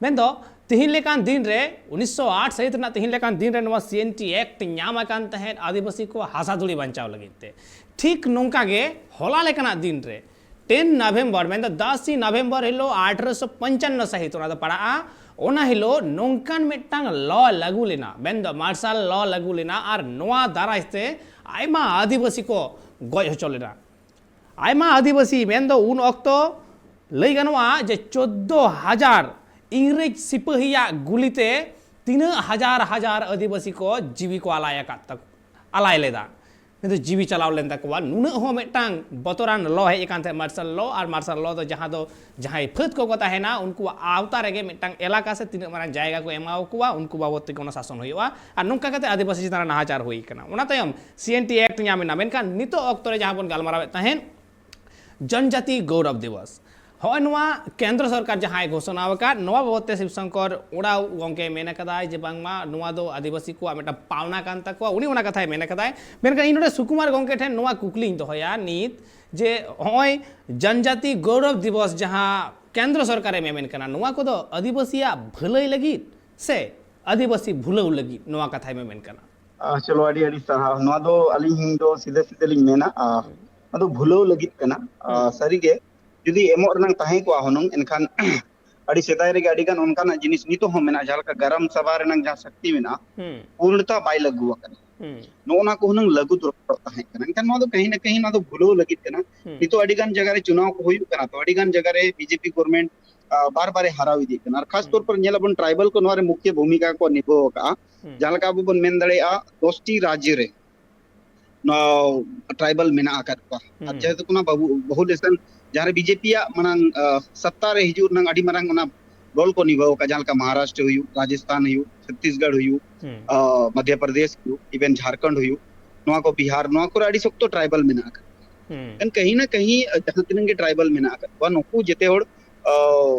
ᱢᱮᱱᱫᱚ ᱛᱤᱦᱤᱧ ᱞᱮᱠᱟᱱ ᱫᱤᱱ ᱨᱮ, ᱩᱱᱤᱥᱥᱚ ᱟᱴ ᱥᱟᱹᱦᱤᱛ ᱨᱮᱱᱟᱜ ᱛᱤᱦᱤᱧ ᱞᱮᱠᱟᱱ ᱫᱤᱱ ᱨᱮ ᱱᱚᱣᱟ ᱥᱤ ᱮᱱ ᱴᱤ ᱮᱠᱴ ᱧᱟᱢ ᱟᱠᱟᱱ ᱛᱟᱦᱮᱸᱫ ᱟᱹᱫᱤᱵᱟᱹᱥᱤ ᱠᱚ ᱦᱟᱥᱟ ᱫᱷᱩᱲᱤ ᱵᱟᱧᱪᱟᱣ ᱞᱟᱹᱜᱤᱫ ᱛᱮ᱾ ᱴᱷᱤᱠ ᱱᱚᱝᱠᱟ ᱜᱮ ᱦᱚᱞᱟ ᱞᱮᱠᱟᱱᱟᱜ ᱫᱤᱱ ᱨᱮ, ᱴᱮᱱ ᱱᱚᱵᱷᱮᱢᱵᱚᱨ, ᱢᱮᱱᱫᱚ ᱫᱚᱥ ᱱᱚᱵᱷᱮᱢᱵᱚᱨ ᱦᱤᱞᱳᱜ ᱟᱴᱷᱨᱚᱥᱚ ᱯᱚᱧᱪᱟᱱᱱᱚ ᱥᱟᱹᱦᱤᱛ ᱚᱱᱟ ᱫᱚ ᱯᱟᱲᱟᱜᱼᱟ, ᱚᱱᱟ ᱦᱤᱞᱳᱜ ᱱᱚᱝᱠᱟᱱ ᱢᱤᱫᱴᱟᱝ ᱞᱚ ᱞᱟᱹᱜᱩ ᱞᱮᱱᱟ, ᱢᱮᱱᱫᱚ ᱢᱟᱨᱥᱟᱞ ᱞᱚ ᱞᱟᱹᱜᱩ ᱞᱮᱱᱟ, ᱟᱨ ᱱᱚᱣᱟ ᱫᱟᱨᱟᱭ ᱛᱮ ᱟᱭᱢᱟ ᱟᱹᱫᱤᱵᱟᱹᱥᱤ ᱠᱚ ᱜᱚᱡ ᱦᱚᱪᱚ ᱞᱮᱱᱟ᱾ ᱟᱭᱢᱟ ᱟᱹᱫᱤᱵᱟᱹᱥᱤ, ᱢᱮᱱᱫᱚ ᱩᱱ ᱚᱠᱛᱚ ᱞᱟᱹᱭ ᱜᱟᱱᱚᱜᱼᱟ ᱡᱮ ᱪᱳᱫᱽᱫᱳ ᱦᱟᱡᱟᱨ ᱤᱝᱨᱮᱡᱽ ᱥᱤᱯᱟᱹᱦᱤᱭᱟᱜ ᱜᱩᱞᱤᱛᱮ ᱛᱤᱱᱟᱹᱜ ᱦᱟᱡᱟᱨ ᱦᱟᱡᱟᱨ ᱟᱹᱫᱤᱵᱟᱹᱥᱤ ᱠᱚ ᱡᱤᱣᱤ ᱠᱚ ᱟᱞᱟᱭ ᱟᱠᱟᱫ ᱛᱟᱠᱚ, ᱟᱞᱟᱭ ᱞᱮᱫᱟ᱾ ᱱᱤᱛᱚᱜ ᱡᱤᱣᱤ ᱪᱟᱞᱟᱣ ᱞᱮᱱ ᱛᱟᱠᱚᱣᱟ᱾ ᱱᱩᱱᱟᱹᱜ ᱦᱚᱸ ᱢᱤᱫᱴᱟᱝ ᱵᱚᱛᱚᱨᱟᱱ ᱞᱚ ᱦᱮᱡ ᱟᱠᱟᱱ ᱛᱟᱦᱮᱸᱫ, ᱢᱟᱨᱥᱟᱞ ᱞᱚ᱾ ᱟᱨ ᱢᱟᱨᱥᱟᱞ ᱞᱚ ᱫᱚ ᱡᱟᱦᱟᱸ ᱫᱚ ᱡᱟᱦᱟᱸᱭ ᱯᱷᱟᱹᱫ ᱠᱚᱠᱚ ᱛᱟᱦᱮᱱᱟ, ᱩᱱᱠᱩᱣᱟᱜ ᱟᱣᱛᱟ ᱨᱮᱜᱮ ᱢᱤᱫᱴᱟᱝ ᱮᱞᱟᱠᱟ ᱥᱮ ᱛᱤᱱᱟᱹᱜ ᱢᱟᱨᱟᱝ ᱡᱟᱭᱜᱟ ᱠᱚ ᱮᱢᱟ ᱠᱚᱣᱟ, ᱩᱱᱠᱩ ᱵᱟᱵᱚᱫ ᱛᱮᱜᱮ ᱚᱱᱟ ᱥᱟᱥᱚᱱ ᱦᱩᱭᱩᱜᱼᱟ᱾ ᱟᱨ ᱱᱚᱝᱠᱟ ᱠᱟᱛᱮ ᱟᱹᱫᱤᱵᱟᱹᱥᱤ ᱪᱮᱛᱟᱱ ᱨᱮ ᱱᱟᱦᱟᱪᱟᱨ ᱦᱩᱭ ᱠᱟᱱᱟ᱾ ᱚᱱᱟ ᱛᱟᱭᱚᱢ ᱥᱤ ᱮᱱ ᱴᱤ ᱮᱠᱴ ᱧᱟᱢ ᱮᱱᱟ᱾ ᱢᱮᱱᱠᱷᱟᱱ ᱱᱤᱛᱚᱜ ᱚᱠᱛᱚ ᱨᱮ ᱡᱟᱦᱟᱸ ᱵᱚᱱ ᱜᱟᱞᱢᱟᱨᱟᱣᱮᱫ ᱛᱟᱦᱮᱸᱫ, ᱡᱚᱱᱡᱟᱛᱤ ᱜᱚᱣᱨᱚᱵ ᱫᱤᱵᱚᱥ, ᱦᱚᱸᱜᱼᱚᱭ ᱱᱚᱣᱟ ᱠᱮᱱᱫᱨᱚ ᱥᱚᱨᱠᱟᱨ ᱡᱟᱦᱟᱸᱭ ᱜᱷᱳᱥᱚᱱᱟ ᱟᱠᱟᱫ, ᱱᱚᱣᱟ ᱵᱟᱵᱚᱫ ᱛᱮ ᱥᱤᱵ ᱥᱚᱝᱠᱚᱨ ᱳᱨᱟᱸᱣ ᱜᱚᱢᱠᱮ ᱢᱮᱱ ᱟᱠᱟᱫᱟᱭ ᱡᱮ ᱵᱟᱝᱢᱟ ᱱᱚᱣᱟ ᱫᱚ ᱟᱹᱫᱤᱵᱟᱹᱥᱤ ᱠᱚᱣᱟᱜ ᱢᱤᱫᱴᱟᱝ ᱯᱟᱣᱱᱟ ᱠᱟᱱ ᱛᱟᱠᱚᱣᱟ, ᱩᱱᱤ ᱚᱱᱟ ᱠᱟᱛᱷᱟᱭ ᱢᱮᱱ ᱟᱠᱟᱫᱟᱭ᱾ ᱢᱮᱱᱠᱷᱟᱱ ᱤᱧ ᱱᱚᱰᱮ ᱥᱩᱠᱩᱢᱟᱨ ᱜᱚᱢᱠᱮ ᱴᱷᱮᱱ ᱱᱚᱣᱟ ᱠᱩᱠᱞᱤᱧ ᱫᱚᱦᱚᱭᱟ ᱱᱤᱛ, ᱡᱮ ᱦᱚᱸᱜᱼᱚᱭ ᱡᱚᱱᱡᱟᱛᱤ ᱜᱚᱣᱨᱚᱵ ᱫᱤᱵᱚᱥ ᱡᱟᱦᱟᱸ ᱠᱮᱱᱫᱨᱚ ᱥᱚᱨᱠᱟᱨᱮ ᱢᱮᱢᱮᱱ ᱠᱟᱱᱟ, ᱱᱚᱣᱟ ᱠᱚᱫᱚ ᱟᱹᱫᱤᱵᱟᱹᱥᱤᱭᱟᱜ ᱵᱷᱟᱹᱞᱟᱹᱭ ᱞᱟᱹᱜᱤᱫ ᱥᱮ ᱟᱹᱫᱤᱵᱟᱹᱥᱤ ᱵᱷᱩᱞᱟᱹᱣ ᱞᱟᱹᱜᱤᱫ ᱱᱚᱣᱟ ᱠᱟᱛᱷᱟᱭ ᱢᱮᱢᱮᱱ ᱠᱟᱱᱟ? ᱟᱨ ᱪᱚᱞᱚ, ᱟᱹᱰᱤ ᱟᱹᱰᱤ ᱥᱟᱨᱦᱟᱣ᱾ ᱱᱚᱣᱟ ᱫᱚ ᱟᱹᱞᱤᱧ ᱫᱚ ᱥᱤᱫᱷᱟᱹ ᱥᱤᱫᱷᱟᱹ ᱞᱤᱧ ᱢᱮᱱᱟ, ᱟᱨ ᱦᱩᱸ᱾ ᱱᱚᱣᱟ ᱫᱚ ᱵᱷᱩᱞᱟᱹᱣ ᱞᱟᱹᱜᱤᱫ ᱠᱟᱱᱟ᱾ ᱟᱨ ᱦᱩᱸ᱾ ᱥᱟᱹᱨᱤᱜᱮ ᱡᱩᱫᱤ ᱮᱢᱚᱜ ᱨᱮᱱᱟᱜ ᱛᱟᱦᱮᱸ ᱠᱚᱜᱼᱟ ᱦᱩᱱᱟᱹᱝ, ᱮᱱᱠᱷᱟᱱ ᱟᱹᱰᱤ ᱥᱮᱫᱟᱭ ᱨᱮᱜᱮ ᱟᱹᱰᱤ ᱜᱟᱱ ᱚᱱᱠᱟᱱᱟᱜ ᱡᱤᱱᱤᱥ ᱱᱤᱛᱚᱜ ᱦᱚᱸ ᱢᱮᱱᱟᱜᱼᱟ, ᱡᱟᱦᱟᱸ ᱞᱮᱠᱟ ᱜᱟᱨᱟᱢ ᱥᱟᱵᱷᱟ ᱨᱮᱱᱟᱜ ᱡᱟᱦᱟᱸ ᱥᱟᱠᱛᱤ ᱢᱮᱱᱟᱜᱼᱟ, ᱦᱩᱸ᱾ ᱯᱩᱨᱱᱚᱛᱟ ᱵᱟᱭ ᱞᱟᱹᱜᱩ ᱟᱠᱟᱱᱟ᱾ ᱦᱩᱸ᱾ ᱱᱚᱜᱼᱚ ᱱᱟ ᱠᱚ ᱦᱩᱱᱟᱹᱝ ᱞᱟᱹᱜᱩ ᱫᱚᱨᱠᱟᱨ ᱛᱟᱦᱮᱸ ᱠᱟᱱᱟ, ᱮᱱᱠᱷᱟᱱ ᱱᱚᱣᱟ ᱫᱚ ᱠᱟᱹᱦᱤ ᱱᱟ ᱠᱟᱹᱦᱤ ᱱᱚᱣᱟ ᱫᱚ ᱵᱷᱩᱞᱟᱹᱣ ᱞᱟᱹᱜᱤᱫ ᱠᱟᱱᱟ᱾ ᱦᱩᱸ᱾ ᱱᱤᱛᱚᱜ ᱟᱹᱰᱤ ᱜᱟᱱ ᱡᱟᱭᱜᱟ ᱨᱮ ᱪᱩᱱᱟᱣ ᱠᱚ ᱦᱩᱭᱩᱜ ᱠᱟᱱᱟ, ᱛᱚ ᱟᱹᱰᱤ ᱜᱟᱱ ᱡᱟᱭᱜᱟ ᱨᱮ ᱵᱤᱡᱮᱯᱤ ᱜᱚᱵᱷᱚᱨᱱᱢᱮᱱᱴ ᱵᱟᱨ ᱵᱟᱨᱮ ᱦᱟᱨᱟᱣ ᱤᱫᱤᱜ ᱠᱟᱱᱟ᱾ ᱟᱨ ᱠᱷᱟᱥ ᱛᱚᱨ ᱦᱩᱸ᱾ ᱯᱚᱨ ᱧᱮᱞ ᱟᱵᱚᱱ, ᱴᱨᱟᱭᱵᱟᱞ ᱠᱚ ᱱᱚᱣᱟ ᱨᱮ ᱢᱩᱠᱷᱭᱟᱹ ᱵᱷᱩᱢᱤᱠᱟ ᱠᱚ ᱱᱤᱵᱷᱟᱹᱣ ᱟᱠᱟᱫᱼᱟ᱾ ᱦᱩᱸ᱾ ᱡᱟᱦᱟᱸ ᱞᱮᱠᱟ ᱟᱵᱚ ᱵᱚᱱ ᱢᱮᱱ ᱫᱟᱲᱮᱭᱟᱜᱼᱟ, ᱫᱚᱥᱴᱤ ᱨᱟᱡᱽᱡᱚ ᱨᱮ ᱱᱚᱣᱟ ᱴᱨᱟᱭᱵᱟᱞ ᱢᱮᱱᱟᱜ ᱟᱠᱟᱫ ᱠᱚᱣᱟ᱾ ᱟᱨ ᱦᱩᱸ᱾ ᱡᱮᱦᱮᱛᱩ ᱚᱱᱟ ᱵᱟᱵᱩ-, ᱵᱚᱦᱩᱞ ᱮᱥᱟᱱ, ᱡᱟᱦᱟᱸ ᱨᱮ ᱵᱤᱡᱮᱯᱤᱭᱟᱜ ᱢᱟᱲᱟᱝ, ᱟ, ᱥᱚᱛᱛᱟ ᱨᱮ ᱦᱤᱡᱩᱜ ᱨᱮᱱᱟᱜ ᱟᱹᱰᱤ ᱢᱟᱨᱟᱝ ᱚᱱᱟ ᱨᱳᱞ ᱠᱚ ᱱᱤᱵᱷᱟᱹᱣ ᱟᱠᱟᱫ, ᱡᱟᱦᱟᱸ ᱞᱮᱠᱟ ᱢᱚᱦᱟᱨᱟᱥᱴᱨᱚ ᱦᱩᱭᱩᱜ, ᱨᱟᱡᱚᱥᱛᱷᱟᱱ ᱦᱩᱭᱩᱜ, ᱪᱷᱚᱛᱛᱤᱥᱜᱚᱲ ᱦᱩᱭᱩᱜ, ᱦᱩᱸ᱾ ᱟ, ᱢᱚᱫᱷᱭᱚ ᱯᱨᱚᱫᱮᱥ ᱦᱩᱭᱩᱜ, ᱤᱵᱷᱮᱱ ᱡᱷᱟᱲᱠᱷᱚᱸᱰ ᱦᱩᱭᱩᱜ, ᱱᱚᱣᱟ ᱠᱚ ᱵᱤᱦᱟᱨ, ᱱᱚᱣᱟ ᱠᱚᱨᱮ ᱟᱹᱰᱤ ᱥᱚᱠᱛᱚ ᱴᱨᱟᱭᱵᱟᱞ ᱢᱮᱱᱟᱜ ᱟᱠᱟᱫ᱾ ᱦᱩᱸ᱾ ᱮᱱ ᱠᱟᱹᱦᱤ ᱱᱟ ᱠᱟᱹᱦᱤ, ᱟ, ᱡᱟᱦᱟᱸ ᱛᱤᱱᱟᱹᱜ ᱜᱮ ᱴᱨᱟᱭᱵᱟᱞ ᱢᱮᱱᱟᱜ ᱟᱠᱟᱫ ᱠᱚᱣᱟ, ᱱᱩᱠᱩ ᱡᱮᱛᱮ ᱦᱚᱲ, ᱟ,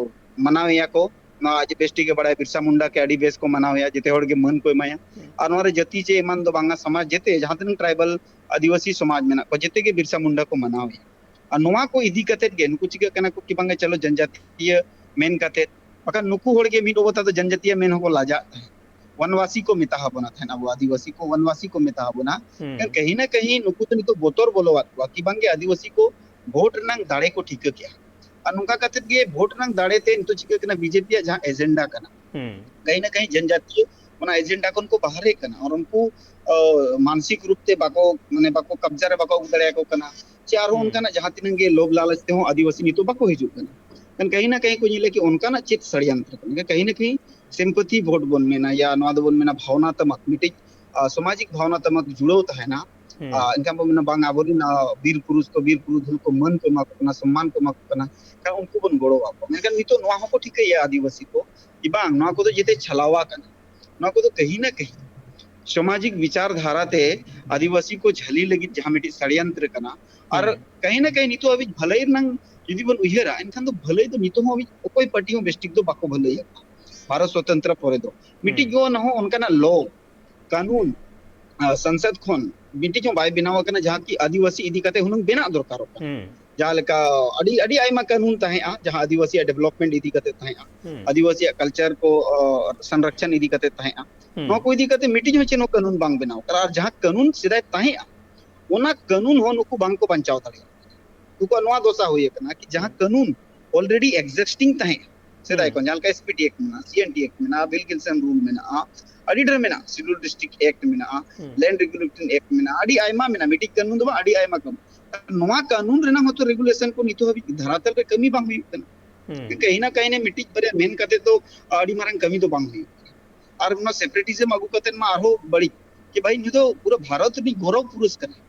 ᱢᱟᱱᱟᱣᱮᱭᱟ ᱠᱚ᱾ ᱱᱚᱣᱟ ᱟᱡ ᱵᱮᱥ ᱴᱷᱤᱠ ᱜᱮ ᱵᱟᱲᱟᱭᱟ, ᱵᱤᱨᱥᱟ ᱢᱩᱱᱰᱟ ᱠᱮ ᱟᱹᱰᱤ ᱵᱮᱥ ᱠᱚ ᱢᱟᱱᱟᱣᱮᱭᱟ, ᱡᱮᱛᱮ ᱦᱚᱲ ᱜᱮ ᱢᱟᱹᱱ ᱠᱚ ᱮᱢᱟᱭᱟ᱾ ᱦᱩᱸ᱾ ᱟᱨ ᱱᱚᱣᱟ ᱨᱮ ᱡᱟᱹᱛᱤ ᱪᱮ ᱮᱢᱟᱱ ᱫᱚ ᱵᱟᱝᱟ, ᱥᱚᱢᱟᱡᱽ ᱡᱮᱛᱮ ᱡᱟᱦᱟᱸ ᱛᱤᱱᱟᱹᱜ ᱴᱨᱟᱭᱵᱟᱞ ᱟᱹᱫᱤᱵᱟᱹᱥᱤ ᱥᱚᱢᱟᱡᱽ ᱢᱮᱱᱟᱜ ᱠᱚᱣᱟ, ᱡᱮᱛᱮ ᱜᱮ ᱵᱤᱨᱥᱟ ᱢᱩᱱᱰᱟ ᱠᱚ ᱢᱟᱱᱟᱣᱮᱭᱟ᱾ ᱟᱨ ᱱᱚᱣᱟ ᱠᱚ ᱤᱫᱤ ᱠᱟᱛᱮᱫ ᱜᱮ ᱱᱩᱠᱩ ᱪᱤᱠᱟᱹᱜ ᱠᱟᱱᱟ ᱠᱚ ᱠᱤ ᱵᱟᱝᱟ ᱪᱚᱞᱚ ᱡᱚᱱᱡᱟᱛᱤᱭᱟᱹ ᱢᱮᱱ ᱠᱟᱛᱮᱫ, ᱵᱟᱠᱷᱟᱱ ᱱᱩᱠᱩ ᱦᱚᱲ ᱜᱮ ᱢᱤᱫ ᱚᱵᱚᱛᱟ ᱫᱚ ᱡᱚᱱᱡᱟᱛᱤᱭᱟᱹ ᱢᱮᱱ ᱦᱚᱸᱠᱚ ᱞᱟᱡᱟᱜ ᱛᱟᱦᱮᱸᱫ᱾ ᱵᱚᱱᱣᱟᱥᱤ ᱠᱚ ᱢᱮᱛᱟ ᱵᱚᱱᱟ ᱛᱟᱦᱮᱸᱫ, ᱟᱵᱚ ᱟᱹᱫᱤᱵᱟᱹᱥᱤ ᱠᱚ ᱵᱚᱱᱣᱟᱥᱤ ᱠᱚ ᱢᱮᱛᱟ ᱵᱚᱱᱟ᱾ ᱦᱩᱸ᱾ ᱠᱟᱹᱦᱤ ᱱᱟ ᱠᱟᱹᱦᱤ ᱱᱩᱠᱩ ᱫᱚ ᱱᱤᱛᱚᱜ ᱵᱚᱛᱚᱨ ᱵᱚᱞᱚᱣᱟᱫ ᱠᱚᱣᱟ ᱠᱤ ᱵᱟᱝᱜᱮ ᱟᱹᱫᱤᱵᱟᱹᱥᱤ ᱠᱚ ᱵᱷᱳᱴ ᱨᱮᱱᱟᱜ ᱫᱟᱲᱮ ᱠᱚ ᱴᱷᱤᱠᱟᱹ ᱠᱮᱜᱼᱟ᱾ ᱟᱨ ᱱᱚᱝᱠᱟ ᱠᱟᱛᱮᱫ ᱜᱮ ᱵᱷᱳᱴ ᱨᱮᱱᱟᱜ ᱫᱟᱲᱮ ᱛᱮ ᱱᱤᱛᱚᱜ ᱪᱤᱠᱟᱹᱜ ᱠᱟᱱᱟ, ᱵᱤᱡᱮᱯᱤᱭᱟᱜ ᱡᱟᱦᱟᱸ ᱮᱡᱮᱱᱰᱟ ᱠᱟᱱᱟ, ᱦᱩᱸ᱾ ᱠᱟᱹᱦᱤ ᱱᱟ ᱠᱟᱹᱦᱤ ᱡᱚᱱᱡᱟᱛᱤᱭᱚ ᱚᱱᱟ ᱮᱡᱮᱱᱰᱟ ᱠᱷᱚᱱ ᱠᱚ ᱵᱟᱦᱨᱮ ᱠᱟᱱᱟ᱾ ᱟᱨ ᱩᱱᱠᱩ, ᱟ, ᱢᱟᱱᱥᱤᱠ ᱨᱩᱯ ᱛᱮ ᱵᱟᱠᱚ, ᱢᱟᱱᱮ, ᱵᱟᱠᱚ ᱠᱟᱵᱽᱡᱟ ᱨᱮ ᱵᱟᱠᱚ ᱟᱹᱜᱩ ᱫᱟᱲᱮᱭᱟᱠᱚ ᱠᱟᱱᱟ᱾ ᱪᱮ ᱟᱨᱦᱚᱸ ᱦᱩᱸ᱾ ᱚᱱᱠᱟᱱᱟᱜ ᱡᱟᱦᱟᱸ ᱛᱤᱱᱟᱹᱜ ᱜᱮ ᱞᱳᱵᱷ ᱞᱟᱞᱚᱪ ᱛᱮᱦᱚᱸ ᱟᱹᱫᱤᱵᱟᱹᱥᱤ ᱱᱤᱛᱚᱜ ᱵᱟᱠᱚ ᱦᱤᱡᱩᱜ ᱠᱟᱱᱟ᱾ ᱠᱟᱹᱦᱤ ᱱᱟ ᱠᱟᱹᱦᱤ ᱠᱚ ᱧᱮᱞᱟ ᱠᱤ ᱚᱱᱠᱟᱱᱟᱜ ᱪᱮᱫ ᱥᱟᱲᱤᱭᱟᱱᱛᱨᱚ ᱠᱟᱱᱟ, ᱠᱟᱹᱦᱤ ᱱᱟ ᱠᱟᱹᱦᱤ sympathy vote ᱵᱚᱱ ᱢᱮᱱᱟ, ᱭᱟ ᱱᱚᱣᱟ ᱫᱚᱵᱚᱱ ᱢᱮᱱᱟ ᱵᱷᱟᱣᱱᱟᱛᱢᱚᱠ, ᱢᱤᱫᱴᱤᱡ ᱥᱟᱢᱟᱡᱤᱠ ᱵᱷᱟᱣᱱᱟᱛᱢᱚᱠ ᱡᱩᱲᱟᱹᱣ ᱛᱟᱦᱮᱱᱟ᱾ ᱦᱩᱸ᱾ ᱮᱱᱠᱷᱟᱱ ᱵᱚᱱ ᱢᱮᱱᱟ ᱵᱟᱝ, ᱟᱵᱚᱨᱮᱱ ᱵᱤᱨ ᱯᱩᱨᱩᱥ ᱠᱚ, ᱵᱤᱨ ᱯᱩᱨᱩᱫᱷᱩᱞ ᱠᱚ ᱢᱟᱹᱱ ᱠᱚ ᱮᱢᱟ ᱠᱚ ᱠᱟᱱᱟ, ᱥᱚᱢᱢᱟᱱ ᱠᱚ ᱮᱢᱟ ᱠᱚ ᱠᱟᱱᱟ, ᱮᱱᱠᱷᱟᱱ ᱩᱱᱠᱩ ᱵᱚᱱ ᱜᱚᱲᱚ ᱟᱠᱚ᱾ ᱢᱮᱱᱠᱷᱟᱱ ᱱᱤᱛᱚᱜ ᱱᱚᱣᱟ ᱦᱚᱸᱠᱚ ᱴᱷᱤᱠᱟᱹᱭᱟ ᱟᱹᱫᱤᱵᱟᱹᱥᱤ ᱠᱚ ᱠᱤ ᱵᱟᱝ, ᱱᱚᱣᱟ ᱠᱚᱫᱚ ᱡᱮᱛᱮ ᱪᱷᱟᱞᱟᱣᱟ ᱠᱟᱱᱟ, ᱱᱚᱣᱟ ᱠᱚᱫᱚ ᱠᱟᱹᱦᱤ ᱱᱟ ᱠᱟᱹᱦᱤ ᱥᱟᱢᱟᱡᱤᱠ ᱵᱤᱪᱟᱨ ᱫᱷᱟᱨᱟ ᱛᱮ ᱟᱹᱫᱤᱵᱟᱹᱥᱤ ᱠᱚ ᱡᱷᱟᱹᱞᱤ ᱞᱟᱹᱜᱤᱫ ᱡᱟᱦᱟᱸ ᱢᱤᱫᱴᱤᱡ ᱥᱟᱲᱤᱭᱟᱱᱛᱨᱚ ᱠᱟᱱᱟ᱾ ᱟᱨ ᱦᱩᱸ᱾ ᱠᱟᱹᱦᱤ ᱱᱟ ᱠᱟᱹᱦᱤ ᱱᱤᱛᱚᱜ ᱦᱟᱹᱵᱤᱡ ᱵᱷᱟᱹᱞᱟᱹᱭ ᱨᱮᱱᱟᱝ ᱡᱩᱫᱤ ᱵᱚᱱ ᱩᱭᱦᱟᱹᱨᱟ, ᱮᱱᱠᱷᱟᱱ ᱫᱚ ᱵᱷᱟᱹᱞᱟᱹᱭ ᱫᱚ ᱱᱤᱛᱚᱜ ᱦᱚᱸ ᱦᱟᱹᱵᱤᱡ ᱚᱠᱚᱭ ᱯᱟᱨᱴᱤ ᱦᱚᱸ ᱵᱮᱥᱴᱷᱤᱠ ᱫᱚ ᱵᱟᱠᱚ ᱵᱷᱟᱹᱞᱟᱹᱭᱟ᱾ ᱵᱷᱟᱨᱚᱛ ᱥᱚᱛᱚᱱᱛᱨᱚ ᱯᱚᱨᱮ ᱫᱚ ᱢᱤᱫᱴᱤᱡ ᱦᱩᱸ᱾ ᱜᱮ ᱚᱱᱟ ᱦᱚᱸ ᱚᱱᱠᱟᱱᱟᱜ ᱞᱚ ᱠᱟᱹᱱᱩᱱ, ᱥᱚᱝᱥᱚᱫ ᱠᱷᱚᱱ ᱢᱤᱫᱴᱤᱡ ᱦᱚᱸ ᱵᱟᱭ ᱵᱮᱱᱟᱣ ᱟᱠᱟᱱᱟ ᱡᱟᱦᱟᱸ ᱠᱤ ᱟᱹᱫᱤᱵᱟᱹᱥᱤ ᱤᱫᱤ ᱠᱟᱛᱮ ᱦᱩᱱᱟᱹᱝ ᱵᱮᱱᱟᱜ ᱫᱚᱨᱠᱟᱨᱚᱜ ᱠᱟᱱᱟ᱾ ᱦᱩᱸ᱾ ᱡᱟᱦᱟᱸ ᱞᱮᱠᱟ ᱟᱹᱰᱤ, ᱟᱹᱰᱤ ᱟᱭᱢᱟ ᱠᱟᱹᱱᱩᱱ ᱛᱟᱦᱮᱸᱜᱼᱟ ᱡᱟᱦᱟᱸ ᱟᱹᱫᱤᱵᱟᱹᱥᱤᱭᱟᱜ development ᱤᱫᱤ ᱠᱟᱛᱮ ᱛᱟᱦᱮᱸᱜᱼᱟ, ᱦᱩᱸ᱾ ᱟᱹᱫᱤᱵᱟᱹᱥᱤᱭᱟᱜ culture ᱠᱚ, ᱚ, ᱥᱚᱝᱨᱚᱠᱷᱚᱱ ᱤᱫᱤ ᱠᱟᱛᱮ ᱛᱟᱦᱮᱸᱜᱼᱟ᱾ ᱦᱩᱸ᱾ ᱱᱚᱣᱟ ᱠᱚ ᱤᱫᱤ ᱠᱟᱛᱮ ᱢᱤᱫᱴᱤᱡ ᱦᱚᱸ ᱪᱮᱫ ᱦᱚᱸ ᱠᱟᱹᱱᱩᱱ ᱵᱟᱝ ᱵᱮᱱᱟᱣ ᱠᱟᱱᱟ᱾ ᱟᱨ ᱡᱟᱦᱟᱸ ᱠᱟᱹᱱᱩᱱ ᱥᱮᱫᱟᱭ ᱛᱟᱦᱮᱸᱜᱼᱟ, ᱚᱱᱟ ᱠᱟᱹᱱᱩᱱ ᱦᱚᱸ ᱱᱩᱠᱩ ᱵᱟᱝ ᱠᱚ ᱵᱟᱧᱪᱟᱣ ᱫᱟᱲᱮᱭᱟᱜ ᱠᱟᱱᱟ᱾ ᱱᱩᱠᱩᱣᱟᱜ ᱱᱚᱣᱟ ᱫᱚᱥᱟ ᱦᱩᱭ ᱟᱠᱟᱱᱟ ᱠᱤ ᱡᱟᱦᱟᱸ ᱦᱩᱸ᱾ ᱠᱟᱹᱱᱩᱱ already existing ᱛᱟᱦᱮᱸᱜᱼᱟ ᱥᱮᱫᱟᱭ ᱦᱩᱸ᱾ ᱠᱷᱚᱱ, ᱡᱟᱦᱟᱸ ᱞᱮᱠᱟ S P T Act ᱢᱮᱱᱟᱜᱼᱟ, C N T Act ᱢᱮᱱᱟᱜᱼᱟ, Wilkinson Rule ᱢᱮᱱᱟᱜᱼᱟ, ᱟᱹᱰᱤ ᱰᱷᱮᱨ ᱢᱮᱱᱟᱜᱼᱟ, Scheduled District Act ᱢᱮᱱᱟᱜᱼᱟ, ᱦᱩᱸ᱾ Land Regulation Act ᱢᱮᱱᱟᱜᱼᱟ, ᱟᱹᱰᱤ ᱟᱭᱢᱟ ᱢᱮᱱᱟᱜᱼᱟ᱾ ᱢᱤᱫᱴᱤᱡ ᱠᱟᱹᱱᱩᱱ ᱫᱚ ᱵᱟᱝ, ᱟᱹᱰᱤ ᱟᱭᱢᱟ ᱠᱟᱹᱱᱩᱱ᱾ ᱱᱚᱣᱟ ᱠᱟᱹᱱᱩᱱ ᱨᱮᱱᱟᱜ ᱦᱚᱸᱛᱚ regulation ᱠᱚ ᱱᱤᱛᱚᱜ ᱦᱟᱹᱵᱤᱡ ᱫᱷᱟᱨᱟᱛᱟᱞ ᱨᱮ ᱠᱟᱹᱢᱤ ᱵᱟᱝ ᱦᱩᱭᱩᱜ ᱠᱟᱱᱟ᱾ ᱦᱩᱸ᱾ ᱠᱟᱹᱦᱤ ᱱᱟ ᱠᱟᱹᱦᱤ ᱱᱟ ᱢᱤᱫᱴᱤᱡ ᱵᱟᱨᱭᱟ ᱢᱮᱱ ᱠᱟᱛᱮ ᱫᱚ ᱟᱹᱰᱤ ᱢᱟᱨᱟᱝ ᱠᱟᱹᱢᱤ ᱫᱚ ᱵᱟᱝ ᱦᱩᱭᱩᱜ ᱠᱟᱱᱟ᱾ ᱟᱨ ᱚᱱᱟ separatism ᱟᱹᱜᱩ ᱠᱟᱛᱮ ᱢᱟ ᱟᱨᱦᱚᱸ ᱵᱟᱹᱲᱤᱡ, ᱠᱤ ᱵᱷᱟᱹᱭ ᱱᱩᱭ ᱫᱚ ᱯᱩᱨᱟᱹ ᱵᱷᱟᱨᱚᱛ ᱨᱤᱱᱤᱡ ᱜᱚᱨᱚᱵ ᱯᱩᱨᱩᱥ ᱠᱟᱱᱟᱭ᱾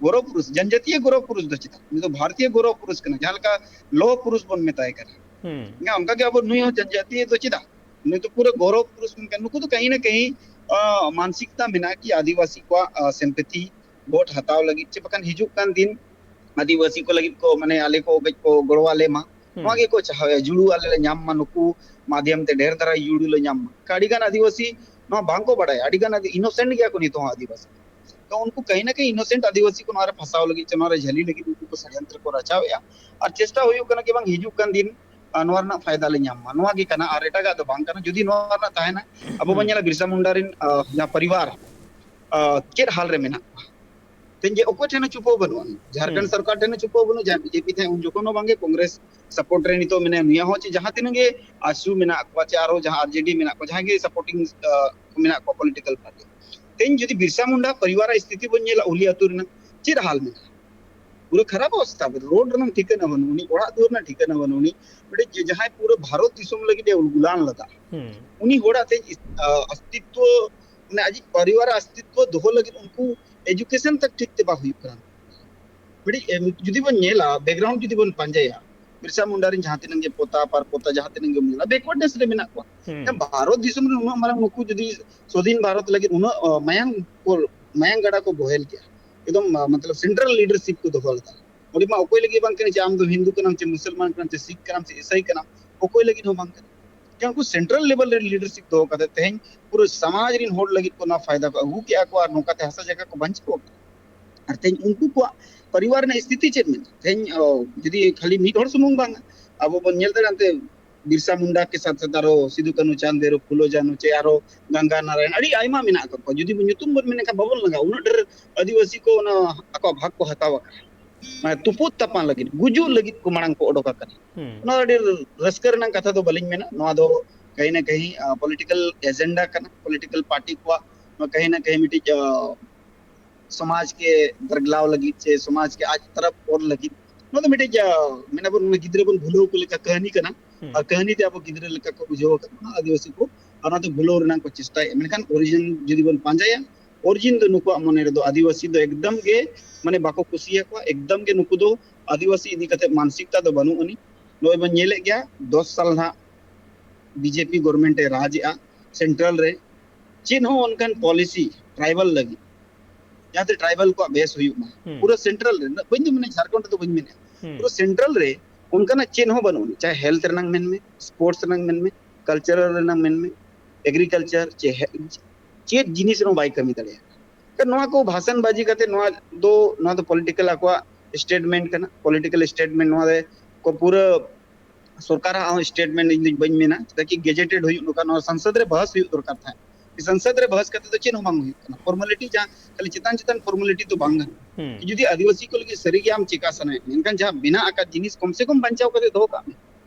ᱜᱚᱨᱚᱵ ᱯᱩᱨᱩᱥ, ᱡᱚᱱᱡᱟᱛᱤᱭᱚ ᱜᱚᱨᱚᱵ ᱯᱩᱨᱩᱥ ᱫᱚ ᱪᱮᱫᱟᱜ? ᱩᱱᱤ ᱫᱚ ᱵᱷᱟᱨᱚᱛᱤᱭᱚ ᱜᱚᱨᱚᱵ ᱯᱩᱨᱩᱥ ᱠᱟᱱᱟ, ᱡᱟᱦᱟᱸ ᱞᱮᱠᱟ ᱞᱳᱦ ᱯᱩᱨᱩᱥ ᱵᱚᱱ ᱢᱮᱛᱟᱭ ᱠᱟᱱᱟ᱾ ᱦᱩᱸ᱾ ᱮᱱᱠᱷᱟᱱ ᱚᱱᱠᱟ ᱜᱮ ᱟᱵᱚ ᱱᱩᱭ ᱦᱚᱸ ᱡᱚᱱᱡᱟᱛᱤᱭᱚ ᱫᱚ ᱪᱮᱫᱟᱜ? ᱱᱩᱭ ᱫᱚ ᱯᱩᱨᱟᱹ ᱜᱚᱨᱚᱵ ᱯᱩᱨᱩᱥ ᱠᱟᱱᱟ᱾ ᱱᱩᱠᱩ ᱫᱚ ᱠᱟᱹᱦᱤ ᱱᱟ ᱠᱟᱹᱦᱤ, ᱟ, ᱢᱟᱱᱥᱤᱠᱛᱟ ᱢᱮᱱᱟᱜᱼᱟ ᱠᱤ ᱟᱹᱫᱤᱵᱟᱹᱥᱤ ᱠᱚᱣᱟᱜ, ᱟ, sympathy vote ᱦᱟᱛᱟᱣ ᱞᱟᱹᱜᱤᱫ, ᱪᱮ ᱵᱟᱠᱷᱟᱱ ᱦᱤᱡᱩᱜ ᱠᱟᱱ ᱫᱤᱱ ᱟᱹᱫᱤᱵᱟᱹᱥᱤ ᱠᱚ ᱞᱟᱹᱜᱤᱫ ᱠᱚ, ᱢᱟᱱᱮ, ᱟᱞᱮ ᱠᱚ ᱠᱟᱹᱡ ᱠᱚ ᱜᱚᱲᱚ ᱟᱞᱮ ᱢᱟ, ᱦᱩᱸ᱾ ᱱᱚᱣᱟ ᱜᱮᱠᱚ ᱪᱟᱦᱟᱣᱮᱫᱼᱟ, ᱡᱩᱲᱩ ᱟᱞᱮ ᱞᱮ ᱧᱟᱢ ᱢᱟ, ᱱᱩᱠᱩ ᱢᱟᱫᱷᱭᱚᱢ ᱛᱮ ᱰᱷᱮᱨ ᱫᱷᱟᱨᱟ ᱡᱩᱲᱩ ᱞᱮ ᱧᱟᱢ ᱢᱟ᱾ ᱟᱹᱰᱤ ᱜᱟᱱ ᱟᱹᱫᱤᱵᱟᱹᱥᱤ ᱱᱚᱣᱟ ᱵᱟᱝ ᱠᱚ ᱵᱟᱲᱟᱭᱟ, ᱟᱹᱰᱤ ᱜᱟᱱ ᱟᱹᱫᱤ-, innocent ᱜᱮᱭᱟ ᱠᱚ ᱱᱤᱛᱚᱜ ᱦᱚᱸ ᱟᱹᱫᱤᱵᱟᱹᱥᱤ᱾ ᱛᱚ ᱩᱱᱠᱩ ᱠᱟᱹᱦᱤ ᱱᱟ ᱠᱟᱹᱦᱤ innocent ᱟᱹᱫᱤᱵᱟᱹᱥᱤ ᱠᱚ ᱱᱚᱣᱟ ᱨᱮ ᱡᱷᱟᱹᱞᱤ ᱞᱟᱹᱜᱤᱫ ᱥᱮ ᱱᱚᱣᱟ ᱨᱮ ᱡᱷᱟᱹᱞᱤ ᱞᱟᱹᱜᱤᱫ ᱩᱱᱠᱩ ᱠᱚ ᱥᱟᱲᱭᱚᱱᱛᱨᱚ ᱠᱚ ᱨᱟᱪᱟᱣᱮᱫᱼᱟ᱾ ᱟᱨ ᱪᱮᱥᱴᱟ ᱦᱩᱭᱩᱜ ᱠᱟᱱᱟ ᱠᱤ ᱵᱟᱝ ᱦᱤᱡᱩᱜ ᱠᱟᱱ ᱫᱤᱱ, ᱟ, ᱱᱚᱣᱟ ᱨᱮᱱᱟᱜ ᱯᱷᱟᱭᱫᱟ ᱞᱮ ᱧᱟᱢ ᱢᱟ, ᱱᱚᱣᱟ ᱜᱮ ᱠᱟᱱᱟ, ᱟᱨ ᱮᱴᱟᱜᱟᱜ ᱫᱚ ᱵᱟᱝ ᱠᱟᱱᱟ᱾ ᱡᱩᱫᱤ ᱱᱚᱣᱟ ᱨᱮᱱᱟᱜ ᱛᱟᱦᱮᱱᱟ, ᱟᱵᱚ ᱵᱚᱱ ᱦᱩᱸ᱾ ᱧᱮᱞᱟ ᱵᱤᱨᱥᱟ ᱢᱩᱱᱰᱟ ᱨᱮᱱ, ᱟ, ᱡᱟᱦᱟᱸ ᱯᱚᱨᱤᱵᱟᱨ, ᱟ, ᱪᱮᱫ ᱦᱟᱞ ᱨᱮ ᱢᱮᱱᱟᱜ ᱠᱚᱣᱟ, ᱛᱮᱦᱮᱧ ᱡᱮ ᱚᱠᱚᱭ ᱴᱷᱮᱱ ᱦᱚᱸ ᱪᱩᱯᱟᱹᱣ ᱵᱟᱹᱱᱩᱜᱼᱟ, ᱡᱷᱟᱲᱠᱷᱚᱸᱰ ᱦᱩᱸ᱾ ᱥᱚᱨᱠᱟᱨ ᱴᱷᱮᱱ ᱦᱚᱸ ᱪᱩᱯᱟᱹᱣ ᱵᱟᱹᱱᱩᱜᱼᱟ, ᱡᱟᱦᱟᱸ B J P ᱛᱟᱦᱮᱸ ᱩᱱ ᱡᱚᱠᱷᱚᱱ ᱦᱚᱸ ᱵᱟᱝᱜᱮ, ᱠᱚᱝᱜᱨᱮᱥ support ᱨᱮ ᱱᱤᱛᱚᱜ ᱢᱮᱱᱟᱭᱟ, ᱱᱩᱭᱟᱜ ᱦᱚᱸ ᱪᱮ ᱡᱟᱦᱟᱸ ᱛᱤᱱᱟᱹᱜ ᱜᱮ ᱟᱥᱩ ᱢᱮᱱᱟᱜ ᱠᱚᱣᱟ ᱪᱮ ᱟᱨᱦᱚᱸ ᱡᱟᱦᱟᱸ R J D ᱢᱮᱱᱟᱜ ᱠᱚᱣᱟ, ᱡᱟᱦᱟᱸᱭ ᱜᱮ supporting, ᱟ, ᱢᱮᱱᱟᱜ ᱠᱚᱣᱟ political party, ᱛᱮᱦᱮᱧ ᱡᱩᱫᱤ ᱵᱤᱨᱥᱟ ᱢᱩᱱᱰᱟ ᱯᱚᱨᱤᱵᱟᱨᱟᱜ ᱥᱛᱷᱤᱛᱤ ᱵᱚᱱ ᱧᱮᱞᱟ, ᱩᱞᱤ ᱟᱹᱛᱩ ᱨᱮᱱᱟᱜ ᱪᱮᱫ ᱦᱟᱞ ᱢᱮᱱᱟᱜᱼᱟ? ᱯᱩᱨᱟᱹ ᱠᱷᱟᱨᱟᱯ ᱚᱵᱚᱥᱛᱷᱟ, ᱨᱳᱰ ᱨᱮᱱᱟᱜ ᱴᱷᱤᱠᱟᱹᱱᱟ ᱵᱟᱹᱱᱩᱜ, ᱩᱱᱤ ᱚᱲᱟᱜ ᱫᱩᱣᱟᱹᱨ ᱨᱮᱱᱟᱜ ᱴᱷᱤᱠᱟᱹᱱᱟ ᱵᱟᱹᱱᱩᱜ, ᱩᱱᱤ ᱢᱤᱫᱴᱮᱡ ᱡᱟᱦᱟᱸᱭ ᱯᱩᱨᱟᱹ ᱵᱷᱟᱨᱚᱛ ᱫᱤᱥᱚᱢ ᱞᱟᱹᱜᱤᱫ ᱮ ᱩᱞᱜᱩᱞᱟᱱ ᱞᱮᱫᱟ, ᱩᱱᱤ ᱦᱚᱲᱟᱜ ᱛᱮᱦᱮᱧ ᱤᱥ-, ᱟ, ᱚᱥᱛᱤᱛᱣᱚ, ᱢᱟᱱᱮ ᱟᱡᱤᱡ ᱯᱚᱨᱤᱵᱟᱨ ᱚᱥᱛᱤᱛᱣᱚ ᱫᱚᱦᱚ ᱞᱟᱹᱜᱤᱫ ᱩᱱᱠᱩ ᱮᱡᱩᱠᱮᱥᱚᱱ ᱛᱮ ᱴᱷᱤᱠ ᱛᱮ ᱵᱟᱝ ᱦᱩᱭᱩᱜ ᱠᱟᱱᱟ᱾ ᱢᱤᱫᱴᱤᱡ, ᱮ, ᱡᱩᱫᱤ ᱵᱚᱱ ᱧᱮᱞᱟ, ᱵᱮᱠᱜᱨᱟᱣᱩᱱᱰ ᱡᱩᱫᱤ ᱵᱚᱱ ᱯᱟᱸᱡᱟᱭᱟ, ᱵᱤᱨᱥᱟ ᱢᱩᱱᱰᱟ ᱨᱮᱱ ᱡᱟᱦᱟᱸ ᱛᱤᱱᱟᱹᱜ ᱜᱮ ᱯᱚᱛᱟ ᱯᱟᱨ ᱯᱚᱛᱟ ᱡᱟᱦᱟᱸ ᱛᱤᱱᱟᱹᱜ ᱜᱮ ᱵᱚᱱ ᱧᱮᱞᱟ, ᱵᱮᱠᱣᱟᱨᱰᱱᱮᱥ ᱨᱮ ᱢᱮᱱᱟᱜ ᱠᱚᱣᱟ᱾ ᱦᱩᱸ᱾ ᱮᱱᱠᱷᱟᱱ ᱵᱷᱟᱨᱚᱛ ᱫᱤᱥᱚᱢ ᱨᱮ ᱩᱱᱟᱹᱜ ᱢᱟᱨᱟᱝ ᱱᱩᱠᱩ ᱡᱩᱫᱤ ᱥᱚᱫᱷᱤᱱ ᱵᱷᱟᱨᱚᱛ ᱞᱟᱹᱜᱤᱫ ᱩᱱᱟᱹᱜ, ᱚ, ᱢᱟᱭᱟᱝ ᱠᱚ, ᱢᱟᱭᱟᱝ ᱜᱟᱰᱟ ᱠᱚ ᱵᱚᱦᱮᱞ ᱠᱮᱜᱼᱟ, ᱮᱠᱫᱚᱢ, ᱟ, ᱢᱚᱛᱞᱚᱵ ᱥᱮᱱᱴᱨᱟᱞ ᱞᱤᱰᱟᱨᱥᱤᱯ ᱠᱚ ᱫᱚᱦᱚ ᱞᱮᱫᱟ᱾ ᱚᱸᱰᱮ ᱢᱟ ᱚᱠᱚᱭ ᱞᱟᱹᱜᱤᱫ ᱵᱟᱝ ᱠᱟᱱᱟ ᱡᱮ ᱟᱢ ᱫᱚ ᱦᱤᱱᱫᱩ ᱠᱟᱱᱟᱢ ᱪᱮ ᱢᱩᱥᱚᱞᱢᱟᱱ ᱠᱟᱱᱟᱢ ᱪᱮ ᱥᱤᱠᱷ ᱠᱟᱱᱟᱢ ᱪᱮ ᱤᱥᱟᱹᱭ ᱠᱟᱱᱟᱢ, ᱚᱠᱚᱭ ᱞᱟᱹᱜᱤᱫ ᱦᱚᱸ ᱵᱟᱝ ᱠᱟᱱᱟ᱾ ᱡᱮ ᱩᱱᱠᱩ ᱥᱮᱱᱴᱨᱟᱞ ᱞᱮᱵᱮᱞ ᱨᱮ ᱞᱤᱰᱟᱨᱥᱤᱯ ᱫᱚᱦᱚ ᱠᱟᱛᱮ ᱛᱮᱦᱮᱧ ᱯᱩᱨᱟᱹ ᱥᱚᱢᱟᱡᱽ ᱨᱮᱱ ᱦᱚᱲ ᱞᱟᱹᱜᱤᱫ ᱠᱚ ᱱᱚᱣᱟ ᱯᱷᱟᱭᱫᱟ ᱠᱚ ᱟᱹᱜᱩ ᱠᱮᱜᱼᱟ ᱠᱚ ᱟᱨ ᱱᱚᱝᱠᱟᱛᱮ ᱦᱟᱥᱟ ᱡᱟᱭᱜᱟ ᱠᱚ ᱵᱟᱧᱪᱟᱣ ᱟᱠᱟᱫᱟ᱾ ᱟᱨ ᱛᱮᱦᱮᱧ ᱩᱱᱠᱩ ᱠᱚᱣᱟᱜ ᱯᱚᱨᱤᱵᱟᱨ ᱨᱮᱱᱟᱜ ᱥᱛᱷᱤᱛᱤ ᱪᱮᱫ ᱢᱮᱱᱟᱜᱼᱟ? ᱛᱮᱦᱮᱧ, ᱚ, ᱡᱩᱫᱤ ᱠᱷᱟᱹᱞᱤ ᱢᱤᱫ ᱦᱚᱲ ᱥᱩᱢᱩᱝ ᱵᱟᱝ, ᱟᱵᱚ ᱵᱚᱱ ᱧᱮᱞ ᱫᱟᱲᱮᱭᱟᱜᱼᱟ, ᱮᱱᱛᱮ ᱵᱤᱨᱥᱟ ᱢᱩᱱᱰᱟ ᱠᱮ ᱥᱟᱛ ᱥᱟᱛ ᱟᱨᱚ ᱥᱤᱫᱩ ᱠᱟᱹᱱᱦᱩ ᱪᱟᱸᱫᱽ ᱵᱷᱟᱭᱨᱳ ᱯᱷᱩᱞᱳ ᱡᱷᱟᱱᱳ ᱪᱮ ᱟᱨᱚ ᱜᱟᱝᱜᱟ ᱱᱟᱨᱟᱭᱚᱱ, ᱟᱹᱰᱤ ᱟᱭᱢᱟ ᱢᱮᱱᱟᱜ ᱟᱠᱟᱫ ᱠᱚᱣᱟ᱾ ᱡᱩᱫᱤ ᱵᱚᱱ ᱧᱩᱛᱩᱢ ᱵᱚᱱ ᱢᱮᱱ ᱞᱮᱠᱷᱟᱱ ᱵᱟᱵᱚᱱ ᱞᱟᱸᱜᱟ, ᱩᱱᱟᱹᱜ ᱰᱷᱮᱨ ᱟᱹᱫᱤᱵᱟᱹᱥᱤ ᱠᱚ ᱚᱱᱟ ᱟᱠᱚᱣᱟᱜ ᱵᱷᱟᱜᱽ ᱠᱚ ᱦᱟᱛᱟᱣ ᱟᱠᱟᱫᱼᱟ᱾ ᱢᱟᱱᱮ ᱛᱩᱯᱩᱫ ᱛᱟᱯᱟᱢ ᱞᱟᱹᱜᱤᱫ, ᱜᱩᱡᱩᱜ ᱞᱟᱹᱜᱤᱫ ᱠᱚ ᱢᱟᱲᱟᱝ ᱠᱚ ᱚᱰᱚᱠ ᱟᱠᱟᱱᱟ᱾ ᱦᱩᱸ᱾ ᱱᱚᱣᱟ ᱟᱹᱰᱤ ᱨᱟᱹᱥᱠᱟᱹ ᱨᱮᱱᱟᱜ ᱠᱟᱛᱷᱟ ᱫᱚ ᱵᱟᱹᱞᱤᱧ ᱢᱮᱱᱟ, ᱱᱚᱣᱟ ᱫᱚ ᱠᱟᱹᱦᱤ ᱱᱟ ᱠᱟᱹᱦᱤ, ᱟ, ᱯᱚᱞᱤᱴᱤᱠᱟᱞ ᱮᱡᱮᱱᱰᱟ ᱠᱟᱱᱟ, ᱯᱚᱞᱤᱴᱤᱠᱟᱞ ᱯᱟᱨᱴᱤ ᱠᱚᱣᱟᱜ ᱱᱚᱣᱟ ᱠᱟᱹᱦᱤ ᱱᱟ ᱠᱟᱹᱦᱤ ᱢᱤᱫᱴᱤᱡ, ᱟ, ᱥᱚᱢᱟᱡᱽ ᱠᱮ ᱵᱟᱨᱜᱞᱟᱣ ᱞᱟᱹᱜᱤᱫ ᱥᱮ ᱥᱚᱢᱟᱡᱽ ᱠᱮ ᱟᱡ ᱛᱚᱨᱚᱯ ᱚᱨ ᱞᱟᱹᱜᱤᱫ, ᱱᱚᱣᱟ ᱫᱚ ᱢᱤᱫᱴᱤᱡ, ᱟ, ᱢᱮᱱᱟᱵᱚᱱ ᱜᱤᱫᱽᱨᱟᱹ ᱵᱚᱱ ᱵᱷᱩᱞᱟᱹᱣ ᱠᱚ ᱞᱮᱠᱟ ᱠᱟᱹᱦᱱᱤ ᱠᱟᱱᱟ᱾ ᱦᱩᱸ᱾ ᱟᱨ ᱠᱟᱹᱦᱱᱤ ᱛᱮ ᱟᱵᱚ ᱜᱤᱫᱽᱨᱟᱹ ᱞᱮᱠᱟ ᱠᱚ ᱵᱩᱡᱷᱟᱹᱣ ᱟᱠᱟᱫ ᱵᱚᱱᱟ ᱟᱹᱫᱤᱵᱟᱹᱥᱤ ᱠᱚ, ᱟᱨ ᱚᱱᱟᱛᱮ ᱵᱷᱩᱞᱟᱹᱣ ᱨᱮᱱᱟᱜ ᱠᱚ ᱪᱮᱥᱴᱟᱭᱮᱫᱼᱟ᱾ ᱢᱮᱱᱠᱷᱟᱱ ᱚᱨᱤᱡᱤᱱ ᱡᱩᱫᱤ ᱵᱚᱱ ᱯᱟᱸᱡᱟᱭᱟ, ᱚᱨᱤᱡᱤᱱ ᱫᱚ ᱱᱩᱠᱩᱣᱟᱜ ᱢᱚᱱᱮ ᱨᱮᱫᱚ ᱟᱹᱫᱤᱵᱟᱹᱥᱤ ᱫᱚ ᱮᱠᱫᱚᱢ ᱜᱮ ᱢᱟᱱᱮ ᱵᱟᱠᱚ ᱠᱩᱥᱤᱭᱟᱠᱚᱣᱟ, ᱮᱠᱫᱚᱢ ᱜᱮ ᱱᱩᱠᱩ ᱫᱚ ᱟᱹᱫᱤᱵᱟᱹᱥᱤ ᱤᱫᱤ ᱠᱟᱛᱮ ᱢᱟᱱᱥᱤᱠᱛᱟ ᱫᱚ ᱵᱟᱹᱱᱩᱜ ᱟᱹᱱᱤᱡ᱾ ᱱᱚᱜᱼᱚᱭ ᱵᱚᱱ ᱧᱮᱞᱮᱫ ᱜᱮᱭᱟ, ᱫᱚᱥ ᱥᱟᱞ ᱱᱟᱦᱟᱜ ᱵᱤᱡᱮᱯᱤ ᱜᱚᱵᱷᱚᱨᱱᱢᱮᱱᱴ ᱮ ᱨᱟᱡᱽ ᱮᱜᱼᱟ ᱥᱮᱱᱴᱨᱟᱞ ᱨᱮ, ᱪᱮᱫ ᱦᱚᱸ ᱚᱱᱠᱟᱱ ᱯᱚᱞᱤᱥᱤ ᱴᱨᱟᱭᱵᱟᱞ ᱞᱟᱹᱜᱤᱫ ᱡᱟᱦᱟᱸᱛᱮ ᱴᱨᱟᱭᱵᱟᱞ ᱠᱚᱣᱟᱜ ᱵᱮᱥ ᱦᱩᱭᱩᱜ ᱢᱟ, ᱦᱩᱸ᱾ ᱯᱩᱨᱟᱹ ᱥᱮᱱᱴᱨᱟᱞ ᱨᱮ, ᱵᱟᱹᱧ ᱢᱮᱱᱟ ᱡᱷᱟᱲᱠᱷᱚᱸᱰ ᱨᱮᱫᱚ ᱵᱟᱹᱧ ᱢᱮᱱᱟ, ᱦᱩᱸ᱾ ᱯᱩᱨᱟᱹ ᱥᱮᱱᱴᱨᱟᱞ ᱨᱮ ᱚᱱᱠᱟᱱᱟᱜ ᱪᱮᱫ ᱦᱚᱸ ᱵᱟᱹᱱᱩᱜ ᱟᱹᱱᱤᱡ᱾ ᱪᱟᱦᱮ ᱦᱮᱞᱛᱷ ᱨᱮᱱᱟᱝ ᱢᱮᱱ ᱢᱮ, ᱥᱯᱳᱨᱴᱥ ᱨᱮᱱᱟᱝ ᱢᱮᱱ ᱢᱮ, ᱠᱟᱞᱪᱟᱨᱟᱞ ᱨᱮᱱᱟᱝ ᱢᱮᱱ ᱢᱮ, ᱮᱜᱽᱨᱤᱠᱟᱞᱪᱟᱨ ᱪᱮ ᱦᱮ-, ᱪᱮᱫ ᱡᱤᱱᱤᱥ ᱨᱮᱦᱚᱸ ᱵᱟᱭ ᱠᱟᱹᱢᱤ ᱫᱟᱲᱮᱭᱟᱜᱼᱟ᱾ ᱱᱚᱣᱟ ᱠᱚ ᱵᱷᱟᱥᱚᱱ ᱵᱟᱡᱤ ᱠᱟᱛᱮ ᱱᱚᱣᱟ ᱫᱚ, ᱱᱚᱣᱟ ᱫᱚ ᱯᱚᱞᱤᱴᱤᱠᱟᱞ ᱟᱠᱚᱣᱟᱜ ᱥᱴᱮᱴᱢᱮᱱᱴ ᱠᱟᱱᱟ, ᱯᱚᱞᱤᱴᱤᱠᱟᱞ ᱥᱴᱮᱴᱢᱮᱱᱴ᱾ ᱱᱚᱣᱟ ᱨᱮ ᱠᱚ ᱯᱩᱨᱟᱹ ᱥᱚᱨᱠᱟᱨᱟᱜ ᱦᱚᱸ ᱥᱴᱮᱴᱢᱮᱱᱴ ᱤᱧ ᱫᱚ ᱵᱟᱹᱧ ᱢᱮᱱᱟ, ᱪᱮᱫᱟᱜ ᱠᱤ ᱜᱮᱡᱮᱴᱮᱰ ᱦᱩᱭᱩᱜ ᱱᱚᱝᱠᱟ, ᱱᱚᱣᱟ ᱥᱚᱝᱥᱚᱫ ᱨᱮ ᱵᱟᱦᱟᱥ ᱦᱩᱭᱩᱜ ᱫᱚᱨᱠᱟᱨ ᱛᱟᱦᱮᱸᱫ᱾ ᱥᱚᱝᱥᱚᱫ ᱨᱮ ᱵᱟᱦᱟᱥ ᱠᱟᱛᱮ ᱫᱚ ᱪᱮᱫ ᱦᱚᱸ ᱵᱟᱝ ᱦᱩᱭᱩᱜ ᱠᱟᱱᱟ, ᱯᱷᱚᱨᱢᱟᱞᱤᱴᱤ ᱡᱟᱦᱟᱸ ᱠᱷᱟᱹᱞᱤ ᱪᱮᱛᱟᱱ ᱪᱮᱛᱟᱱ ᱯᱷᱚᱨᱢᱟᱞᱤᱴᱤ ᱫᱚ ᱵᱟᱝ ᱜᱟᱱᱚᱜᱼᱟ᱾ ᱦᱩᱸ᱾ ᱡᱩᱫᱤ ᱟᱹᱫᱤᱵᱟᱹᱥᱤ ᱠᱚ ᱞᱟᱹᱜᱤᱫ ᱥᱟᱹᱨᱤ ᱜᱮ ᱟᱢ ᱪᱮᱠᱟ ᱥᱟᱱᱟᱭᱮᱫ ᱢᱮᱭᱟ, ᱮᱱᱠᱷᱟᱱ ᱡᱟᱦᱟᱸ ᱢᱮᱱᱟᱜ ᱟᱠᱟᱫ ᱡᱤᱱᱤᱥ ᱠᱚᱢ ᱥᱮ ᱠᱚᱢ ᱵᱟᱧᱪᱟᱣ ᱠᱟᱛᱮ ᱫᱚᱦᱚ ᱠᱟᱜ ᱢᱮ᱾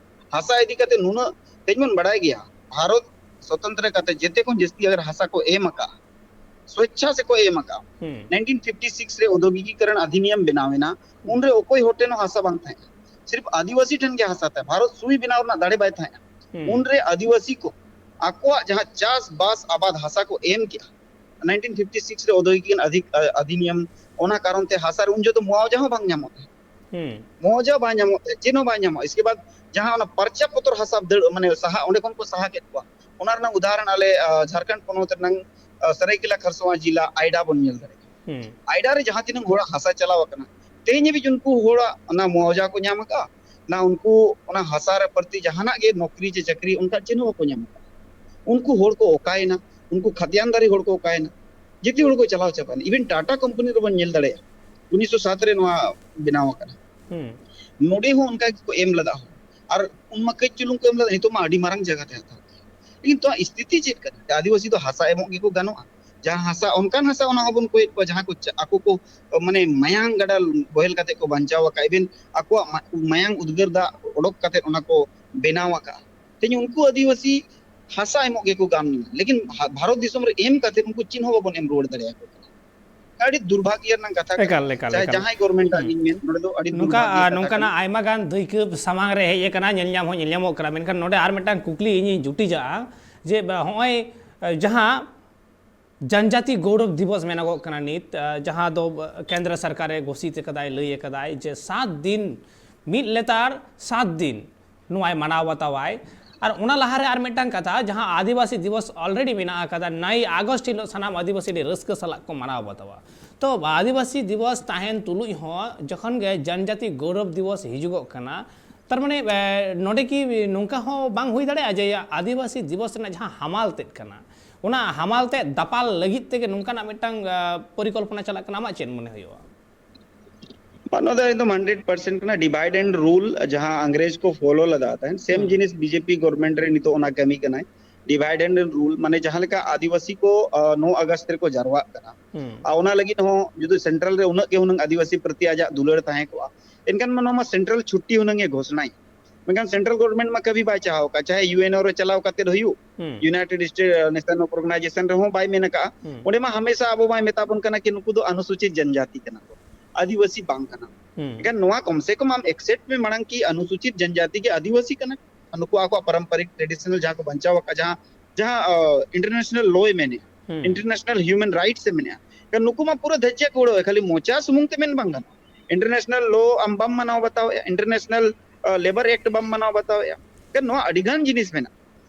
ᱦᱟᱥᱟ ᱤᱫᱤ ᱠᱟᱛᱮ ᱱᱩᱱᱟᱹᱜ ᱛᱮᱦᱮᱧ ᱵᱚᱱ ᱵᱟᱲᱟᱭ ᱜᱮᱭᱟ, ᱵᱷᱟᱨᱚᱛ ᱥᱚᱛᱚᱱᱛᱨᱚ ᱠᱟᱛᱮ ᱡᱮᱛᱮ ᱠᱷᱚᱱ ᱡᱟᱹᱥᱛᱤ ᱟᱜᱟᱨ ᱦᱟᱥᱟ ᱠᱚ ᱮᱢ ᱟᱠᱟᱫᱼᱟ, ᱥᱣᱮᱪᱪᱷᱟ ᱥᱮᱠᱚ ᱮᱢ ᱟᱠᱟᱫᱼᱟ᱾ ᱦᱩᱸ᱾ ᱱᱟᱭᱤᱱᱴᱤᱱ ᱯᱷᱤᱯᱴᱤ ᱥᱤᱠᱥ ᱨᱮ ᱳᱫᱽᱭᱳᱜᱤᱠᱤᱠᱚᱨᱚᱱ ᱚᱫᱷᱤᱱᱤᱭᱚᱢ ᱵᱮᱱᱟᱣ ᱮᱱᱟ, ᱩᱱᱨᱮ ᱚᱠᱚᱭ ᱦᱚᱲ ᱴᱷᱮᱱ ᱦᱚᱸ ᱦᱟᱥᱟ ᱵᱟᱝ ᱛᱟᱦᱮᱸ ᱠᱟᱱᱟ, ᱥᱤᱨᱯ ᱟᱹᱫᱤᱵᱟᱹᱥᱤ ᱴᱷᱮᱱ ᱜᱮ ᱦᱟᱥᱟ ᱛᱟᱦᱮᱸ, ᱵᱷᱟᱨᱚᱛ ᱥᱩᱭ ᱵᱮᱱᱟᱣ ᱨᱮᱱᱟᱜ ᱫᱟᱲᱮ ᱵᱟᱭ ᱛᱟᱦᱮᱸ ᱠᱟᱱᱟ᱾ ᱦᱩᱸ᱾ ᱩᱱᱨᱮ ᱟᱹᱫᱤᱵᱟᱹᱥᱤ ᱠᱚ ᱟᱠᱚᱣᱟᱜ ᱡᱟᱦᱟᱸ ᱪᱟᱥ ᱵᱟᱥ ᱟᱵᱟᱫ ᱦᱟᱥᱟ ᱠᱚ ᱮᱢ ᱠᱮᱜᱼᱟ, ᱱᱟᱭᱤᱱᱴᱤᱱ ᱯᱷᱤᱯᱴᱤ ᱥᱤᱠᱥ ᱨᱮ ᱳᱫᱽᱭᱳᱜᱤᱠᱤᱠᱚᱨᱚᱱ ᱚᱫᱷᱤ-, ᱟ-, ᱚᱫᱷᱤᱱᱤᱭᱚᱢ, ᱚᱱᱟ ᱠᱟᱨᱚᱱ ᱛᱮ ᱦᱟᱥᱟ ᱨᱮ ᱩᱱ ᱡᱚᱦᱚᱜ ᱫᱚ ᱢᱩᱣᱟᱣᱡᱟ ᱦᱚᱸ ᱵᱟᱝ ᱧᱟᱢᱚᱜ ᱛᱟᱦᱮᱸᱫ᱾ ᱦᱩᱸ᱾ ᱢᱩᱣᱟᱣᱡᱟ ᱵᱟᱭ ᱧᱟᱢᱚᱜ ᱛᱟᱦᱮᱸᱫ, ᱪᱮᱫ ᱦᱚᱸ ᱵᱟᱭ ᱧᱟᱢᱚᱜᱼᱟ᱾ ᱤᱥᱠᱮ ᱵᱟᱫ ᱡᱟᱦᱟᱸ ᱚᱱᱟ ᱯᱟᱨᱪᱟ ᱯᱚᱛᱚᱨ ᱦᱟᱥᱟ ᱫᱟᱹᱲ, ᱢᱟᱱᱮ ᱥᱟᱦᱟ, ᱚᱸᱰᱮ ᱠᱷᱚᱱ ᱠᱚ ᱥᱟᱦᱟ ᱠᱮᱫ ᱠᱚᱣᱟ, ᱚᱱᱟ ᱨᱮᱱᱟᱜ ᱩᱫᱟᱦᱚᱨᱚᱱ ᱟᱞᱮ, ᱟ, ᱡᱷᱟᱲᱠᱷᱚᱸᱰ ᱯᱚᱱᱚᱛ ᱨᱮᱱᱟᱝ, ᱟ, ᱥᱟᱹᱨᱟᱹᱭᱠᱮᱞᱟ ᱠᱷᱟᱨᱥᱚᱣᱟ ᱡᱤᱞᱟ ᱟᱭᱰᱟ ᱵᱚᱱ ᱧᱮᱞ ᱫᱟᱲᱮᱭᱟᱜᱼᱟ᱾ ᱦᱩᱸ᱾ ᱟᱭᱰᱟ ᱨᱮ ᱡᱟᱦᱟᱸ ᱛᱤᱱᱟᱹᱜ ᱦᱚᱲᱟᱜ ᱦᱟᱥᱟ ᱪᱟᱞᱟᱣ ᱟᱠᱟᱱᱟ, ᱛᱮᱦᱮᱧ ᱦᱟᱹᱵᱤᱡ ᱩᱱᱠᱩ ᱦᱚᱲᱟᱜ ᱚᱱᱟ ᱢᱩᱣᱟᱣᱡᱟ ᱠᱚ ᱧᱟᱢ ᱟᱠᱟᱫᱼᱟ? ᱱᱟ ᱩᱱᱠᱩ ᱚᱱᱟ ᱦᱟᱥᱟ ᱨᱮ ᱯᱨᱚᱛᱤ ᱡᱟᱦᱟᱱᱟᱜ ᱜᱮ ᱱᱚᱠᱨᱤ ᱪᱮ ᱪᱟᱹᱠᱨᱤ ᱚᱱᱠᱟ ᱪᱮᱫ ᱦᱚᱸ ᱵᱟᱠᱚ ᱧᱟᱢ ᱟᱠᱟᱫᱼᱟ᱾ ᱩᱱᱠᱩ ᱦᱚᱲ ᱠᱚ ᱚᱠᱟᱭᱮᱱᱟ? ᱩᱱᱠᱩ ᱠᱷᱟᱫᱤᱭᱟᱱᱫᱟᱨᱤ ᱦᱚᱲ ᱠᱚ ᱚᱠᱟᱭᱮᱱᱟ? ᱡᱮᱛᱮ ᱦᱚᱲ ᱠᱚ ᱪᱟᱞᱟᱣ ᱪᱟᱵᱟᱭᱮᱱᱟ᱾ Even ᱴᱟᱴᱟ ᱠᱳᱢᱯᱟᱱᱤ ᱨᱮᱵᱚᱱ ᱧᱮᱞ ᱫᱟᱲᱮᱭᱟᱜᱼᱟ, ᱩᱱᱤᱥᱥᱚ ᱥᱟᱛ ᱨᱮ ᱱᱚᱣᱟ ᱵᱮᱱᱟᱣ ᱟᱠᱟᱱᱟ᱾ ᱦᱩᱸ᱾ ᱱᱚᱰᱮ ᱦᱚᱸ ᱚᱱᱠᱟ ᱜᱮᱠᱚ ᱮᱢ ᱞᱮᱫᱟ ᱦᱚᱲ᱾ ᱟᱨ ᱩᱱ ᱢᱟ ᱠᱟᱹᱡ ᱪᱩᱞᱩᱝ ᱠᱚ ᱮᱢ ᱞᱮᱫᱟ, ᱱᱤᱛᱚᱜ ᱢᱟ ᱟᱹᱰᱤ ᱢᱟᱨᱟᱝ ᱡᱟᱭᱜᱟ ᱛᱮ ᱦᱟᱛᱟᱣ ᱠᱮᱫᱟ᱾ ᱞᱮᱠᱤᱱ ᱱᱤᱛᱚᱜ ᱥᱛᱷᱤᱛᱤ ᱪᱮᱫ ᱠᱟᱱᱟ? ᱟᱹᱫᱤᱵᱟᱹᱥᱤ ᱫᱚ ᱦᱟᱥᱟ ᱮᱢᱚᱜ ᱜᱮᱠᱚ ᱜᱟᱱᱚᱜᱼᱟ? ᱡᱟᱦᱟᱸ ᱦᱟᱥᱟ, ᱚᱱᱠᱟᱱ ᱦᱟᱥᱟ ᱚᱱᱟ ᱦᱚᱸᱵᱚᱱ ᱠᱚᱭᱮᱫ ᱠᱚᱣᱟ, ᱡᱟᱦᱟᱸ ᱠᱚ ᱪᱟ-, ᱟᱠᱚ ᱠᱚ, ᱢᱟᱱᱮ, ᱢᱟᱭᱟᱝ ᱜᱟᱰᱟ ᱵᱚᱦᱮᱞ ᱠᱟᱛᱮ ᱠᱚ ᱵᱟᱧᱪᱟᱣ ᱟᱠᱟᱫ, even ᱟᱠᱚᱣᱟᱜ ᱢᱟ-, ᱢᱟᱭᱟᱝ ᱩᱫᱽᱜᱟᱹᱨ ᱫᱟᱜ ᱚᱰᱚᱠ ᱠᱟᱛᱮ ᱚᱱᱟ ᱠᱚ ᱵᱮᱱᱟᱣ ᱟᱠᱟᱫᱼᱟ᱾ ᱛᱮᱦᱮᱧ ᱩᱱᱠᱩ ᱟᱹᱫᱤᱵᱟᱹᱥᱤ ᱦᱟᱥᱟ ᱮᱢᱚᱜ ᱜᱮᱠᱚ ᱜᱟᱱ ᱞᱮᱱᱟ, ᱞᱮᱠᱤᱱ ᱵᱷᱟ-, ᱵᱷᱟᱨᱚᱛ ᱫᱤᱥᱚᱢ ᱨᱮ ᱮᱢ ᱠᱟᱛᱮ ᱩᱱᱠᱩ ᱪᱮᱫ ᱦᱚᱸ ᱵᱟᱵᱚᱱ ᱮᱢ ᱨᱩᱣᱟᱹᱲ ᱫᱟᱲᱮᱭᱟᱠᱚ ᱠᱟᱱᱟ᱾ ᱟᱹᱰᱤ ᱫᱩᱨᱵᱷᱟᱜᱽᱭᱚ ᱨᱮᱱᱟᱜ ᱠᱟᱛᱷᱟ ᱠᱟᱱᱟ᱾ ᱮᱠᱟᱞ, ᱮᱠᱟᱞ, ᱪᱟᱦᱮ ᱮᱠᱟᱞ᱾ ᱡᱟᱦᱟᱸᱭ ᱜᱚᱵᱷᱚᱨᱱᱢᱮᱱᱴ ᱟᱜ ᱦᱩᱸ᱾ ᱜᱤᱧ ᱢᱮᱱ, ᱱᱚᱰᱮ ᱫᱚ ᱟᱹᱰᱤ ᱱᱚᱝᱠᱟ, ᱫᱩᱨᱵᱷᱟᱜᱽᱭᱚ ᱟ, ᱠᱟᱛᱷᱟ ᱱᱚᱝᱠᱟᱱᱟᱜ ᱠᱟᱱᱟ᱾ ᱟᱭᱢᱟ ᱜᱟᱱ ᱫᱟᱹᱭᱠᱟᱹ ᱥᱟᱢᱟᱝ ᱨᱮ ᱦᱮᱡ ᱟᱠᱟᱱᱟ, ᱧᱮᱞ ᱧᱟᱢ ᱦᱚᱸ ᱧᱮᱞ ᱧᱟᱢᱚᱜ ᱠᱟᱱᱟ, ᱢᱮᱱᱠᱷᱟᱱ ᱱᱚᱰᱮ ᱟᱨ ᱢᱤᱫᱴᱟᱝ ᱠᱩᱠᱞᱤ ᱤᱧᱤᱧ ᱡᱩᱴᱤᱡᱟᱜᱼᱟ ᱡᱮ, ᱵᱟ, ᱦᱚᱸᱜᱼᱚᱭ, ᱟ, ᱡᱟᱦᱟᱸ ᱡᱟᱱᱡᱟᱛᱤ ᱜᱚᱣᱨᱚᱵ ᱫᱤᱵᱚᱥ ᱢᱮᱱᱚᱜᱚᱜ ᱠᱟᱱᱟ ᱱᱤᱛ, ᱟ, ᱡᱟᱦᱟᱸ ᱫᱚ, ᱟ, ᱠᱮᱱᱫᱨᱚ ᱥᱚᱨᱠᱟᱨᱮ ᱜᱷᱳᱥᱤᱛ ᱟᱠᱟᱫᱟᱭ, ᱞᱟᱹᱭ ᱟᱠᱟᱫᱟᱭ ᱡᱮ ᱥᱟᱛ ᱫᱤᱱ, ᱢᱤᱫ ᱞᱮᱛᱟᱲ ᱥᱟᱛ ᱫᱤᱱ ᱱᱚᱣᱟᱭ ᱢᱟᱱᱟᱣ ᱵᱟᱛᱟᱣᱟᱭ᱾ ᱟᱨ ᱚᱱᱟ ᱞᱟᱦᱟᱨᱮ ᱟᱨ ᱢᱤᱫᱴᱟᱝ ᱠᱟᱛᱷᱟ, ᱡᱟᱦᱟᱸ ᱟᱹᱫᱤᱵᱟᱹᱥᱤ ᱫᱤᱵᱚᱥ already ᱢᱮᱱᱟᱜ ᱟᱠᱟᱫᱟ, ᱱᱟᱭ ᱟᱜᱚᱥᱴ ᱦᱤᱞᱳᱜ ᱥᱟᱱᱟᱢ ᱟᱹᱫᱤᱵᱟᱹᱥᱤ ᱟᱹᱰᱤ ᱨᱟᱹᱥᱠᱟᱹ ᱥᱟᱞᱟᱜ ᱠᱚ ᱢᱟᱱᱟᱣ ᱵᱟᱛᱟᱣᱟ᱾ ᱛᱚ ᱟᱹᱫᱤᱵᱟᱹᱥᱤ ᱫᱤᱵᱚᱥ ᱛᱟᱦᱮᱱ ᱛᱩᱞᱩᱡ ᱦᱚᱸ ᱡᱚᱠᱷᱚᱱ ᱜᱮ ᱡᱟᱱᱡᱟᱛᱤ ᱜᱚᱣᱨᱚᱵ ᱫᱤᱵᱚᱥ ᱦᱤᱡᱩᱜᱚᱜ ᱠᱟᱱᱟ, ᱛᱟᱨ ᱢᱟᱱᱮ, ᱮ, ᱱᱚᱰᱮ ᱠᱤ ᱱᱚᱝᱠᱟ ᱦᱚᱸ ᱵᱟᱝ ᱦᱩᱭ ᱫᱟᱲᱮᱭᱟᱜᱼᱟ ᱡᱮ ᱟᱹᱫᱤᱵᱟᱹᱥᱤ ᱫᱤᱵᱚᱥ ᱨᱮᱱᱟᱜ ᱡᱟᱦᱟᱸ ᱦᱟᱢᱟᱞ ᱛᱮᱫ ᱠᱟᱱᱟ, ᱚᱱᱟ ᱦᱟᱢᱟᱞ ᱛᱮᱫ ᱫᱟᱯᱟᱞ ᱞᱟᱹᱜᱤᱫ ᱛᱮᱜᱮ ᱱᱚᱝᱠᱟᱱᱟᱜ ᱢᱤᱫᱴᱟᱝ, ᱟ, ᱯᱚᱨᱤᱠᱚᱞᱯᱚᱱᱟ ᱪᱟᱞᱟᱜ ᱠᱟᱱᱟ? ᱟᱢᱟᱜ ᱪᱮᱫ ᱢᱚᱱᱮ ᱦᱩᱭᱩᱜᱼᱟ? ᱵᱟᱝ, ᱱᱚᱣᱟ ᱫᱚ ᱮᱠᱫᱚᱢ ᱦᱟᱱᱰᱨᱮᱰ ᱯᱟᱨᱥᱮᱱᱴ ᱠᱟᱱᱟ᱾ Divide and rule ᱡᱟᱦᱟᱸ ᱟᱝᱨᱮᱡᱽ ᱠᱚ ᱯᱷᱚᱞᱳ ᱞᱮᱫᱟ ᱛᱟᱦᱮᱸᱫ, ᱥᱮᱢ ᱦᱩᱸ᱾ ᱡᱤᱱᱤᱥ ᱵᱤᱡᱮᱯᱤ ᱜᱚᱵᱷᱚᱨᱱᱢᱮᱱᱴ ᱨᱮ ᱱᱤᱛᱚᱜ ᱚᱱᱟ ᱠᱟᱹᱢᱤ ᱠᱟᱱᱟᱭ᱾ Divide and rule, ᱢᱟᱱᱮ ᱡᱟᱦᱟᱸ ᱞᱮᱠᱟ ᱟᱹᱫᱤᱵᱟᱹᱥᱤ ᱠᱚ, ᱟ, ᱱᱚ ᱟᱜᱚᱥᱴ ᱨᱮᱠᱚ ᱡᱟᱨᱣᱟᱜ ᱠᱟᱱᱟ, ᱦᱩᱸ᱾ ᱟᱨ ᱚᱱᱟ ᱞᱟᱹᱜᱤᱫ ᱦᱚᱸ ᱡᱩᱫᱤ ᱥᱮᱱᱴᱨᱟᱞ ᱨᱮ ᱩᱱᱟᱹᱜ ᱜᱮ ᱦᱩᱱᱟᱹᱝ ᱟᱹᱫᱤᱵᱟᱹᱥᱤ ᱯᱨᱚᱛᱤ ᱟᱡᱟᱜ ᱫᱩᱞᱟᱹᱲ ᱛᱟᱦᱮᱸ ᱠᱚᱜᱼᱟ, ᱮᱱᱠᱷᱟᱱ ᱢᱟ ᱱᱚᱣᱟ ᱢᱟ ᱥᱮᱱᱴᱨᱟᱞ ᱪᱷᱩᱴᱴᱤ ᱦᱩᱱᱟᱹᱝ ᱮ ᱜᱷᱳᱥᱱᱟᱭ᱾ ᱢᱮᱱᱠᱷᱟᱱ ᱥᱮᱱᱴᱨᱟᱞ ᱜᱚᱵᱷᱚᱨᱢᱮᱱᱴ ᱢᱟ ᱠᱟᱹᱵᱷᱤ ᱵᱟᱭ ᱪᱟᱦᱟᱣ ᱟᱠᱟᱫ, ᱪᱟᱦᱮ ᱭᱩ ᱮᱱ ᱳ ᱨᱮ ᱪᱟᱞᱟᱣ ᱠᱟᱛᱮ ᱦᱩᱭᱩᱜ, ᱦᱩᱸ, ᱭᱩᱱᱟᱭᱴᱮᱰ ᱥᱴᱮᱴ ᱱᱮᱥᱚᱱ ᱚᱨᱜᱟᱱᱟᱭᱡᱮᱥᱚᱱ ᱨᱮᱦᱚᱸ ᱵᱟᱭ ᱢᱮᱱ ᱟᱠᱟᱫᱼᱟ᱾ ᱦᱩᱸ, ᱚᱸᱰᱮ ᱢᱟ ᱦᱟᱢᱮᱥᱟ ᱟᱵᱚ ᱢᱟᱭ ᱢᱮᱛᱟ ᱵᱚᱱ ᱠᱟᱱᱟ ᱠᱤ ᱱᱩᱠᱩ ᱫᱚ ᱚᱱᱩᱥᱩᱪᱤᱛ ᱡᱚᱱᱡᱟᱛᱤ ᱠᱟᱱᱟ ᱠᱚ, ᱟᱹᱫᱤᱵᱟᱹᱥᱤ ᱵᱟᱝ ᱠᱟᱱᱟ᱾ ᱦᱩᱸ, ᱮᱱᱠᱷᱟᱱ ᱱᱚᱣᱟ ᱠᱚᱢ ᱥᱮ ᱠᱚᱢ ᱟᱢ ᱮᱠᱥᱮᱯᱴ ᱢᱮ ᱢᱟᱲᱟᱝ ᱠᱤ ᱚᱱᱩᱥᱩᱪᱤᱛ ᱡᱚᱱᱡᱟᱛᱤ ᱜᱮ ᱟᱹᱫᱤᱵᱟᱹᱥᱤ ᱠᱟᱱᱟ, ᱟᱨ ᱱᱩᱠᱩ ᱟᱠᱚᱣᱟᱜ ᱯᱟᱨᱟᱢᱯᱟᱨᱤᱠ ᱴᱨᱮᱰᱤᱥᱚᱱᱟᱞ ᱡᱟᱦᱟᱸ ᱠᱚ ᱵᱟᱧᱪᱟᱣ ᱟᱠᱟᱫ, ᱡᱟᱦᱟᱸ, ᱡᱟᱦᱟᱸ ᱤᱱᱴᱟᱨᱱᱮᱥᱚᱱᱟᱞ ᱞᱚᱭ ᱢᱮᱱᱮᱫ, ᱦᱩᱸ, ᱤᱱᱴᱟᱨᱱᱮᱥᱚᱱᱟᱞ ᱦᱤᱭᱩᱢᱮᱱ ᱨᱟᱭᱤᱴᱥ ᱮ ᱢᱮᱱᱮᱫᱼᱟ, ᱮᱱᱠᱷᱟᱱ ᱱᱩᱠᱩ ᱢᱟ ᱯᱩᱨᱟᱹ ᱫᱷᱟᱹᱡᱽᱡᱟ ᱠᱚ ᱩᱲᱟᱹᱣᱮᱫ, ᱠᱷᱟᱹᱞᱤ ᱢᱚᱪᱟ ᱥᱩᱢᱩᱝ ᱛᱮ ᱢᱮᱱ ᱵᱟᱝ ᱜᱟᱱᱚᱜᱼᱟ᱾ ᱤᱱᱴᱟᱨᱱᱮᱥᱚᱱᱟᱞ ᱞᱚ ᱟᱢ ᱵᱟᱢ ᱢᱟᱱᱟᱣ ᱵᱟᱛᱟᱣᱮᱫᱼᱟ, ᱤᱱᱴᱟᱨᱱᱮᱥᱚᱱᱟᱞ ᱞᱮᱵᱟᱨ ᱮᱠᱴ ᱵᱟᱢ ᱢᱟᱱᱟᱣ ᱵᱟᱛᱟᱣᱮᱫᱼᱟ᱾ ᱮᱱᱠᱷᱟᱱ ᱱᱚᱣᱟ ᱟᱹᱰᱤ ᱜᱟᱱ ᱡᱤᱱᱤᱥ ᱢᱮᱱᱟᱜᱼᱟ᱾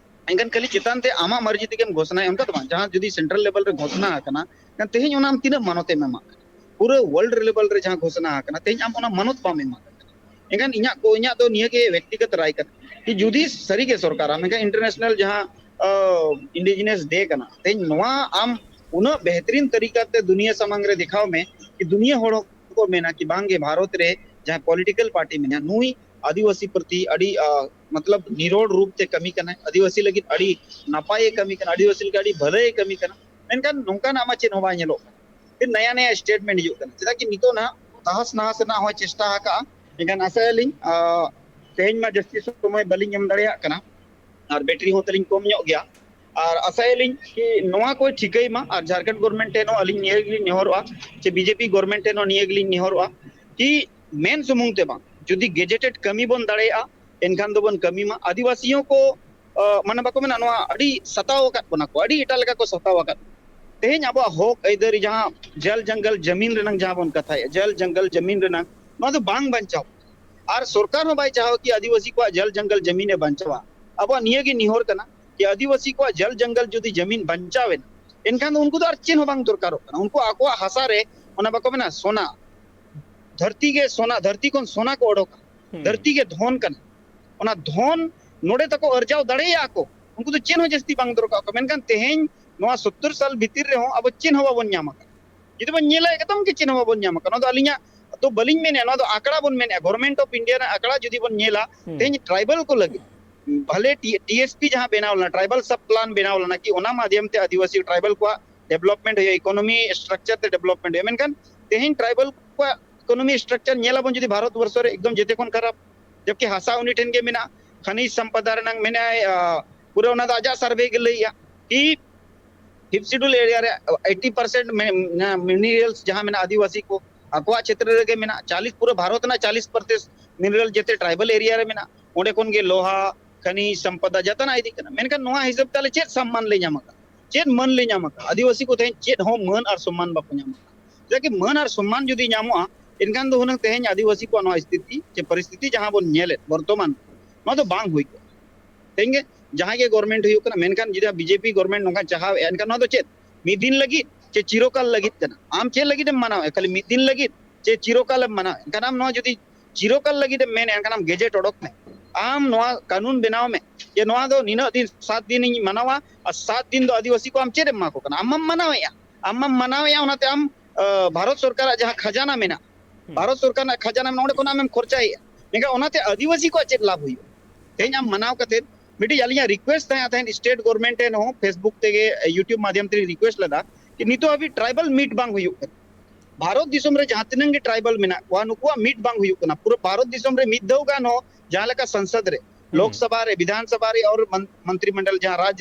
ᱮᱱᱠᱷᱟᱱ ᱠᱷᱟᱹᱞᱤ ᱪᱮᱛᱟᱱ ᱛᱮ ᱟᱢᱟᱜ ᱢᱟᱨᱡᱤ ᱛᱮᱜᱮᱢ ᱜᱷᱳᱥᱚᱱᱟᱭᱟ, ᱚᱱᱠᱟ ᱫᱚ ᱵᱟᱝ᱾ ᱡᱟᱦᱟᱸ ᱡᱩᱫᱤ ᱥᱮᱱᱴᱨᱟᱞ ᱞᱮᱵᱮᱞ ᱨᱮ ᱜᱷᱳᱥᱚᱱᱟ ᱟᱠᱟᱱᱟ, ᱮᱱᱠᱷᱟᱱ ᱛᱮᱦᱮᱧ ᱚᱱᱟ ᱟᱢ ᱛᱤᱱᱟᱹᱜ ᱢᱟᱱᱚᱛ ᱮᱢ ᱮᱢᱟᱜ ᱠᱟᱱᱟ? ᱯᱩᱨᱟᱹ ᱣᱟᱨᱞᱰ ᱞᱮᱵᱮᱞ ᱨᱮ ᱡᱟᱦᱟᱸ ᱜᱷᱳᱥᱚᱱᱟ ᱟᱠᱟᱱᱟ, ᱛᱮᱦᱮᱧ ᱟᱢ ᱚᱱᱟ ᱢᱟᱱᱚᱛ ᱵᱟᱢ ᱮᱢᱟᱜ ᱠᱟᱱᱟ᱾ ᱮᱱᱠᱷᱟᱱ ᱤᱧᱟᱹᱜ ᱠᱚ, ᱤᱧᱟᱹᱜ ᱫᱚ ᱱᱤᱭᱟᱹ ᱜᱮ ᱵᱮᱠᱛᱤᱜᱚᱛ ᱨᱟᱭ ᱠᱟᱱᱟ ᱠᱤ ᱡᱩᱫᱤ ᱥᱟᱹᱨᱤ ᱜᱮ ᱥᱚᱨᱠᱟᱨ ᱟᱢ ᱮᱱᱠᱷᱟᱱ ᱤᱱᱴᱟᱨᱱᱮᱥᱚᱱᱟᱞ ᱡᱟᱦᱟᱸ ᱤᱱᱰᱤᱡᱤᱱᱟᱥ ᱰᱮ ᱠᱟᱱᱟ, ᱛᱮᱦᱮᱧ ᱱᱚᱣᱟ ᱟᱢ ᱩᱱᱟᱹᱜ ᱵᱮᱦᱛᱨᱤᱱ ᱛᱟᱹᱨᱤᱠᱟ ᱛᱮ ᱫᱩᱱᱤᱭᱟᱹ ᱥᱟᱢᱟᱝ ᱨᱮ ᱫᱮᱠᱷᱟᱣ ᱢᱮ ᱠᱤ ᱫᱩᱱᱤᱭᱟᱹ ᱦᱚᱲ ᱠᱚ ᱢᱮᱱᱟ ᱠᱤ ᱵᱟᱝ ᱜᱮ ᱵᱷᱟᱨᱚᱛ ᱨᱮ ᱡᱟᱦᱟᱸᱭ ᱯᱚᱞᱤᱴᱤᱠᱟᱞ ᱯᱟᱨᱴᱤ ᱢᱮᱱᱟᱭᱟ, ᱱᱩᱭ ᱟᱹᱫᱤᱵᱟᱹᱥᱤ ᱯᱨᱚᱛᱤ ᱟᱹᱰᱤ, ᱟ, ᱢᱚᱛᱞᱚᱵ ᱱᱤᱨᱚᱲ ᱨᱩᱯ ᱛᱮ ᱠᱟᱹᱢᱤ ᱠᱟᱱᱟᱭ, ᱟᱹᱫᱤᱵᱟᱹᱥᱤ ᱞᱟᱹᱜᱤᱫ ᱟᱹᱰᱤ ᱱᱟᱯᱟᱭᱮ ᱠᱟᱹᱢᱤ ᱠᱟᱱᱟ, ᱟᱹᱫᱤᱵᱟᱹᱥᱤ ᱞᱟᱹᱜᱤᱫ ᱟᱹᱰᱤ ᱵᱷᱟᱹᱞᱟᱹᱭᱮ ᱠᱟᱹᱢᱤ ᱠᱟᱱᱟ, ᱢᱮᱱᱠᱷᱟᱱ ᱱᱚᱝᱠᱟᱱᱟᱜ ᱢᱟ ᱪᱮᱫ ᱦᱚᱸ ᱵᱟᱭ ᱧᱮᱞᱚᱜ ᱠᱟᱱᱟ᱾ ᱯᱷᱤᱨ ᱱᱟᱭᱟ ᱱᱟᱭᱟ ᱥᱴᱮᱴᱢᱮᱱᱴ ᱦᱤᱡᱩᱜ ᱠᱟᱱᱟ᱾ ᱪᱮᱫᱟᱜ ᱠᱤ ᱱᱤᱛᱚᱜ ᱱᱟᱦᱟᱜ ᱛᱟᱦᱟᱥ ᱱᱟᱦᱟᱥ ᱨᱮᱱᱟᱜ ᱦᱚᱸᱭ ᱪᱮᱥᱴᱟ ᱟᱠᱟᱜᱼᱟ᱾ ᱮᱱᱠᱷᱟᱱ ᱟᱥᱟᱭᱟᱞᱤᱧ, ᱟ, ᱛᱮᱦᱮᱧ ᱢᱟ ᱡᱟᱹᱥᱛᱤ ᱥᱚᱢᱚᱭ ᱵᱟᱹᱞᱤᱧ ᱮᱢ ᱫᱟᱲᱮᱭᱟᱜ ᱠᱟᱱᱟ ᱟᱨ ᱵᱮᱴᱨᱤ ᱦᱚᱸ ᱛᱟᱹᱞᱤᱧ ᱠᱚᱢ ᱧᱚᱜ ᱜᱮᱭᱟ᱾ ᱟᱨ ᱟᱥᱟᱭᱟᱞᱤᱧ ᱠᱤ ᱱᱚᱣᱟ ᱠᱚᱭ ᱴᱷᱤᱠᱟᱹᱭ ᱢᱟ᱾ ᱟᱨ ᱡᱷᱟᱲᱠᱷᱚᱸᱰ ᱜᱚᱵᱷᱚᱨᱢᱮᱱᱴ ᱴᱷᱮᱱ ᱦᱚᱸ ᱟᱹᱞᱤᱧ ᱱᱤᱭᱟᱹ ᱜᱮᱞᱤᱧ ᱱᱮᱦᱚᱨᱚᱜᱼᱟ, ᱪᱮ ᱵᱤᱡᱮᱯᱤ ᱜᱚᱵᱷᱚᱨᱢᱮᱱᱴ ᱴᱷᱮᱱ ᱦᱚᱸ ᱱᱤᱭᱟᱹ ᱜᱮᱞᱤᱧ ᱱᱮᱦᱚᱨᱚᱜᱼᱟ ᱠᱤ ᱢᱮᱱ ᱥᱩᱢᱩᱝ ᱛᱮ ᱵᱟᱝ, ᱡᱩᱫᱤ ᱜᱮᱡᱮᱴᱮᱰ ᱠᱟᱹᱢᱤ ᱵᱚᱱ ᱫᱟᱲᱮᱭᱟᱜᱼᱟ, ᱮᱱᱠᱷᱟᱱ ᱫᱚᱵᱚᱱ ᱠᱟᱹᱢᱤ ᱢᱟ᱾ ᱟᱹᱫᱤᱵᱟᱹᱥᱤ ᱦᱚᱸ ᱠᱚ, ᱟ, ᱢᱟᱱᱮ ᱵᱟᱠᱚ ᱢᱮᱱᱟ, ᱱᱚᱣᱟ ᱟᱹᱰᱤ ᱥᱟᱛᱟᱣ ᱟᱠᱟᱫ ᱵᱚᱱᱟ ᱠᱚ, ᱟᱹᱰᱤ ᱮᱴᱟᱜ ᱞᱮᱠᱟ ᱠᱚ ᱥᱟᱛᱟᱣ ᱟᱠᱟᱫ᱾ ᱛᱮᱦᱮᱧ ᱟᱵᱚᱣᱟᱜ ᱦᱚᱠ ᱟᱹᱭᱫᱟᱹᱨᱤ ᱡᱟᱦᱟᱸ ᱡᱚᱞ ᱡᱚᱝᱜᱚᱞ ᱡᱟᱢᱤᱱ ᱨᱮᱱᱟᱜ ᱡᱟᱦᱟᱸ ᱵᱚᱱ ᱠᱟᱛᱷᱟᱭᱮᱫ, ᱡᱚᱞ ᱡᱚᱝᱜᱚᱞ ᱡᱟᱢᱤᱱ ᱨᱮᱱᱟᱜ, ᱱᱚᱣᱟ ᱫᱚ ᱵᱟᱝ ᱵᱟᱧᱪᱟᱣ᱾ ᱟᱨ ᱥᱚᱨᱠᱟᱨ ᱦᱚᱸ ᱵᱟᱭ ᱪᱟᱦᱟᱣ ᱠᱤ ᱟᱹᱫᱤᱵᱟᱹᱥᱤ ᱠᱚᱣᱟᱜ ᱡᱚᱞ ᱡᱚᱝᱜᱚᱞ ᱡᱟᱢᱤᱱ ᱮ ᱵᱟᱧᱪᱟᱣᱟ᱾ ᱟᱵᱚᱣᱟᱜ ᱱᱤᱭᱟᱹ ᱜᱮ ᱱᱮᱦᱚᱨ ᱠᱟᱱᱟ ᱡᱮ ᱟᱹᱫᱤᱵᱟᱹᱥᱤ ᱠᱚᱣᱟᱜ ᱡᱚᱞ ᱡᱚᱝᱜᱚᱞ ᱡᱩᱫᱤ ᱡᱟᱢᱤᱱ ᱵᱟᱧᱪᱟᱣ ᱮᱱᱟ, ᱮᱱᱠᱷᱟᱱ ᱫᱚ ᱩᱱᱠᱩ ᱫᱚ ᱟᱨ ᱪᱮᱫ ᱦᱚᱸ ᱵᱟᱝ ᱫᱚᱨᱠᱟᱨᱚᱜ ᱠᱟᱱᱟ᱾ ᱩᱱᱠᱩ ᱟᱠᱚᱣᱟᱜ ᱦᱟᱥᱟ ᱨᱮ, ᱚᱱᱟ ᱵᱟᱠᱚ ᱢᱮᱱᱟ ᱥᱚᱱᱟ, ᱫᱷᱟᱹᱨᱛᱤ ᱜᱮ ᱥᱚᱱᱟ, ᱫᱷᱟᱹᱨᱛᱤ ᱠᱷᱚᱱ ᱥᱚᱱᱟ ᱠᱚ ᱚᱰᱚᱠᱟ᱾ ᱦᱩᱸ᱾ ᱫᱷᱟᱹᱨᱛᱤ ᱜᱮ ᱫᱷᱚᱱ ᱠᱟᱱᱟ, ᱚᱱᱟ ᱫᱷᱚᱱ ᱱᱚᱰᱮ ᱛᱟᱠᱚ ᱟᱨᱡᱟᱣ ᱫᱟᱲᱮᱭᱟᱜᱼᱟ ᱠᱚ, ᱩᱱᱠᱩ ᱫᱚ ᱪᱮᱫ ᱦᱚᱸ ᱡᱟᱹᱥᱛᱤ ᱵᱟᱝ ᱫᱚᱨᱠᱟᱨ ᱠᱚ᱾ ᱢᱮᱱᱠᱷᱟᱱ ᱛᱮᱦᱮᱧ ᱱᱚᱣᱟ ᱥᱚᱛᱛᱚᱨ ᱥᱟᱞ ᱵᱷᱤᱛᱤᱨ ᱨᱮᱦᱚᱸ ᱟᱵᱚ ᱪᱮᱫ ᱦᱚᱸ ᱵᱟᱵᱚᱱ ᱧᱟᱢ ᱟᱠᱟᱫᱟ᱾ ᱡᱩᱫᱤ ᱵᱚᱱ ᱧᱮᱞᱟ, ᱮᱠᱫᱚᱢ ᱜᱮ ᱪᱮᱫ ᱦᱚᱸ ᱵᱟᱵᱚᱱ ᱧᱟᱢ ᱟᱠᱟᱫᱟ᱾ ᱱᱚᱣᱟ ᱫᱚ ᱟᱹᱞᱤᱧᱟᱜ ᱫᱚ ᱵᱟᱹᱞᱤᱧ ᱢᱮᱱᱮᱫᱼᱟ, ᱱᱚᱣᱟ ᱫᱚ ᱟᱸᱠᱲᱟ ᱵᱚᱱ ᱢᱮᱱᱮᱫᱼᱟ, ᱜᱚᱵᱷᱚᱨᱢᱮᱱᱴ ᱚᱯᱷ ᱤᱱᱰᱤᱭᱟ ᱨᱮᱱᱟᱜ ᱟᱸᱠᱲᱟ ᱡᱩᱫᱤ ᱵᱚᱱ ᱧᱮᱞᱟ, ᱦᱩᱸ᱾ ᱛᱮᱦᱮᱧ ᱴᱨᱟᱭᱵᱟᱞ ᱠᱚ ᱞᱟᱹᱜᱤᱫ ᱵᱷᱟᱞᱮ ᱴᱤ-, ᱴᱤ ᱮᱥ ᱯᱤ ᱡᱟᱦᱟᱸ ᱵᱮᱱᱟᱣ ᱞᱮᱱᱟ, ᱴᱨᱟᱭᱵᱟᱞ ᱥᱟᱵ ᱯᱞᱟᱱ ᱵᱮᱱᱟᱣ ᱞᱮᱱᱟ, ᱠᱤ ᱚᱱᱟ ᱢᱟᱫᱷᱭᱚᱢ ᱛᱮ ᱟᱹᱫᱤᱵᱟᱹᱥᱤ ᱴᱨᱟᱭᱵᱟᱞ ᱠᱚᱣᱟᱜ ᱰᱮᱵᱷᱞᱚᱯᱢᱮᱱᱴ ᱦᱩᱭᱩᱜᱼᱟ, ᱤᱠᱳᱱᱚᱢᱤ ᱥᱴᱨᱟᱠᱪᱟᱨ ᱛᱮ ᱰᱮᱵᱷᱞᱚᱯᱢᱮᱱᱴ ᱦᱩᱭᱩᱜᱼᱟ᱾ ᱢᱮᱱᱠᱷᱟᱱ ᱛᱮᱦᱮᱧ ᱴᱨᱟᱭᱵᱟᱞ ᱠᱚᱣᱟᱜ ᱤᱠᱳᱱᱚᱢᱤ ᱥᱴᱨᱟᱠᱪᱟᱨ ᱧᱮᱞ ᱟᱵᱚᱱ ᱡᱩᱫᱤ ᱵᱷᱟᱨᱚᱛ ᱵᱚᱨᱥᱚ ᱨᱮ, ᱮᱠᱫᱚᱢ ᱡᱮᱛᱮ ᱠᱷᱚᱱ ᱠᱷᱟᱨᱟᱯ᱾ ᱡᱚᱵᱠᱤ ᱦᱟᱥᱟ ᱩᱱᱤ ᱴᱷᱮᱱ ᱜᱮ ᱢᱮᱱᱟᱜᱼᱟ, ᱠᱷᱟᱱᱤᱡᱽ ᱥᱚᱢᱯᱚᱫᱟ ᱨᱮᱱᱟᱝ ᱢᱮᱱᱟᱭ, ᱟᱸ, ᱯᱩᱨᱟᱹ ᱚᱱᱟ ᱫᱚ ᱟᱡᱟᱜ survey ᱜᱮ ᱞᱟᱹᱭᱮᱜᱼᱟ ᱠᱤ fifth schedule area ᱨᱮ eighty percent ᱢᱮ-, ᱢᱮ-, minerals ᱡᱟᱦᱟᱸ ᱢᱮᱱᱟᱜᱼᱟ ᱟᱹᱫᱤᱵᱟᱹᱥᱤ ᱠᱚ ᱟᱠᱚᱣᱟᱜ ᱪᱷᱮᱛᱨᱚ ᱨᱮᱜᱮ ᱢᱮᱱᱟᱜᱼᱟ᱾ ᱪᱟᱞᱤᱥ, ᱯᱩᱨᱟᱹ ᱵᱷᱟᱨᱚᱛ ᱨᱮᱱᱟᱜ ᱪᱟᱞᱤᱥ percent mineral ᱡᱮᱛᱮ tribal area ᱨᱮ ᱢᱮᱱᱟᱜᱼᱟ, ᱚᱸᱰᱮ ᱠᱷᱚᱱ ᱜᱮ ᱞᱳᱦᱟ, ᱠᱷᱟᱱᱤᱡᱽ ᱥᱚᱢᱯᱚᱫᱟ ᱡᱟᱛᱟᱱᱟ ᱤᱫᱤᱜ ᱠᱟᱱᱟ᱾ ᱢᱮᱱᱠᱷᱟᱱ ᱱᱚᱣᱟ ᱦᱤᱥᱟᱹᱵ ᱛᱮ ᱟᱞᱮ ᱪᱮᱫ ᱥᱚᱢᱢᱟᱱ ᱞᱮ ᱧᱟᱢ ᱟᱠᱟᱫᱟ? ᱪᱮᱫ ᱢᱟᱹᱱ ᱞᱮ ᱧᱟᱢ ᱟᱠᱟᱫᱟ? ᱟᱹᱫᱤᱵᱟᱹᱥᱤ ᱠᱚ ᱛᱮᱦᱮᱧ ᱪᱮᱫ ᱦᱚᱸ ᱢᱟᱹᱱ ᱟᱨ ᱥᱚᱢᱢᱟᱱ ᱵᱟᱠᱚ ᱧᱟᱢ ᱟᱠᱟᱫᱟ᱾ ᱪᱮᱫᱟᱜ ᱠᱤ ᱢᱟᱹᱱ ᱟᱨ ᱥᱚᱢᱢᱟᱱ ᱡᱩᱫᱤ ᱧᱟᱢᱚᱜᱼᱟ, ᱮᱱᱠᱷᱟᱱ ᱫᱚ ᱦᱩᱱᱟᱹᱝ ᱛᱮᱦᱮᱧ ᱟᱹᱫᱤᱵᱟᱹᱥᱤ ᱠᱚᱣᱟᱜ ᱱᱚᱣᱟ ᱥᱛᱷᱤᱛᱤ ᱪᱮ ᱯᱚᱨᱤᱥᱛᱷᱤᱛᱤ ᱡᱟᱦᱟᱸ ᱵᱚᱱ ᱧᱮᱞᱮᱫ ᱵᱚᱨᱛᱚᱢᱟᱱ, ᱱᱚᱣᱟ ᱫᱚ ᱵᱟᱝ ᱦᱩᱭ ᱠᱚᱜᱼᱟ᱾ ᱛᱮᱦᱮᱧ ᱜᱮ ᱡᱟᱦᱟᱸᱭ ᱜᱮ government ᱦᱩᱭᱩᱜ ᱠᱟᱱᱟ, ᱢᱮᱱᱠᱷᱟᱱ ᱡᱩᱫᱤ B J P government ᱱᱚᱝᱠᱟ ᱪᱟᱦᱟᱣᱮᱫᱼᱟ, ᱮᱱᱠᱷᱟᱱ ᱱᱚᱣᱟ ᱫᱚ ᱪᱮᱫ ᱢᱤᱫ ᱫᱤᱱ ᱞᱟᱹᱜᱤᱫ ᱪᱮ ᱪᱤᱨᱚᱠᱟᱞ ᱞᱟᱹᱜᱤᱫ ᱠᱟᱱᱟ? ᱟᱢ ᱪᱮᱫ ᱞᱟᱹᱜᱤᱫ ᱮᱢ ᱢᱟᱱᱟᱣᱮᱫᱼᱟ? ᱠᱷᱟᱹᱞᱤ ᱢᱤᱫ ᱫᱤᱱ ᱞᱟᱹᱜᱤᱫ ᱪᱮ ᱪᱤᱨᱚᱠᱟᱞ ᱮᱢ ᱢᱟᱱᱟᱣᱮᱫᱼᱟ? ᱮᱱᱠᱷᱟᱱ ᱟᱢ ᱱᱚᱣᱟ ᱡᱩᱫᱤ ᱪᱤᱨᱚᱠᱟᱞ ᱞᱟᱹᱜᱤᱫ ᱮᱢ ᱢᱮᱱᱮᱫᱼᱟ, ᱮᱱᱠᱷᱟᱱ ᱟᱢ gazette ᱚᱰᱚᱠ ᱢᱮ, ᱟᱢ ᱱᱚᱣᱟ ᱠᱟᱹᱱᱩᱱ ᱵᱮᱱᱟᱣ ᱢᱮ ᱡᱮ ᱱᱚᱣᱟ ᱫᱚ ᱱᱤᱱᱟᱹᱜ ᱫᱤᱱ, ᱥᱟᱛ ᱫᱤᱱ ᱤᱧ ᱢᱟᱱᱟᱣᱟ, ᱟᱨ ᱥᱟᱛ ᱫᱤᱱ ᱫᱚ ᱟᱹᱫᱤᱵᱟᱹᱥᱤ ᱠᱚ ᱟᱢ ᱪᱮᱫ ᱮᱢ ᱮᱢᱟ ᱠᱚ ᱠᱟᱱᱟ? ᱟᱢ ᱢᱟᱢ ᱢᱟᱱᱟᱣᱮᱫᱼᱟ, ᱟᱢ ᱢᱟᱢ ᱢᱟᱱᱟᱣᱮᱫᱼᱟ, ᱚᱱᱟᱛᱮ ᱟᱢ, ᱟᱸ, ᱵᱷᱟᱨᱚᱛ ᱥᱚᱨᱠᱟᱨᱟᱜ ᱡᱟᱦᱟᱸ ᱠᱷᱟᱡᱟᱱᱟ ᱢᱮᱱᱟᱜᱼᱟ, ᱦᱩᱸ᱾ ᱵᱷᱟᱨᱚᱛ ᱥᱚᱨᱠᱟᱨ ᱨᱮᱱᱟᱜ ᱠᱷᱟᱡᱟᱱᱟ ᱢᱮᱱᱟᱜᱼᱟ, ᱚᱸᱰᱮ ᱠᱷᱚᱱᱟᱜ ᱟᱢᱮᱢ ᱠᱷᱚᱨᱪᱟᱭᱮᱫᱼᱟ᱾ ᱢᱮᱱᱠᱷᱟᱱ ᱚᱱᱟᱛᱮ ᱟᱹᱫᱤᱵᱟᱹᱥᱤ ᱠᱚᱣᱟᱜ ᱪᱮᱫ ᱞᱟᱵᱷ ᱦᱩᱭᱩᱜᱼᱟ? ᱛᱮᱦᱮᱧ ᱟᱢ ᱢᱟᱱᱟᱣ ᱠᱟᱛᱮ ᱢᱤᱫᱴᱤᱡ ᱟᱹᱞᱤᱧᱟᱜ request ᱛᱟᱦᱮᱸ ᱛᱟᱦᱮᱸᱫ state government ᱴᱷᱮᱱ ᱦᱚᱸ, Facebook ᱛᱮᱜᱮ, YouTube ᱢᱟᱫᱷᱭᱚᱢ ᱛᱮᱞᱤᱧ request ᱞᱮᱫᱟ ᱠᱤ ᱱᱤᱛᱚᱜ ᱦᱟᱹᱵᱤᱡ tribal meet ᱵᱟᱝ ᱦᱩᱭᱩᱜ ᱠᱟᱱᱟ᱾ ᱵᱷᱟᱨᱚᱛ ᱫᱤᱥᱚᱢ ᱨᱮ ᱡᱟᱦᱟᱸ ᱛᱤᱱᱟᱹᱜ ᱜᱮ tribal ᱢᱮᱱᱟᱜ ᱠᱚᱣᱟ, ᱱᱩᱠᱩᱣᱟᱜ meet ᱵᱟᱝ ᱦᱩᱭᱩᱜ ᱠᱟᱱᱟ᱾ ᱯᱩᱨᱟᱹ ᱵᱷᱟᱨᱚᱛ ᱫᱤᱥᱚᱢ ᱨᱮ ᱢᱤᱫ ᱫᱷᱟᱣ ᱜᱟᱱ ᱦᱚᱸ ᱡᱟᱦᱟᱸ ᱞᱮᱠᱟ ᱥᱚᱝᱥᱚᱫ ᱨᱮ, ᱦᱩᱸ᱾ ᱞᱳᱠ ᱥᱚᱵᱷᱟ ᱨᱮ, ᱵᱤᱫᱷᱟᱱ ᱥᱚᱵᱷᱟ ᱨᱮ ᱟᱨ ᱢᱚᱱ-, ᱢᱚᱱᱛᱨᱤ ᱢᱚᱱᱰᱚᱞ ᱡᱟᱦᱟᱸ ᱨᱟᱡᱽ,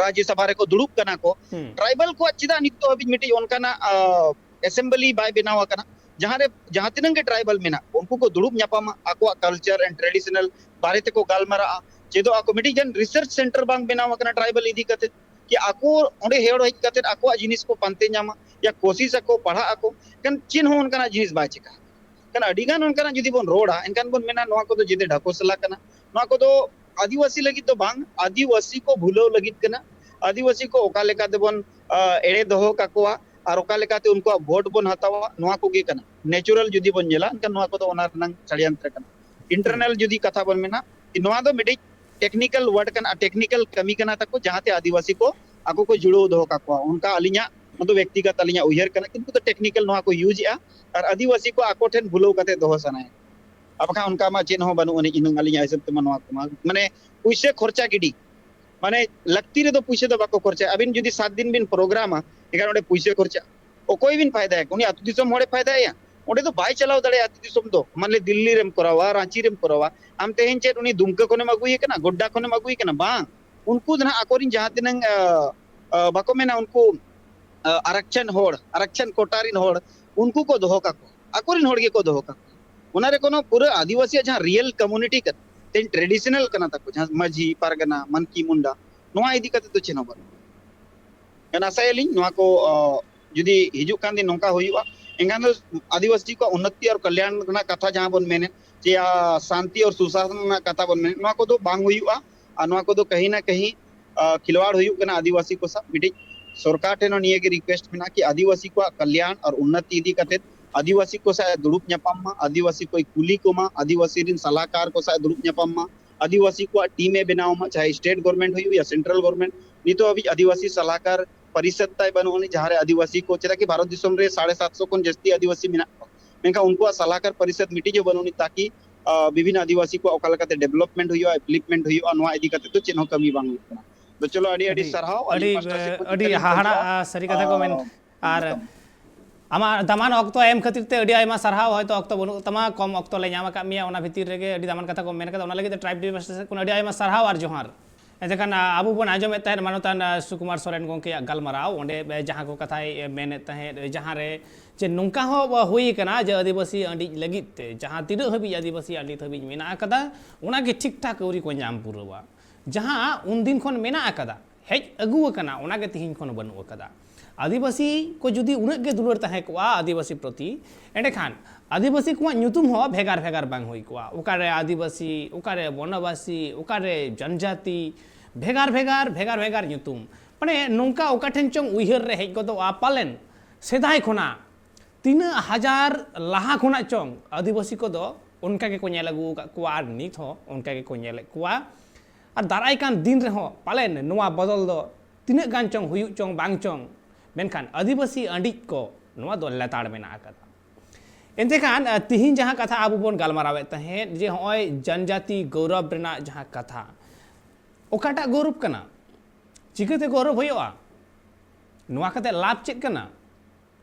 ᱨᱟᱡᱽᱭᱚ ᱥᱚᱵᱷᱟ ᱨᱮᱠᱚ ᱫᱩᱲᱩᱵ ᱠᱟᱱᱟ ᱠᱚ, ᱦᱩᱸ᱾ tribal ᱠᱚᱣᱟᱜ ᱪᱮᱫᱟᱜ ᱱᱤᱛᱚᱜ ᱦᱟᱹᱵᱤᱡ ᱢᱤᱫᱴᱤᱡ ᱚᱱᱠᱟᱱᱟᱜ, ᱟ, assembly ᱵᱟᱭ ᱵᱮᱱᱟᱣ ᱟᱠᱟᱱᱟ, ᱡᱟᱦᱟᱸ ᱨᱮ ᱡᱟᱦᱟᱸ ᱛᱤᱱᱟᱹᱜ ᱜᱮ tribal ᱢᱮᱱᱟᱜ ᱠᱚ, ᱩᱱᱠᱩ ᱠᱚ ᱫᱩᱲᱩᱵ ᱧᱟᱯᱟᱢᱟ, ᱟᱠᱚᱣᱟᱜ culture and traditional ᱵᱟᱨᱮ ᱛᱮᱠᱚ ᱜᱟᱞᱢᱟᱨᱟᱜᱼᱟ, ᱪᱮᱫᱚᱜ ᱟᱠᱚ᱾ ᱢᱤᱫᱴᱤᱡ ᱜᱟᱱ research center ᱵᱟᱝ ᱵᱮᱱᱟᱣ ᱟᱠᱟᱱᱟ tribal ᱤᱫᱤ ᱠᱟᱛᱮ, ᱠᱤ ᱟᱠᱚ ᱚᱸᱰᱮ ᱦᱮᱡ ᱦᱮᱡ ᱠᱟᱛᱮ ᱟᱠᱚᱣᱟᱜ ᱡᱤᱱᱤᱥ ᱠᱚ ᱯᱟᱱᱛᱮ ᱧᱟᱢᱟ, ᱭᱟ ᱠᱳᱥᱤᱥ ᱟᱠᱚ, ᱯᱟᱲᱦᱟᱜ ᱟᱠᱚ, ᱠᱷᱟᱱ ᱪᱮᱫ ᱦᱚᱸ ᱚᱱᱠᱟᱱᱟᱜ ᱡᱤᱱᱤᱥ ᱵᱟᱭ ᱪᱤᱠᱟ᱾ ᱠᱷᱟᱱ ᱟᱹᱰᱤ ᱜᱟᱱ ᱚᱱᱠᱟᱱᱟᱜ ᱡᱩᱫᱤ ᱵᱚᱱ ᱨᱚᱲᱟ, ᱮᱱᱠᱷᱟᱱ ᱵᱚᱱ ᱢᱮᱱᱟ ᱱᱚᱣᱟ ᱠᱚᱫᱚ ᱡᱮᱛᱮ ᱰᱷᱟᱠᱚᱥᱞᱟ ᱠᱟᱱᱟ᱾ ᱱᱚᱣᱟ ᱠᱚᱫᱚ ᱟᱹᱫᱤᱵᱟᱹᱥᱤ ᱞᱟᱹᱜᱤᱫ ᱫᱚ ᱵᱟᱝ, ᱟᱹᱫᱤᱵᱟᱹᱥᱤ ᱠᱚ ᱵᱷᱩᱞᱟᱹᱣ ᱞᱟᱹᱜᱤᱫ ᱠᱟᱱᱟ᱾ ᱟᱹᱫᱤᱵᱟᱹᱥᱤ ᱠᱚ ᱚᱠᱟ ᱞᱮᱠᱟ ᱛᱮᱵᱚᱱ, ᱟ, ᱮᱲᱮ ᱫᱚᱦᱚ ᱠᱟᱠᱚᱣᱟ ᱟᱨ ᱚᱠᱟ ᱞᱮᱠᱟᱛᱮ ᱩᱱᱠᱩᱣᱟᱜ vote ᱵᱚᱱ ᱦᱟᱛᱟᱣᱟ, ᱱᱚᱣᱟ ᱠᱚᱜᱮ ᱠᱟᱱᱟ᱾ Natural ᱡᱩᱫᱤ ᱵᱚᱱ ᱧᱮᱞᱟ, ᱮᱱᱠᱷᱟᱱ ᱱᱚᱣᱟ ᱠᱚᱫᱚ ᱚᱱᱟ ᱨᱮᱱᱟᱝ ᱥᱟᱲᱭᱟᱱᱛᱨᱚ ᱠᱟᱱᱟ᱾ Internal ᱡᱩᱫᱤ ᱠᱟᱛᱷᱟ ᱵᱚᱱ ᱢᱮᱱᱟ, ᱱᱚᱣᱟ ᱫᱚ ᱢᱤᱫᱴᱤᱡ technical word ᱠᱟᱱᱟ, technical ᱠᱟᱹᱢᱤ ᱠᱟᱱᱟ ᱛᱟᱠᱚ, ᱡᱟᱦᱟᱸᱛᱮ ᱟᱹᱫᱤᱵᱟᱹᱥᱤ ᱠᱚ ᱟᱠᱚ ᱠᱚ ᱡᱩᱲᱟᱹᱣ ᱫᱚᱦᱚ ᱠᱟᱠᱚᱣᱟ᱾ ᱚᱱᱠᱟ ᱟᱹᱞᱤᱧᱟᱜ, ᱱᱚᱣᱟ ᱫᱚ ᱵᱮᱠᱛᱤᱜᱚᱛ ᱟᱹᱞᱤᱧᱟᱜ ᱩᱭᱦᱟᱹᱨ ᱠᱟᱱᱟ, ᱠᱤᱱᱛᱩ ᱫᱚ technical ᱱᱚᱣᱟ ᱠᱚ use ᱮᱜᱼᱟ ᱟᱨ ᱟᱹᱫᱤᱵᱟᱹᱥᱤ ᱠᱚ ᱟᱠᱚ ᱴᱷᱮᱱ ᱵᱷᱩᱞᱟᱹᱣ ᱠᱟᱛᱮ ᱫᱚᱦᱚ ᱥᱟᱱᱟᱭᱮᱫ᱾ ᱟᱨ ᱵᱟᱠᱷᱟᱱ ᱚᱱᱠᱟ ᱢᱟ ᱪᱮᱫ ᱦᱚᱸ ᱵᱟᱹᱱᱩᱜ ᱟᱹᱱᱤᱡ ᱦᱩᱱᱟᱹᱝ ᱟᱹᱞᱤᱧᱟᱜ ᱦᱤᱥᱟᱹᱵ ᱛᱮᱢᱟ ᱱᱚᱣᱟ ᱠᱚᱢᱟ, ᱢᱟᱱᱮ ᱯᱩᱭᱥᱟᱹ ᱠᱷᱚᱨᱪᱟ ᱜᱤᱰᱤ, ᱢᱟᱱᱮ ᱞᱟᱹᱠᱛᱤ ᱨᱮᱫᱚ ᱯᱩᱭᱥᱟᱹ ᱫᱚ ᱵᱟᱠᱚ ᱠᱷᱚᱨᱪᱟᱭᱟ᱾ ᱟᱹᱵᱤᱱ ᱡᱩᱫᱤ ᱥᱟᱛ ᱫᱤᱱ ᱵᱤᱱ ᱯᱨᱳᱜᱨᱟᱢᱟ, ᱮᱱᱠᱷᱟᱱ ᱚᱸᱰᱮ ᱯᱩᱭᱥᱟᱹ ᱠᱷᱚᱨᱪᱟ᱾ ᱚᱠᱚᱭ ᱵᱤᱱ ᱯᱷᱟᱭᱫᱟᱭᱟ? ᱩᱱᱤ ᱟᱹᱛᱩ ᱫᱤᱥᱚᱢ ᱦᱚᱲᱮ ᱯᱷᱟᱭᱫᱟᱭᱟ? ᱚᱸᱰᱮ ᱫᱚ ᱵᱟᱭ ᱪᱟᱞᱟᱣ ᱫᱟᱲᱮᱭᱟᱜᱼᱟ ᱟᱹᱛᱩ ᱫᱤᱥᱚᱢ ᱫᱚ᱾ ᱢᱟᱱᱮ ᱫᱤᱞᱞᱤ ᱨᱮᱢ ᱠᱚᱨᱟᱣᱟ, ᱨᱟᱸᱪᱤ ᱨᱮᱢ ᱠᱚᱨᱟᱣᱟ, ᱟᱢ ᱛᱮᱦᱮᱧ ᱪᱮᱫ ᱩᱱᱤ ᱫᱩᱢᱠᱟᱹ ᱠᱷᱚᱱᱮᱢ ᱟᱹᱜᱩᱭᱮ ᱠᱟᱱᱟ, ᱜᱚᱰᱰᱟ ᱠᱷᱚᱱᱮᱢ ᱟᱹᱜᱩᱭᱮ ᱠᱟᱱᱟ? ᱵᱟᱝ᱾ ᱩᱱᱠᱩ ᱫᱚ ᱱᱟᱦᱟᱜ ᱟᱠᱚᱨᱮᱱ ᱡᱟᱦᱟᱸ ᱛᱤᱱᱟᱹᱝ, ᱟ, ᱟ, ᱵᱟᱠᱚ ᱢᱮᱱᱟ ᱩᱱᱠᱩ, ᱟ, ᱟᱨᱟᱠᱪᱷᱟᱱ ᱦᱚᱲ, ᱟᱨᱟᱠᱪᱷᱟᱱ ᱠᱳᱴᱟ ᱨᱮᱱ ᱦᱚᱲ, ᱩᱱᱠᱩ ᱠᱚ ᱫᱚᱦᱚ ᱠᱟᱠᱚ, ᱟᱠᱚᱨᱮᱱ ᱦᱚᱲ ᱜᱮᱠᱚ ᱫᱚᱦᱚ ᱠᱟᱠᱚ᱾ ᱚᱱᱟ ᱨᱮ ᱠᱳᱱᱳ ᱯᱩᱨᱟᱹ ᱟᱹᱫᱤᱵᱟᱹᱥᱤᱭᱟᱜ ᱡᱟᱦᱟᱸ ᱨᱤᱭᱮᱞ ᱠᱚᱢᱩᱱᱤᱴᱤ ᱠᱟᱱᱟ, ᱛᱮᱦᱮᱧ ᱴᱨᱮᱰᱤᱥᱚᱱᱟᱞ ᱠᱟᱱᱟ ᱛᱟᱠᱚ, ᱡᱟᱦᱟᱸ ᱢᱟᱹᱡᱷᱤ, ᱯᱟᱨᱜᱟᱱᱟ, ᱢᱟᱱᱠᱤ, ᱢᱩᱱᱰᱟ, ᱱᱚᱣᱟ ᱤᱫᱤ ᱠᱟᱛᱮ ᱫᱚ ᱪᱮᱫ ᱦᱚᱸ ᱵᱟᱹᱱᱩᱜᱼᱟ᱾ ᱮᱱ ᱟᱥᱟᱭᱟᱞᱤᱧ ᱱᱚᱣᱟ ᱠᱚ, ᱚ, ᱡᱩᱫᱤ ᱦᱤᱡᱩᱜ ᱠᱟᱱ ᱫᱤᱱ ᱱᱚᱝᱠᱟ ᱦᱩᱭᱩᱜᱼᱟ, ᱮᱱᱠᱷᱟᱱ ᱫᱚ ᱟᱹᱫᱤᱵᱟᱹᱥᱤ ᱠᱚᱣᱟᱜ ᱩᱱᱱᱚᱛᱤ ᱟᱨ ᱠᱚᱞᱭᱟᱱ ᱨᱮᱱᱟᱜ ᱠᱟᱛᱷᱟ ᱡᱟᱦᱟᱸ ᱵᱚᱱ ᱢᱮᱱᱮᱫ, ᱡᱮ, ᱟ, ᱥᱟᱱᱛᱤ ᱟᱨ ᱥᱩᱥᱟᱥᱚᱱ ᱨᱮᱱᱟᱜ ᱠᱟᱛᱷᱟ ᱵᱚᱱ ᱢᱮᱱᱮᱫ, ᱱᱚᱣᱟ ᱠᱚᱫᱚ ᱵᱟᱝ ᱦᱩᱭᱩᱜᱼᱟ᱾ ᱟᱨ ᱱᱚᱣᱟ ᱠᱚᱫᱚ ᱠᱟᱹᱦᱤ ᱱᱟ ᱠᱟᱹᱦᱤ, ᱟ, ᱠᱷᱤᱞᱣᱟᱲ ᱦᱩᱭᱩᱜ ᱠᱟᱱᱟ ᱟᱹᱫᱤᱵᱟᱹᱥᱤ ᱠᱚ ᱥᱟᱶ᱾ ᱢᱤᱫᱴᱤᱡ ᱥᱚᱨᱠᱟᱨ ᱴᱷᱮᱱ ᱦᱚᱸ ᱱᱤᱭᱟᱹ ᱜᱮ ᱨᱤᱠᱩᱭᱮᱥᱴ ᱢᱮᱱᱟᱜᱼᱟ ᱠᱤ ᱟᱹᱫᱤᱵᱟᱹᱥᱤ ᱠᱚᱣᱟᱜ ᱠᱚᱞᱭᱟᱱ ᱟᱨ ᱩᱱᱱᱚᱛᱤ ᱤᱫᱤ ᱠᱟᱛᱮ ᱟᱹᱫᱤᱵᱟᱹᱥᱤ ᱠᱚ ᱥᱟᱶ ᱫᱩᱲᱩᱵ ᱧᱟᱯᱟᱢ ᱢᱟ, ᱟᱹᱫᱤᱵᱟᱹᱥᱤ ᱠᱚᱭ ᱠᱩᱞᱤ ᱠᱚᱢᱟ, ᱟᱹᱫᱤᱵᱟᱹᱥᱤ ᱨᱮᱱ ᱥᱟᱞᱟᱦᱠᱟᱨ ᱠᱚ ᱥᱟᱶ ᱫᱩᱲᱩᱵ ᱧᱟᱯᱟᱢ ᱢᱟ, ᱟᱹᱫᱤᱵᱟᱹᱥᱤ ᱠᱚᱣᱟᱜ ᱴᱤᱢ ᱮ ᱵᱮᱱᱟᱣ ᱢᱟ, ᱪᱟᱦᱮ ᱥᱴᱮᱴ ᱜᱚᱵᱷᱚᱨᱱᱢᱮᱱᱴ ᱦᱩᱭᱩᱜ ᱭᱟ ᱥᱮᱱᱴᱨᱟᱞ ᱜᱚᱵᱷᱚᱨᱱᱢᱮᱱᱴ᱾ ᱱᱤᱛᱚᱜ ᱦᱟᱹᱵᱤᱡ ᱟᱹᱫᱤᱵᱟᱹᱥᱤ ᱥᱟᱞᱟᱦᱠᱟᱨ ᱯᱚᱨᱤᱥᱚᱫ ᱛᱟᱭ ᱵᱟᱹᱱᱩᱜ ᱟᱹᱱᱤᱡ, ᱡᱟᱦᱟᱸ ᱨᱮ ᱟᱹᱫᱤᱵᱟᱹᱥᱤ ᱠᱚ, ᱪᱮᱫᱟᱜ ᱠᱤ ᱵᱷᱟᱨᱚᱛ ᱫᱤᱥᱚᱢ ᱨᱮ ᱥᱟᱲᱮ ᱥᱟᱛ ᱥᱚ ᱠᱷᱚᱱ ᱡᱟᱹᱥᱛᱤ ᱟᱹᱫᱤᱵᱟᱹᱥᱤ ᱢᱮᱱᱟᱜ ᱠᱚᱣᱟ, ᱢᱮᱱᱠᱷᱟᱱ ᱩᱱᱠᱩᱣᱟᱜ ᱥᱟᱞᱟᱦᱠᱟᱨ ᱯᱚᱨᱤᱥᱚᱫ ᱢᱤᱫᱴᱤᱡ ᱦᱚᱸ ᱵᱟᱹᱱᱩᱜ ᱟᱹᱱᱤᱡ, ᱛᱟᱠᱤ, ᱟ, ᱵᱤᱵᱷᱤᱱᱱᱚ ᱟᱹᱫᱤᱵᱟᱹᱥᱤ ᱠᱚᱣᱟᱜ ᱚᱠᱟ ᱞᱮᱠᱟᱛᱮ ᱰᱮᱵᱷᱞᱚᱯᱢᱮᱱᱴ ᱦᱩᱭᱩᱜᱼᱟ, ᱩᱯᱞᱤᱯᱢᱮᱱᱴ ᱦᱩᱭᱩᱜᱼᱟ, ᱱᱚᱣᱟ ᱤᱫᱤ ᱠᱟᱛᱮ ᱫᱚ ᱪᱮᱫ ᱦᱚᱸ ᱠᱟᱹᱢᱤ ᱵᱟᱝ ᱦᱩᱭᱩᱜ ᱠᱟᱱᱟ᱾ ᱫᱚ ᱪᱚᱞᱚ, ᱟᱹᱰᱤ ᱟᱹᱰᱤ ᱟᱹᱰᱤ, ᱥᱟᱨᱦᱟᱣ᱾ ᱟᱹᱞᱤᱧ ᱟᱹᱰᱤ, ᱯᱟᱥᱴᱟ ᱥᱮᱫ ᱠᱷᱚᱱ ᱟᱹᱰᱤ ᱱᱤᱝᱠᱟᱹ ᱞᱤᱧ ᱦᱟᱦᱟᱲᱟᱜ, ᱠᱷᱚᱡᱚᱜᱼᱟ᱾ ᱟ, ᱥᱟᱹᱨᱤ ᱠᱟᱛᱷᱟ ᱠᱚ ᱢᱮᱱ᱾ ᱟᱨ ᱟᱢᱟᱜ ᱫᱟᱢᱟᱱ ᱚᱠᱛᱚ ᱮᱢ ᱠᱷᱟᱹᱛᱤᱨ ᱛᱮ ᱟᱹᱰᱤ ᱟᱭᱢᱟ ᱥᱟᱨᱦᱟᱣ᱾ ᱦᱚᱭᱛᱳ ᱚᱠᱛᱚ ᱵᱟᱹᱱᱩᱜ ᱛᱟᱢᱟ, ᱠᱚᱢ ᱚᱠᱛᱚ ᱞᱮ ᱧᱟᱢ ᱟᱠᱟᱫ ᱢᱮᱭᱟ, ᱚᱱᱟ ᱵᱷᱤᱛᱤᱨ ᱨᱮᱜᱮ ᱟᱹᱰᱤ ᱫᱟᱢᱟᱱ ᱠᱟᱛᱷᱟ ᱠᱚᱢ ᱢᱮᱱ ᱠᱟᱫᱟ᱾ ᱚᱱᱟ ᱞᱟᱹᱜᱤᱫ ᱛᱮ ᱴᱨᱟᱭᱤᱵᱽ ᱴᱤᱵᱷᱤ ᱯᱟᱥᱴᱟ ᱥᱮᱫ ᱠᱷᱚᱱ ᱟᱹᱰᱤ ᱟᱭᱢᱟ ᱥᱟᱨᱦᱟᱣ ᱟᱨ ᱡᱚᱦᱟᱨ᱾ ᱮᱱᱛᱮ ᱠᱷᱟᱱ, ᱟ, ᱟᱵᱚ ᱵᱚᱱ ᱟᱸᱡᱚᱢᱮᱫ ᱛᱟᱦᱮᱸᱫ ᱢᱟᱱᱚᱛᱟᱱ, ᱟ, ᱥᱩᱠᱩᱢᱟᱨ ᱥᱚᱨᱮᱱ ᱜᱚᱢᱠᱮᱭᱟᱜ ᱜᱟᱞᱢᱟᱨᱟᱣ, ᱚᱸᱰᱮ, ᱮ, ᱡᱟᱦᱟᱸ ᱠᱚ ᱠᱟᱛᱷᱟᱭ, ᱮ, ᱢᱮᱱᱮᱫ ᱛᱟᱦᱮᱸᱫ, ᱮ, ᱡᱟᱦᱟᱸ ᱨᱮ ᱡᱮ ᱱᱚᱝᱠᱟ ᱦᱚᱸ, ᱟ, ᱦᱩᱭ ᱟᱠᱟᱱᱟ ᱡᱮ ᱟᱹᱫᱤᱵᱟᱹᱥᱤ ᱟᱹᱰᱤᱡ ᱞᱟᱹᱜᱤᱫ ᱛᱮ ᱡᱟᱦᱟᱸ ᱛᱤᱱᱟᱹᱜ ᱦᱟᱹᱵᱤᱡ ᱟᱹᱫᱤᱵᱟᱹᱥᱤ ᱟᱹᱰᱤ ᱦᱟᱹᱵᱤᱡ ᱢᱮᱱᱟᱜ ᱟᱠᱟᱫᱟ, ᱚᱱᱟ ᱜᱮ ᱴᱷᱤᱠ ᱴᱷᱟᱠ ᱟᱹᱣᱨᱤ ᱠᱚ ᱧᱟᱢ ᱯᱩᱨᱟᱹᱣᱟ᱾ ᱡᱟᱦᱟᱸ ᱩᱱᱫᱤᱱ ᱠᱷᱚᱱ ᱢᱮᱱᱟᱜ ᱟᱠᱟᱫᱟ, ᱦᱮᱡ ᱟᱹᱜᱩ ᱟᱠᱟᱱᱟ, ᱚᱱᱟ ᱜᱮ ᱛᱤᱦᱤᱧ ᱠᱷᱚᱱ ᱵᱟᱹᱱᱩᱜ ᱟᱠᱟᱫᱟ᱾ ᱟᱹᱫᱤᱵᱟᱹᱥᱤ ᱠᱚ ᱡᱩᱫᱤ ᱩᱱᱟᱹᱜ ᱜᱮ ᱫᱩᱞᱟᱹᱲ ᱛᱟᱦᱮᱸ ᱠᱚᱜᱼᱟ ᱟᱹᱫᱤᱵᱟᱹᱥᱤ ᱯᱨᱚᱛᱤ, ᱮᱸᱰᱮᱠᱷᱟᱱ ᱟᱹᱫᱤᱵᱟᱹᱥᱤ ᱠᱚᱣᱟᱜ ᱧᱩᱛᱩᱢ ᱦᱚᱸ ᱵᱷᱮᱜᱟᱨ ᱵᱷᱮᱜᱟᱨ ᱵᱟᱝ ᱦᱩᱭ ᱠᱚᱜᱼᱟ᱾ ᱚᱠᱟᱨᱮ ᱟᱹᱫᱤᱵᱟᱹᱥᱤ, ᱚᱠᱟᱨᱮ ᱵᱚᱱᱚᱵᱟᱥᱤ, ᱚᱠᱟᱨᱮ ᱡᱚᱱᱡᱟᱛᱤ, ᱵᱷᱮᱜᱟᱨ ᱵᱷᱮᱜᱟᱨ, ᱵᱷᱮᱜᱟᱨ ᱵᱷᱮᱜᱟᱨ ᱧᱩᱛᱩᱢ᱾ ᱢᱟᱱᱮ ᱱᱚᱝᱠᱟ ᱚᱠᱟ ᱴᱷᱮᱱ ᱪᱚᱝ ᱩᱭᱦᱟᱹᱨ ᱨᱮ ᱦᱮᱡ ᱜᱚᱫᱚᱜᱼᱟ, ᱯᱟᱞᱮᱱ ᱥᱮᱫᱟᱭ ᱠᱷᱚᱱᱟᱜ ᱛᱤᱱᱟᱹᱜ ᱦᱟᱡᱟᱨ ᱞᱟᱦᱟ ᱠᱷᱚᱱᱟᱜ ᱪᱚᱝ ᱟᱹᱫᱤᱵᱟᱹᱥᱤ ᱠᱚᱫᱚ ᱚᱱᱠᱟ ᱜᱮᱠᱚ ᱧᱮᱞ ᱟᱹᱜᱩ ᱟᱠᱟᱫ ᱠᱚᱣᱟ ᱟᱨ ᱱᱤᱛ ᱦᱚᱸ ᱚᱱᱠᱟ ᱜᱮᱠᱚ ᱧᱮᱞᱮᱫ ᱠᱚᱣᱟ᱾ ᱟᱨ ᱫᱟᱨᱟᱭ ᱠᱟᱱ ᱫᱤᱱ ᱨᱮᱦᱚᱸ ᱯᱟᱞᱮᱱ ᱱᱚᱣᱟ ᱵᱚᱫᱚᱞ ᱫᱚ ᱛᱤᱱᱟᱹᱜ ᱜᱟᱱ ᱪᱚᱝ ᱦᱩᱭᱩᱜ ᱪᱚᱝ ᱵᱟᱝ ᱪᱚᱝ, ᱢᱮᱱᱠᱷᱟᱱ ᱟᱹᱫᱤᱵᱟᱹᱥᱤ ᱟᱹᱰᱤᱡ ᱠᱚ ᱱᱚᱣᱟ ᱫᱚ ᱞᱮᱛᱟᱲ ᱢᱮᱱᱟᱜ ᱟᱠᱟᱫᱟ᱾ ᱮᱱᱛᱮ ᱠᱷᱟᱱ, ᱟ, ᱛᱤᱦᱤᱧ ᱡᱟᱦᱟᱸ ᱠᱟᱛᱷᱟ ᱟᱵᱚ ᱵᱚᱱ ᱜᱟᱞᱢᱟᱨᱟᱣᱮᱫ ᱛᱟᱦᱮᱸᱫ ᱡᱮ ᱦᱚᱸᱜᱼᱚᱭ ᱡᱚᱱᱡᱟᱛᱤ ᱜᱚᱣᱨᱚᱵ ᱨᱮᱱᱟᱜ ᱡᱟᱦᱟᱸ ᱠᱟᱛᱷᱟ, ᱚᱠᱟᱴᱟᱜ ᱜᱚᱣᱨᱚᱵ ᱠᱟᱱᱟ? ᱪᱤᱠᱟᱹᱛᱮ ᱜᱚᱣᱨᱚᱵ ᱦᱩᱭᱩᱜᱼᱟ? ᱱᱚᱣᱟ ᱠᱟᱛᱮ ᱞᱟᱵᱷ ᱪᱮᱫ ᱠᱟᱱᱟ?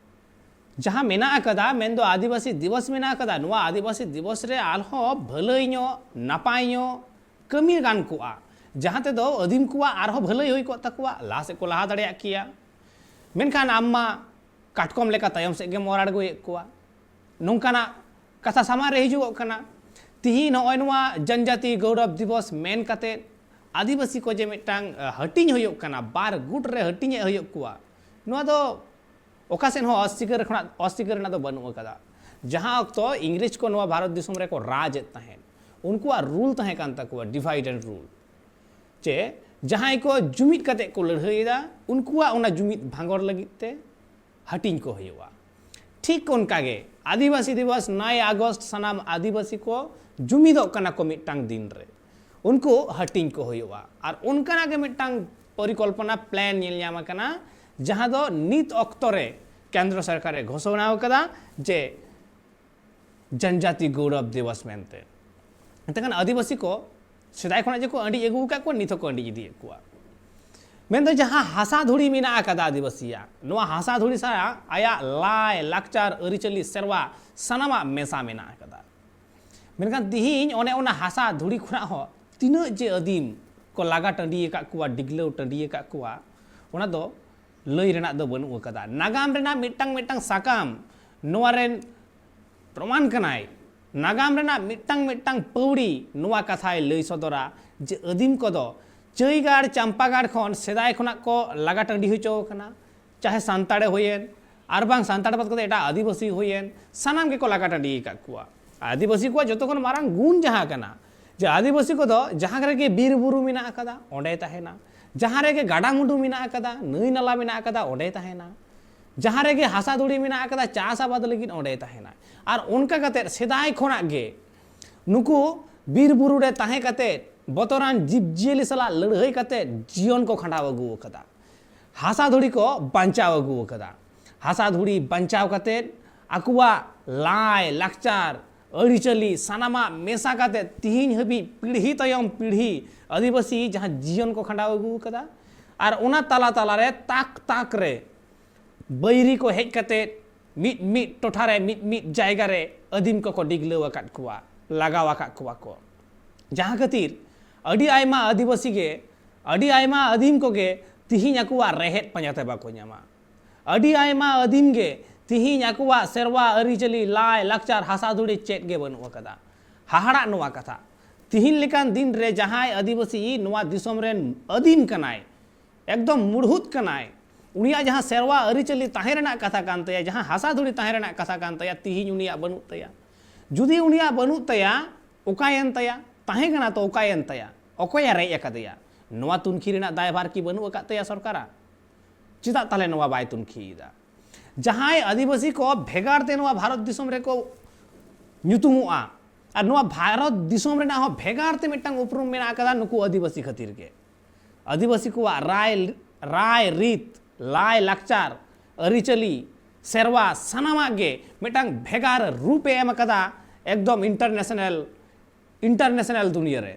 ᱡᱟᱦᱟᱸ ᱢᱮᱱᱟᱜ ᱟᱠᱟᱫᱟ, ᱢᱮᱱᱫᱚ ᱟᱹᱫᱤᱵᱟᱹᱥᱤ ᱫᱤᱵᱚᱥ ᱢᱮᱱᱟᱜ ᱟᱠᱟᱫᱟ, ᱱᱚᱣᱟ ᱟᱹᱫᱤᱵᱟᱹᱥᱤ ᱫᱤᱵᱚᱥ ᱨᱮ ᱟᱨᱦᱚᱸ ᱵᱷᱟᱹᱞᱟᱹᱭ ᱧᱚᱜ, ᱱᱟᱯᱟᱭ ᱧᱚᱜ ᱠᱟᱹᱢᱤ ᱜᱟᱱ ᱠᱚᱜᱼᱟ, ᱡᱟᱦᱟᱸ ᱛᱮᱫᱚ ᱟᱹᱫᱤᱢ ᱠᱚᱣᱟᱜ ᱟᱨᱦᱚᱸ ᱵᱷᱟᱹᱞᱟᱹᱭ ᱦᱩᱭ ᱠᱚᱜ ᱛᱟᱠᱚᱣᱟ, ᱞᱟᱦᱟ ᱥᱮᱫ ᱠᱚ ᱞᱟᱦᱟ ᱫᱟᱲᱮᱭᱟᱜ ᱠᱮᱭᱟ᱾ ᱢᱮᱱᱠᱷᱟᱱ ᱟᱢ ᱢᱟ ᱠᱟᱴᱠᱚᱢ ᱞᱮᱠᱟ ᱛᱟᱭᱚᱢ ᱥᱮᱫ ᱜᱮᱢ ᱚᱨ ᱟᱬᱜᱚᱭᱮᱫ ᱠᱚᱣᱟ᱾ ᱱᱚᱝᱠᱟᱱᱟᱜ ᱠᱟᱛᱷᱟ ᱥᱟᱢᱟᱝ ᱨᱮ ᱦᱤᱡᱩᱜᱚᱜ ᱠᱟᱱᱟ᱾ ᱛᱤᱦᱤᱧ ᱱᱚᱜᱼᱚᱭ ᱱᱚᱣᱟ ᱡᱚᱱᱡᱟᱛᱤ ᱜᱚᱣᱨᱚᱵ ᱫᱤᱵᱚᱥ ᱢᱮᱱ ᱠᱟᱛᱮ ᱟᱹᱫᱤᱵᱟᱹᱥᱤ ᱠᱚ ᱡᱮ ᱢᱤᱫᱴᱟᱝ, ᱟᱹ, ᱦᱟᱹᱴᱤᱧ ᱦᱩᱭᱩᱜ ᱠᱟᱱᱟ, ᱵᱟᱨ ᱜᱩᱴ ᱨᱮ ᱦᱟᱹᱴᱤᱧᱮᱫ ᱦᱩᱭᱩᱜ ᱠᱚᱣᱟ, ᱱᱚᱣᱟ ᱫᱚ ᱚᱠᱟ ᱥᱮᱫ ᱦᱚᱸ ᱚᱥᱤᱠᱟᱹᱨ ᱠᱷᱚᱱᱟᱜ, ᱚᱥᱤᱠᱟᱹᱨ ᱨᱮᱱᱟᱜ ᱫᱚ ᱵᱟᱹᱱᱩᱜ ᱟᱠᱟᱫᱟ᱾ ᱡᱟᱦᱟᱸ ᱚᱠᱛᱚ ᱤᱝᱨᱮᱡᱽ ᱠᱚ ᱱᱚᱣᱟ ᱵᱷᱟᱨᱚᱛ ᱫᱤᱥᱚᱢ ᱨᱮᱠᱚ ᱨᱟᱡᱽ ᱮᱫ ᱛᱟᱦᱮᱸᱫ, ᱩᱱᱠᱩᱣᱟᱜ ᱨᱩᱞ ᱛᱟᱦᱮᱸ ᱠᱟᱱ ᱛᱟᱠᱚᱣᱟ, divide and rule, ᱡᱮ ᱡᱟᱦᱟᱸᱭ ᱠᱚ ᱡᱩᱢᱤᱫ ᱠᱟᱛᱮ ᱠᱚ ᱞᱟᱹᱲᱦᱟᱹᱭᱮᱫᱟ, ᱩᱱᱠᱩᱣᱟᱜ ᱚᱱᱟ ᱡᱩᱢᱤᱫ ᱵᱷᱟᱸᱜᱚᱲ ᱞᱟᱹᱜᱤᱫ ᱛᱮ ᱦᱟᱹᱴᱤᱧ ᱠᱚ ᱦᱩᱭᱩᱜᱼᱟ᱾ ᱴᱷᱤᱠ ᱚᱱᱠᱟᱜᱮ ᱟᱹᱫᱤᱵᱟᱹᱥᱤ ᱫᱤᱵᱚᱥ ᱱᱚᱭ ᱟᱜᱚᱥᱴ ᱥᱟᱱᱟᱢ ᱟᱹᱫᱤᱵᱟᱹᱥᱤ ᱠᱚ ᱡᱩᱢᱤᱫᱚᱜ ᱠᱟᱱᱟ ᱠᱚ ᱢᱤᱫᱴᱟᱝ ᱫᱤᱱ ᱨᱮ, ᱩᱱᱠᱩ ᱦᱟᱹᱴᱤᱧ ᱠᱚ ᱦᱩᱭᱩᱜᱼᱟ᱾ ᱟᱨ ᱚᱱᱠᱟᱱᱟᱜ ᱜᱮ ᱢᱤᱫᱴᱟᱝ ᱯᱚᱨᱤᱠᱚᱞᱯᱚᱱᱟ, ᱯᱞᱮᱱ ᱧᱮᱞ ᱧᱟᱢ ᱟᱠᱟᱱᱟ, ᱡᱟᱦᱟᱸ ᱫᱚ ᱱᱤᱛ ᱚᱠᱛᱚ ᱨᱮ ᱠᱮᱱᱫᱨᱚ ᱥᱚᱨᱠᱟᱨᱮ ᱜᱷᱳᱥᱚᱱᱟ ᱟᱠᱟᱫᱟ ᱡᱮ ᱡᱚᱱᱡᱟᱛᱤ ᱜᱚᱣᱨᱚᱵ ᱫᱤᱵᱚᱥ ᱢᱮᱱᱛᱮ᱾ ᱮᱱᱛᱮ ᱠᱷᱟᱱ ᱟᱹᱫᱤᱵᱟᱹᱥᱤ ᱠᱚ ᱥᱮᱫᱟᱭ ᱠᱷᱚᱱᱟᱜ ᱡᱮᱠᱚ ᱟᱹᱰᱤ ᱟᱹᱜᱩ ᱟᱠᱟᱫ ᱠᱚᱣᱟ, ᱱᱤᱛ ᱦᱚᱸᱠᱚ ᱟᱹᱰᱤ ᱤᱫᱤᱭᱮᱫ ᱠᱚᱣᱟ᱾ ᱢᱮᱱᱫᱚ ᱡᱟᱦᱟᱸ ᱦᱟᱥᱟ ᱫᱷᱩᱲᱤ ᱢᱮᱱᱟᱜ ᱟᱠᱟᱫᱟ ᱟᱹᱫᱤᱵᱟᱹᱥᱤᱭᱟᱜ, ᱱᱚᱣᱟ ᱦᱟᱥᱟ ᱫᱷᱩᱲᱤ ᱥᱟᱶ ᱟᱭᱟᱜ ᱞᱟᱭ, ᱞᱟᱠᱪᱟᱨ, ᱟᱹᱨᱤᱪᱟᱹᱞᱤ, ᱥᱮᱨᱣᱟ ᱥᱟᱱᱟᱢᱟᱜ ᱢᱮᱥᱟ ᱢᱮᱱᱟᱜ ᱟᱠᱟᱫᱟ᱾ ᱢᱮᱱᱠᱷᱟᱱ ᱛᱤᱦᱤᱧ ᱚᱱᱮ ᱚᱱᱟ ᱦᱟᱥᱟ ᱫᱷᱩᱲᱤ ᱠᱷᱚᱱᱟᱜ ᱦᱚᱸ ᱛᱤᱱᱟᱹᱜ ᱡᱮ ᱟᱹᱫᱤᱢ ᱠᱚ ᱞᱟᱜᱟ ᱴᱟᱺᱰᱤ ᱟᱠᱟᱫ ᱠᱚᱣᱟ, ᱰᱤᱜᱽᱞᱟᱹᱣ ᱴᱟᱺᱰᱤ ᱟᱠᱟᱫ ᱠᱚᱣᱟ, ᱚᱱᱟ ᱫᱚ ᱞᱟᱹᱭ ᱨᱮᱱᱟᱜ ᱫᱚ ᱵᱟᱹᱱᱩᱜ ᱟᱠᱟᱫᱟ᱾ ᱱᱟᱜᱟᱢ ᱨᱮᱱᱟᱜ ᱢᱤᱫᱴᱟᱝ ᱢᱤᱫᱴᱟᱝ ᱥᱟᱠᱟᱢ ᱱᱚᱣᱟ ᱨᱮᱱ ᱯᱨᱚᱢᱟᱱ ᱠᱟᱱᱟᱭ᱾ ᱱᱟᱜᱟᱢ ᱨᱮᱱᱟᱜ ᱢᱤᱫᱴᱟᱝ ᱢᱤᱫᱴᱟᱝ ᱯᱟᱹᱣᱲᱤ ᱱᱚᱣᱟ ᱠᱟᱛᱷᱟᱭ ᱞᱟᱹᱭ ᱥᱚᱫᱚᱨᱟ ᱡᱮ ᱟᱹᱫᱤᱢ ᱠᱚᱫᱚ ᱪᱟᱹᱭᱜᱟᱲ ᱪᱟᱢᱯᱟᱜᱟᱲ ᱠᱷᱚᱱ ᱥᱮᱫᱟᱭ ᱠᱷᱚᱱᱟᱜ ᱠᱚ ᱞᱟᱜᱟ ᱴᱟᱺᱰᱤ ᱦᱚᱪᱚ ᱟᱠᱟᱱᱟ᱾ ᱪᱟᱦᱮ ᱥᱟᱱᱛᱟᱲᱮ ᱦᱩᱭᱮᱱ, ᱟᱨ ᱵᱟᱝ ᱥᱟᱱᱛᱟᱲ ᱵᱟᱫ ᱠᱟᱛᱮ ᱮᱴᱟᱜ ᱟᱹᱫᱤᱵᱟᱹᱥᱤ ᱦᱩᱭᱮᱱ, ᱥᱟᱱᱟᱢ ᱜᱮᱠᱚ ᱞᱟᱜᱟ ᱴᱟᱺᱰᱤ ᱟᱠᱟᱫ ᱠᱚᱣᱟ᱾ ᱟᱹᱫᱤᱵᱟᱹᱥᱤ ᱠᱚᱣᱟᱜ ᱡᱚᱛᱚ ᱠᱷᱚᱱ ᱢᱟᱨᱟᱝ ᱜᱩᱱ ᱡᱟᱦᱟᱸ ᱠᱟᱱᱟ ᱡᱮ ᱟᱹᱫᱤᱵᱟᱹᱥᱤ ᱠᱚᱫᱚ ᱡᱟᱦᱟᱸ ᱨᱮᱜᱮ ᱵᱤᱨ ᱵᱩᱨᱩ ᱢᱮᱱᱟᱜ ᱟᱠᱟᱫᱟ, ᱚᱸᱰᱮᱭ ᱛᱟᱦᱮᱱᱟ᱾ ᱡᱟᱦᱟᱸ ᱨᱮᱜᱮ ᱜᱟᱰᱟ ᱢᱩᱰᱩ ᱢᱮᱱᱟᱜ ᱟᱠᱟᱫᱟ, ᱱᱟᱹᱭ ᱱᱟᱞᱟ ᱢᱮᱱᱟᱜ ᱟᱠᱟᱫᱟ, ᱚᱸᱰᱮᱭ ᱛᱟᱦᱮᱱᱟ᱾ ᱡᱟᱦᱟᱸ ᱨᱮᱜᱮ ᱦᱟᱥᱟ ᱫᱷᱩᱲᱤ ᱢᱮᱱᱟᱜ ᱟᱠᱟᱫᱟ, ᱪᱟᱥ ᱟᱵᱟᱫ ᱞᱟᱹᱜᱤᱫ ᱚᱸᱰᱮᱭ ᱛᱟᱦᱮᱱᱟ᱾ ᱟᱨ ᱚᱱᱠᱟ ᱠᱟᱛᱮᱫ ᱥᱮᱫᱟᱭ ᱠᱷᱚᱱᱟᱜ ᱜᱮ ᱱᱩᱠᱩ ᱵᱤᱨ ᱵᱩᱨᱩ ᱨᱮ ᱛᱟᱦᱮᱸ ᱠᱟᱛᱮᱫ, ᱵᱚᱛᱚᱨᱟᱱ ᱡᱤᱵᱽ ᱡᱤᱭᱟᱹᱞᱤ ᱥᱟᱞᱟᱜ ᱞᱟᱹᱲᱦᱟᱹᱭ ᱠᱟᱛᱮᱫ ᱡᱤᱭᱚᱱ ᱠᱚ ᱠᱷᱟᱸᱰᱟᱣ ᱟᱹᱜᱩ ᱟᱠᱟᱫᱟ᱾ ᱦᱟᱥᱟ ᱫᱷᱩᱲᱤ ᱠᱚ ᱵᱟᱧᱪᱟᱣ ᱟᱹᱜᱩ ᱟᱠᱟᱫᱟ᱾ ᱦᱟᱥᱟ ᱫᱷᱩᱲᱤ ᱵᱟᱧᱪᱟᱣ ᱠᱟᱛᱮᱫ ᱟᱠᱚᱣᱟᱜ ᱞᱟᱭ, ᱞᱟᱠᱪᱟᱨ, ᱟᱹᱨᱤᱪᱟᱹᱞᱤ ᱥᱟᱱᱟᱢᱟᱜ ᱢᱮᱥᱟ ᱠᱟᱛᱮᱫ ᱛᱤᱦᱤᱧ ᱦᱟᱹᱵᱤᱡ ᱯᱤᱲᱦᱤ ᱛᱟᱭᱚᱢ ᱯᱤᱲᱦᱤ ᱟᱹᱫᱤᱵᱟᱹᱥᱤ ᱡᱟᱦᱟᱸ ᱡᱤᱭᱚᱱ ᱠᱚ ᱠᱷᱟᱸᱰᱟᱣ ᱟᱹᱜᱩ ᱟᱠᱟᱫᱟ, ᱟᱨ ᱚᱱᱟ ᱛᱟᱞᱟ ᱛᱟᱞᱟᱨᱮ ᱛᱟᱠ ᱛᱟᱠ ᱨᱮ ᱵᱟᱹᱭᱨᱤ ᱠᱚ ᱦᱮᱡ ᱠᱟᱛᱮᱫ ᱢᱤᱫ ᱢᱤᱫ ᱴᱚᱴᱷᱟ ᱨᱮ, ᱢᱤᱫ ᱢᱤᱫ ᱡᱟᱭᱜᱟ ᱨᱮ ᱟᱹᱫᱤᱢ ᱠᱚᱠᱚ ᱰᱤᱜᱽᱞᱟᱹᱣ ᱟᱠᱟᱫ ᱠᱚᱣᱟ, ᱞᱟᱜᱟᱣ ᱟᱠᱟᱫ ᱠᱚᱣᱟ ᱠᱚ᱾ ᱡᱟᱦᱟᱸ ᱠᱷᱟᱹᱛᱤᱨ ᱟᱹᱰᱤ ᱟᱭᱢᱟ ᱟᱹᱫᱤᱵᱟᱹᱥᱤ ᱜᱮ, ᱟᱹᱰᱤ ᱟᱭᱢᱟ ᱟᱹᱫᱤᱢ ᱠᱚᱜᱮ ᱛᱤᱦᱤᱧ ᱟᱠᱚᱣᱟᱜ ᱨᱮᱦᱮᱫ ᱯᱟᱸᱡᱟ ᱛᱮ ᱵᱟᱠᱚ ᱧᱟᱢᱟ᱾ ᱟᱹᱰᱤ ᱟᱭᱢᱟ ᱟᱹᱫᱤᱢ ᱜᱮ ᱛᱤᱦᱤᱧ ᱟᱠᱚᱣᱟᱜ ᱥᱮᱨᱣᱟ, ᱟᱹᱨᱤᱪᱟᱹᱞᱤ, ᱞᱟᱭ ᱞᱟᱠᱪᱟᱨ, ᱦᱟᱥᱟ ᱫᱷᱩᱲᱤ ᱪᱮᱫ ᱜᱮ ᱵᱟᱹᱱᱩᱜ ᱟᱠᱟᱫᱟ᱾ ᱦᱟᱦᱟᱲᱟᱜ ᱱᱚᱣᱟ ᱠᱟᱛᱷᱟ, ᱛᱤᱦᱤᱧ ᱞᱮᱠᱟᱱ ᱫᱤᱱ ᱨᱮ ᱡᱟᱦᱟᱸᱭ ᱟᱹᱫᱤᱵᱟᱹᱥᱤ ᱱᱚᱣᱟ ᱫᱤᱥᱚᱢ ᱨᱮᱱ ᱟᱹᱫᱤᱢ ᱠᱟᱱᱟᱭ, ᱮᱠᱫᱚᱢ ᱢᱩᱲᱦᱩᱫ ᱠᱟᱱᱟᱭ, ᱩᱱᱤᱭᱟᱜ ᱡᱟᱦᱟᱸ ᱥᱮᱨᱣᱟ ᱟᱹᱨᱤᱪᱟᱹᱞᱤ ᱛᱟᱦᱮᱸ ᱨᱮᱱᱟᱜ ᱠᱟᱛᱷᱟ ᱠᱟᱱ ᱛᱟᱭᱟ, ᱡᱟᱦᱟᱸ ᱦᱟᱥᱟ ᱫᱷᱩᱲᱤ ᱛᱟᱦᱮᱸ ᱨᱮᱱᱟᱜ ᱠᱟᱛᱷᱟ ᱠᱟᱱ ᱛᱟᱭᱟ, ᱛᱤᱦᱤᱧ ᱩᱱᱤᱭᱟᱜ ᱵᱟᱹᱱᱩᱜ ᱛᱟᱭᱟ᱾ ᱡᱩᱫᱤ ᱩᱱᱤᱭᱟᱜ ᱵᱟᱹᱱᱩᱜ ᱛᱟᱭᱟ, ᱚᱠᱟᱭᱮᱱ ᱛᱟᱭᱟ? ᱛᱟᱦᱮᱸ ᱠᱟᱱᱟ ᱛᱚ, ᱚᱠᱟᱭᱮᱱ ᱛᱟᱭᱟ? ᱚᱠᱚᱭᱮ ᱨᱮᱡ ᱟᱠᱟᱫᱮᱭᱟ? ᱱᱚᱣᱟ ᱛᱩᱱᱠᱷᱤ ᱨᱮᱱᱟᱜ ᱫᱟᱭᱵᱷᱟᱨ ᱠᱤ ᱵᱟᱹᱱᱩᱜ ᱟᱠᱟᱫ ᱛᱟᱭᱟ ᱥᱚᱨᱠᱟᱨᱟᱜ? ᱪᱮᱫᱟᱜ ᱛᱟᱦᱞᱮ ᱱᱚᱣᱟ ᱵᱟᱭ ᱛᱩᱱᱠᱷᱤᱭᱮᱫᱟ? ᱡᱟᱦᱟᱸᱭ ᱟᱹᱫᱤᱵᱟᱹᱥᱤ ᱠᱚ ᱵᱷᱮᱜᱟᱨ ᱛᱮ ᱱᱚᱣᱟ ᱵᱷᱟᱨᱚᱛ ᱫᱤᱥᱚᱢ ᱨᱮᱠᱚ ᱧᱩᱛᱩᱢᱚᱜᱼᱟ, ᱟᱨ ᱱᱚᱣᱟ ᱵᱷᱟᱨᱚᱛ ᱫᱤᱥᱚᱢ ᱨᱮᱱᱟᱜ ᱦᱚᱸ ᱵᱷᱮᱜᱟᱨ ᱛᱮ ᱢᱤᱫᱴᱟᱝ ᱩᱯᱨᱩᱢ ᱢᱮᱱᱟᱜ ᱟᱠᱟᱫᱟ ᱱᱩᱠᱩ ᱟᱹᱫᱤᱵᱟᱹᱥᱤ ᱠᱷᱟᱹᱛᱤᱨ ᱜᱮ᱾ ᱟᱹᱫᱤᱵᱟᱹᱥᱤ ᱠᱚᱣᱟᱜ ᱨᱟᱭ, ᱨᱟᱭ ᱨᱤᱛ, ᱞᱟᱭ ᱞᱟᱠᱪᱟᱨ, ᱟᱹᱨᱤᱪᱟᱹᱞᱤ, ᱥᱮᱨᱣᱟ, ᱥᱟᱱᱟᱢᱟᱜ ᱜᱮ ᱢᱤᱫᱴᱟᱝ ᱵᱷᱮᱜᱟᱨ ᱨᱩᱯ ᱮ ᱮᱢ ᱟᱠᱟᱫᱟ ᱮᱠᱫᱚᱢ ᱤᱱᱴᱟᱨᱱᱮᱥᱱᱟᱞ, ᱤᱱᱴᱟᱨᱱᱮᱥᱱᱟᱞ ᱫᱩᱱᱤᱭᱟᱹ ᱨᱮ᱾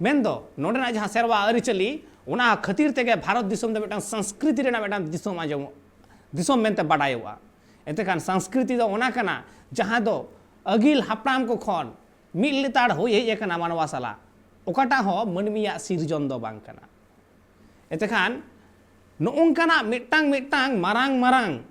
ᱢᱮᱱᱫᱚ ᱱᱚᱰᱮᱱᱟᱜ ᱡᱟᱦᱟᱸ ᱥᱮᱨᱣᱟ ᱟᱹᱨᱤᱪᱟᱹᱞᱤ, ᱚᱱᱟ ᱠᱷᱟᱹᱛᱤᱨ ᱛᱮᱜᱮ ᱵᱷᱟᱨᱚᱛ ᱫᱤᱥᱚᱢ ᱫᱚ ᱢᱤᱫᱴᱟᱝ ᱥᱚᱝᱥᱠᱨᱤᱛᱤ ᱨᱮᱱᱟᱜ ᱢᱤᱫᱴᱟᱝ ᱫᱤᱥᱚᱢ ᱟᱸᱡᱚᱢᱚᱜ, ᱫᱤᱥᱚᱢ ᱢᱮᱱᱛᱮ ᱵᱟᱰᱟᱭᱚᱜᱼᱟ᱾ ᱮᱱᱛᱮ ᱠᱷᱟᱱ ᱥᱚᱝᱥᱠᱨᱤᱛᱤ ᱫᱚ ᱚᱱᱟ ᱠᱟᱱᱟ ᱡᱟᱦᱟᱸ ᱫᱚ ᱟᱹᱜᱤᱞ ᱦᱟᱯᱲᱟᱢ ᱠᱚ ᱠᱷᱚᱱ ᱢᱤᱫ ᱞᱮᱛᱟᱲ ᱦᱩᱭ ᱦᱮᱡ ᱟᱠᱟᱱᱟ ᱢᱟᱱᱣᱟ ᱥᱟᱞᱟᱜ, ᱚᱠᱟᱴᱟᱜ ᱦᱚᱸ ᱢᱟᱹᱱᱢᱤᱭᱟᱜ ᱥᱤᱨᱡᱚᱱ ᱫᱚ ᱵᱟᱝ ᱠᱟᱱᱟ᱾ ᱮᱱᱛᱮ ᱠᱷᱟᱱ ᱱᱚᱜᱼᱚᱝᱠᱟᱱᱟᱜ ᱢᱤᱫᱴᱟᱝ ᱢᱤᱫᱴᱟᱝ ᱢᱟᱨᱟᱝ ᱢᱟᱨᱟᱝ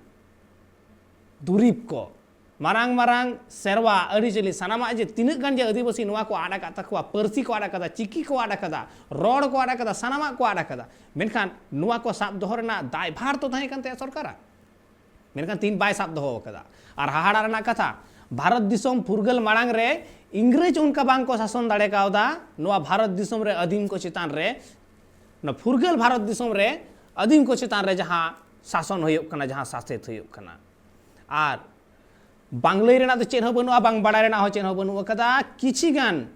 ᱫᱩᱨᱤᱵᱽ ᱠᱚ, ᱢᱟᱨᱟᱝ ᱢᱟᱨᱟᱝ ᱥᱮᱨᱣᱟ, ᱟᱹᱨᱤᱪᱟᱹᱞᱤ, ᱥᱟᱱᱟᱢᱟᱜ ᱡᱮ ᱛᱤᱱᱟᱹᱜ ᱜᱟᱱ ᱡᱮ ᱟᱹᱫᱤᱵᱟᱹᱥᱤ ᱱᱚᱣᱟ ᱠᱚ ᱟᱫ ᱟᱠᱟᱫ ᱛᱟᱠᱚᱣᱟ, ᱯᱟᱹᱨᱥᱤ ᱠᱚ ᱟᱫ ᱟᱠᱟᱫᱟ, ᱪᱤᱠᱤ ᱠᱚ ᱟᱫ ᱟᱠᱟᱫᱟ, ᱨᱚᱲ ᱠᱚ ᱟᱫ ᱟᱠᱟᱫᱟ, ᱥᱟᱱᱟᱢᱟᱜ ᱠᱚ ᱟᱫ ᱟᱠᱟᱫᱟ, ᱢᱮᱱᱠᱷᱟᱱ ᱱᱚᱣᱟ ᱠᱚ ᱥᱟᱵ ᱫᱚᱦᱚ ᱨᱮᱱᱟᱜ ᱫᱟᱭᱵᱷᱟᱨ ᱛᱚ ᱛᱟᱦᱮᱸ ᱠᱟᱱ ᱛᱟᱭᱟ ᱥᱚᱨᱠᱟᱨᱟᱜ᱾ ᱢᱮᱱᱠᱷᱟᱱ ᱛᱤᱦᱤᱧ ᱵᱟᱭ ᱥᱟᱵ ᱫᱚᱦᱚ ᱟᱠᱟᱫᱟ᱾ ᱟᱨ ᱦᱟᱦᱟᱲᱟ ᱨᱮᱱᱟᱜ ᱠᱟᱛᱷᱟ, ᱵᱷᱟᱨᱚᱛ ᱫᱤᱥᱚᱢ ᱯᱷᱩᱨᱜᱟᱹᱞ ᱢᱟᱲᱟᱝ ᱨᱮ ᱤᱝᱨᱮᱡᱽ ᱚᱱᱠᱟ ᱵᱟᱝ ᱠᱚ ᱥᱟᱥᱚᱱ ᱫᱟᱲᱮ ᱠᱟᱣᱫᱟ ᱱᱚᱣᱟ ᱵᱷᱟᱨᱚᱛ ᱫᱤᱥᱚᱢ ᱨᱮ ᱟᱹᱫᱤᱢ ᱠᱚ ᱪᱮᱛᱟᱱ ᱨᱮ, ᱱᱚᱣᱟ ᱯᱷᱩᱨᱜᱟᱹᱞ ᱵᱷᱟᱨᱚᱛ ᱫᱤᱥᱚᱢ ᱨᱮ ᱟᱹᱫᱤᱢ ᱠᱚ ᱪᱮᱛᱟᱱ ᱨᱮ ᱡᱟᱦᱟᱸ ᱥᱟᱥᱚᱱ ᱦᱩᱭᱩᱜ ᱠᱟᱱᱟ, ᱡᱟᱦᱟᱸ ᱥᱟᱥᱮᱛ ᱦᱩᱭᱩᱜ ᱠᱟᱱᱟ᱾ ᱟᱨ ᱵᱟᱝ ᱞᱟᱹᱭ ᱨᱮᱱᱟᱜ ᱫᱚ ᱪᱮᱫ ᱦᱚᱸ ᱵᱟᱹᱱᱩᱜᱼᱟ, ᱵᱟᱝ ᱵᱟᱲᱟᱭ ᱨᱮᱱᱟᱜ ᱦᱚᱸ ᱪᱮᱫ ᱦᱚᱸ ᱵᱟᱹᱱᱩᱜ ᱟᱠᱟᱫᱟ᱾ ᱠᱤᱪᱷᱤ ᱜᱟᱱ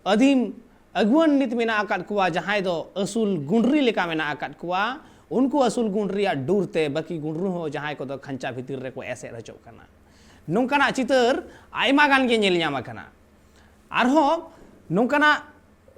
ᱟᱹᱫᱤᱢ ᱟᱹᱜᱩᱣᱟᱹᱱ ᱱᱤᱛ ᱢᱮᱱᱟᱜ ᱟᱠᱟᱫ ᱠᱚᱣᱟ, ᱡᱟᱦᱟᱸᱭ ᱫᱚ ᱟᱹᱥᱩᱞ ᱜᱩᱸᱰᱨᱤ ᱞᱮᱠᱟ ᱢᱮᱱᱟᱜ ᱟᱠᱟᱫ ᱠᱚᱣᱟ᱾ ᱩᱱᱠᱩ ᱟᱹᱥᱩᱞ ᱜᱩᱸᱰᱨᱤᱭᱟᱜ ᱰᱩᱨ ᱛᱮ ᱵᱟᱹᱠᱤ ᱜᱩᱸᱰᱨᱩ ᱦᱚᱸ ᱡᱟᱦᱟᱸᱭ ᱠᱚᱫᱚ ᱠᱷᱟᱧᱪᱟ ᱵᱷᱤᱛᱤᱨ ᱨᱮᱠᱚ ᱮᱥᱮᱫ ᱦᱚᱪᱚᱜ ᱠᱟᱱᱟ᱾ ᱱᱚᱝᱠᱟᱱᱟᱜ ᱪᱤᱛᱟᱹᱨ ᱟᱭᱢᱟ ᱜᱟᱱ ᱜᱮ ᱧᱮᱞ ᱧᱟᱢ ᱟᱠᱟᱱᱟ᱾ ᱟᱨᱦᱚᱸ ᱱᱚᱝᱠᱟᱱᱟᱜ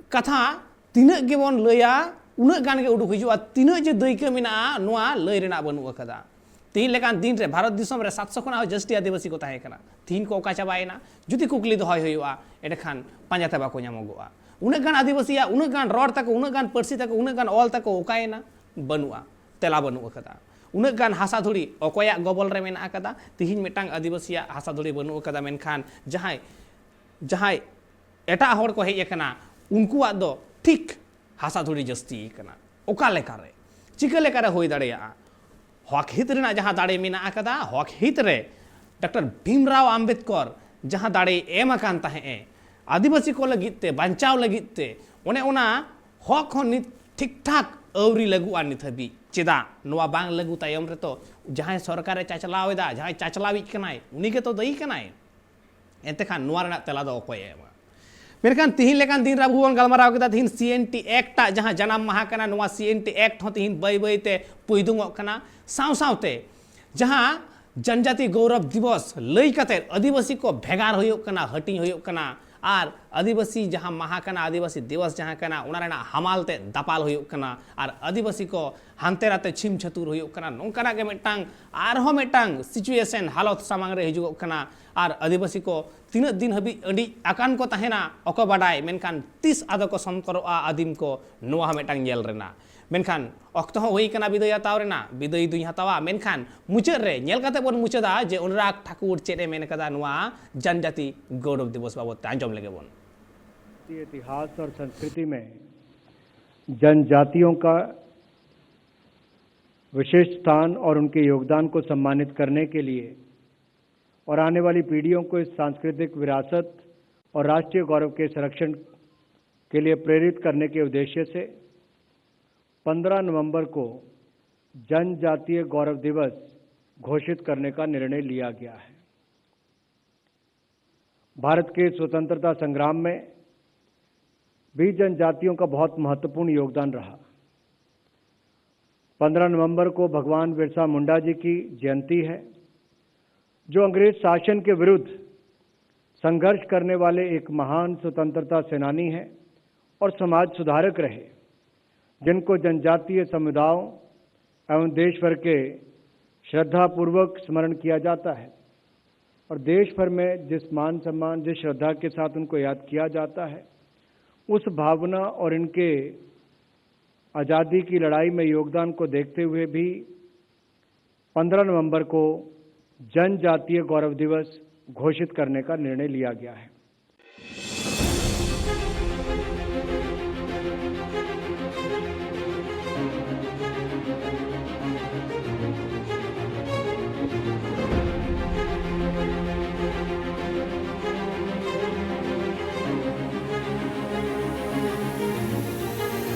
ᱠᱟᱛᱷᱟ ᱛᱤᱱᱟᱹᱜ ᱜᱮᱵᱚᱱ ᱞᱟᱹᱭᱟ, ᱩᱱᱟᱹᱜ ᱜᱟᱱ ᱜᱮ ᱩᱰᱩᱠ ᱦᱤᱡᱩᱜᱼᱟ᱾ ᱛᱤᱱᱟᱹᱜ ᱡᱮ ᱫᱟᱹᱭᱠᱟᱹ ᱢᱮᱱᱟᱜᱼᱟ, ᱱᱚᱣᱟ ᱞᱟᱹᱭ ᱨᱮᱱᱟᱜ ᱵᱟᱹᱱᱩᱜ ᱟᱠᱟᱫᱟ᱾ ᱛᱤᱦᱤᱧ ᱞᱮᱠᱟᱱ ᱫᱤᱱ ᱨᱮ ᱵᱷᱟᱨᱚᱛ ᱫᱤᱥᱚᱢ ᱨᱮ ᱥᱟᱛᱥᱚ ᱠᱷᱚᱱᱟᱜ ᱦᱚᱸ ᱡᱟᱹᱥᱛᱤ ᱟᱹᱫᱤᱵᱟᱹᱥᱤ ᱠᱚ ᱛᱟᱦᱮᱸ ᱠᱟᱱᱟ᱾ ᱛᱤᱦᱤᱧ ᱠᱚ ᱚᱠᱟ ᱪᱟᱵᱟᱭᱮᱱᱟ? ᱡᱩᱫᱤ ᱠᱩᱠᱞᱤ ᱫᱚᱦᱚᱭ ᱦᱩᱭᱩᱜᱼᱟ, ᱮᱸᱰᱮᱠᱷᱟᱱ ᱯᱟᱸᱡᱟᱛᱮ ᱵᱟᱠᱚ ᱧᱟᱢᱚᱜᱚᱜᱼᱟ᱾ ᱩᱱᱟᱹᱜ ᱜᱟᱱ ᱟᱹᱫᱤᱵᱟᱹᱥᱤᱭᱟᱜ ᱩᱱᱟᱹᱜ ᱜᱟᱱ ᱨᱚᱲ ᱛᱟᱠᱚ, ᱩᱱᱟᱹᱜ ᱜᱟᱱ ᱯᱟᱹᱨᱥᱤ ᱛᱟᱠᱚ, ᱩᱱᱟᱹᱜ ᱜᱟᱱ ᱚᱞ ᱛᱟᱠᱚ ᱚᱠᱟᱭᱮᱱᱟ? ᱵᱟᱹᱱᱩᱜᱼᱟ, ᱛᱮᱞᱟ ᱵᱟᱹᱱᱩᱜ ᱟᱠᱟᱫᱟ᱾ ᱩᱱᱟᱹᱜ ᱜᱟᱱ ᱦᱟᱥᱟ ᱫᱷᱩᱲᱤ ᱚᱠᱚᱭᱟᱜ ᱜᱚᱵᱚᱞ ᱨᱮ ᱢᱮᱱᱟᱜ ᱟᱠᱟᱫᱟ? ᱛᱤᱦᱤᱧ ᱢᱤᱫᱴᱟᱝ ᱟᱹᱫᱤᱵᱟᱹᱥᱤᱭᱟᱜ ᱦᱟᱥᱟ ᱫᱷᱩᱲᱤ ᱵᱟᱹᱱᱩᱜ ᱟᱠᱟᱫᱟ, ᱢᱮᱱᱠᱷᱟᱱ ᱡᱟᱦᱟᱸᱭ ᱡᱟᱦᱟᱸᱭ ᱮᱴᱟᱜ ᱦᱚᱲ ᱠᱚ ᱦᱮᱡ ᱟᱠᱟᱱᱟ, ᱩᱱᱠᱩᱣᱟᱜ ᱫᱚ ᱴᱷᱤᱠ ᱦᱟᱥᱟ ᱫᱷᱩᱲᱤ ᱡᱟᱹᱥᱛᱤ ᱟᱠᱟᱱᱟ᱾ ᱚᱠᱟ ᱞᱮᱠᱟᱨᱮ, ᱪᱤᱠᱟᱹ ᱞᱮᱠᱟᱨᱮ ᱦᱩᱭ ᱫᱟᱲᱮᱭᱟᱜᱼᱟ? ᱦᱚᱠ ᱦᱤᱛ ᱨᱮᱱᱟᱜ ᱡᱟᱦᱟᱸ ᱫᱟᱲᱮ ᱢᱮᱱᱟᱜ ᱟᱠᱟᱫᱟ, ᱦᱚᱠ ᱦᱤᱛ ᱨᱮ ᱰᱚᱠᱴᱚᱨ ᱵᱷᱤᱢᱨᱟᱣ ᱟᱢᱵᱮᱫᱠᱚᱨ ᱡᱟᱦᱟᱸ ᱫᱟᱲᱮᱭ ᱮᱢ ᱟᱠᱟᱱ ᱛᱟᱦᱮᱸᱫ ᱮ ᱟᱹᱫᱤᱵᱟᱹᱥᱤ ᱠᱚ ᱞᱟᱹᱜᱤᱫ ᱛᱮ, ᱵᱟᱧᱪᱟᱣ ᱞᱟᱹᱜᱤᱫ ᱛᱮ, ᱚᱱᱮ ᱚᱱᱟ ᱦᱚᱠ ᱦᱚᱸ ᱱᱤᱛ ᱴᱷᱤᱠ ᱴᱷᱟᱠ ᱟᱹᱣᱨᱤ ᱞᱟᱹᱜᱩᱜᱼᱟ ᱱᱤᱛ ᱦᱟᱹᱵᱤᱡ᱾ ᱪᱮᱫᱟᱜ? ᱱᱚᱣᱟ ᱵᱟᱝ ᱞᱟᱹᱜᱩ ᱛᱟᱭᱚᱢ ᱨᱮᱛᱚ ᱡᱟᱦᱟᱸᱭ ᱥᱚᱨᱠᱟᱨᱮ ᱪᱟᱪᱞᱟᱣ ᱮᱫᱟ, ᱡᱟᱦᱟᱸᱭ ᱪᱟᱪᱞᱟᱣᱤᱡ ᱠᱟᱱᱟᱭ, ᱩᱱᱤ ᱜᱮᱛᱚ ᱫᱟᱹᱭᱤ ᱠᱟᱱᱟᱭ᱾ ᱮᱱᱛᱮ ᱠᱷᱟᱱ ᱱᱚᱣᱟ ᱨᱮᱱᱟᱜ ᱛᱮᱞᱟ ᱫᱚ ᱚᱠᱚᱭᱮ ᱮᱢᱟ? ᱢᱮᱱᱠᱷᱟᱱ ᱛᱤᱦᱤᱧ ᱞᱮᱠᱟᱱ ᱫᱤᱱ ᱨᱮ ᱟᱵᱚ ᱵᱚᱱ ᱜᱟᱞᱢᱟᱨᱟᱣ ᱠᱮᱫᱟ, ᱛᱤᱦᱤᱧ ᱥᱤ ᱮᱱ ᱴᱤ ᱮᱠᱴ ᱟᱜ ᱡᱟᱦᱟᱸ ᱡᱟᱱᱟᱢ ᱢᱟᱦᱟ ᱠᱟᱱᱟ, ᱱᱚᱣᱟ ᱥᱤ ᱮᱱ ᱴᱤ ᱮᱠᱴ ᱦᱚᱸ ᱛᱤᱦᱤᱧ ᱵᱟᱹᱭ ᱵᱟᱹᱭ ᱛᱮ ᱯᱩᱭᱫᱩᱝᱚᱜ ᱠᱟᱱᱟ᱾ ᱥᱟᱶ ᱥᱟᱶᱛᱮ ᱡᱟᱦᱟᱸ ᱡᱚᱱᱡᱟᱛᱤ ᱜᱚᱣᱨᱚᱵ ᱫᱤᱵᱚᱥ ᱞᱟᱹᱭ ᱠᱟᱛᱮ ᱟᱹᱫᱤᱵᱟᱹᱥᱤ ᱠᱚ ᱵᱷᱮᱜᱟᱨ ᱦᱩᱭᱩᱜ ᱠᱟᱱᱟ, ᱦᱟᱹᱴᱤᱧ ᱦᱩᱭᱩᱜ ᱠᱟᱱᱟ, ᱟᱨ ᱟᱹᱫᱤᱵᱟᱹᱥᱤ ᱡᱟᱦᱟᱸ ᱢᱟᱦᱟ ᱠᱟᱱᱟ, ᱟᱹᱫᱤᱵᱟᱹᱥᱤ ᱫᱤᱵᱚᱥ ᱡᱟᱦᱟᱸ ᱠᱟᱱᱟ, ᱚᱱᱟ ᱨᱮᱱᱟᱜ ᱦᱟᱢᱟᱞ ᱛᱮ ᱫᱟᱯᱟᱞ ᱦᱩᱭᱩᱜ ᱠᱟᱱᱟ, ᱟᱨ ᱟᱹᱫᱤᱵᱟᱹᱥᱤ ᱠᱚ ᱦᱟᱱᱛᱮ ᱱᱟᱛᱮ ᱪᱷᱤᱢ ᱪᱷᱟᱹᱛᱩᱨ ᱦᱩᱭᱩᱜ ᱠᱟᱱᱟ᱾ ᱱᱚᱝᱠᱟᱱᱟᱜ ᱜᱮ ᱢᱤᱫᱴᱟᱝ, ᱟᱨᱦᱚᱸ ᱢᱤᱫᱴᱟᱝ situation ᱦᱟᱞᱚᱛ ᱥᱟᱢᱟᱝ ᱨᱮ ᱦᱤᱡᱩᱜᱚᱜ ᱠᱟᱱᱟ᱾ ᱟᱨ ᱟᱹᱫᱤᱵᱟᱹᱥᱤ ᱠᱚ ᱛᱤᱱᱟᱹᱜ ᱫᱤᱱ ᱦᱟᱹᱵᱤᱡ ᱟᱹᱰᱤ ᱟᱠᱟᱱ ᱠᱚ ᱛᱟᱦᱮᱱᱟ, ᱚᱠᱚᱭ ᱵᱟᱰᱟᱭ, ᱢᱮᱱᱠᱷᱟᱱ ᱛᱤᱥ ᱟᱫᱚ ᱠᱚ ᱥᱚᱱᱛᱚᱨᱚᱜᱼᱟ ᱟᱹᱫᱤᱢ ᱠᱚ, ᱱᱚᱣᱟ ᱦᱚᱸ ᱢᱤᱫᱴᱟᱝ ᱧᱮᱞ ᱨᱮᱱᱟᱜ᱾ ᱢᱮᱱᱠᱷᱟᱱ ᱚᱠᱛᱚ ᱦᱚᱸ ᱦᱩᱭ ᱟᱠᱟᱱᱟ ᱵᱤᱫᱟᱹᱭ ᱦᱟᱛᱟᱣ ᱨᱮᱱᱟᱜ, ᱵᱤᱫᱟᱹᱭ ᱫᱩᱧ ᱦᱟᱛᱟᱣᱟ᱾ ᱢᱮᱱᱠᱷᱟᱱ ᱢᱩᱪᱟᱹᱫ ᱨᱮ ᱧᱮᱞ ᱠᱟᱛᱮ ᱵᱚᱱ ᱢᱩᱪᱟᱹᱫᱟ ᱡᱮ ᱚᱱᱩᱨᱟᱜᱽ ᱴᱷᱟᱠᱩᱨ ᱪᱮᱫ ᱮ ᱢᱮᱱ ᱠᱟᱫᱟ ᱱᱚᱣᱟ ᱡᱚᱱᱡᱟᱛᱤ ᱜᱚᱣᱨᱚᱵ ᱫᱤᱵᱚᱥ ᱵᱟᱵᱚᱫ ᱛᱮ᱾ ᱟᱸᱡᱚᱢ ᱞᱮᱜᱮ ᱵᱚᱱ᱾ भारतीय इतिहास और संस्कृति में जनजातियों का विशेष स्थान और उनके योगदान को सम्मानित करने के लिए और आने वाली पीढ़ियों को इस सांस्कृतिक विरासत और राष्ट्रीय गौरव के संरक्षण के लिए प्रेरित करने के उद्देश्य से पन्द्रह नवंबर को जनजातीय गौरव दिवस घोषित करने का निर्णय लिया गया है। भारत के स्वतंत्रता संग्राम में भी जनजातियों का बहुत महत्वपूर्ण योगदान रहा। पन्द्रह नवंबर को भगवान बिरसा मुंडा जी की जयंती है, जो अंग्रेज शासन के विरुद्ध संघर्ष करने वाले एक महान स्वतंत्रता सेनानी हैं और समाज सुधारक रहे, जिनको जनजातीय समुदायों एवं देश भर के श्रद्धापूर्वक स्मरण किया जाता है और देश भर में जिस मान सम्मान, जिस श्रद्धा के साथ उनको याद किया जाता है, उस भावना और इनके आज़ादी की लड़ाई में योगदान को देखते हुए भी पन्द्रह नवंबर को जनजातीय गौरव दिवस घोषित करने का निर्णय लिया गया है।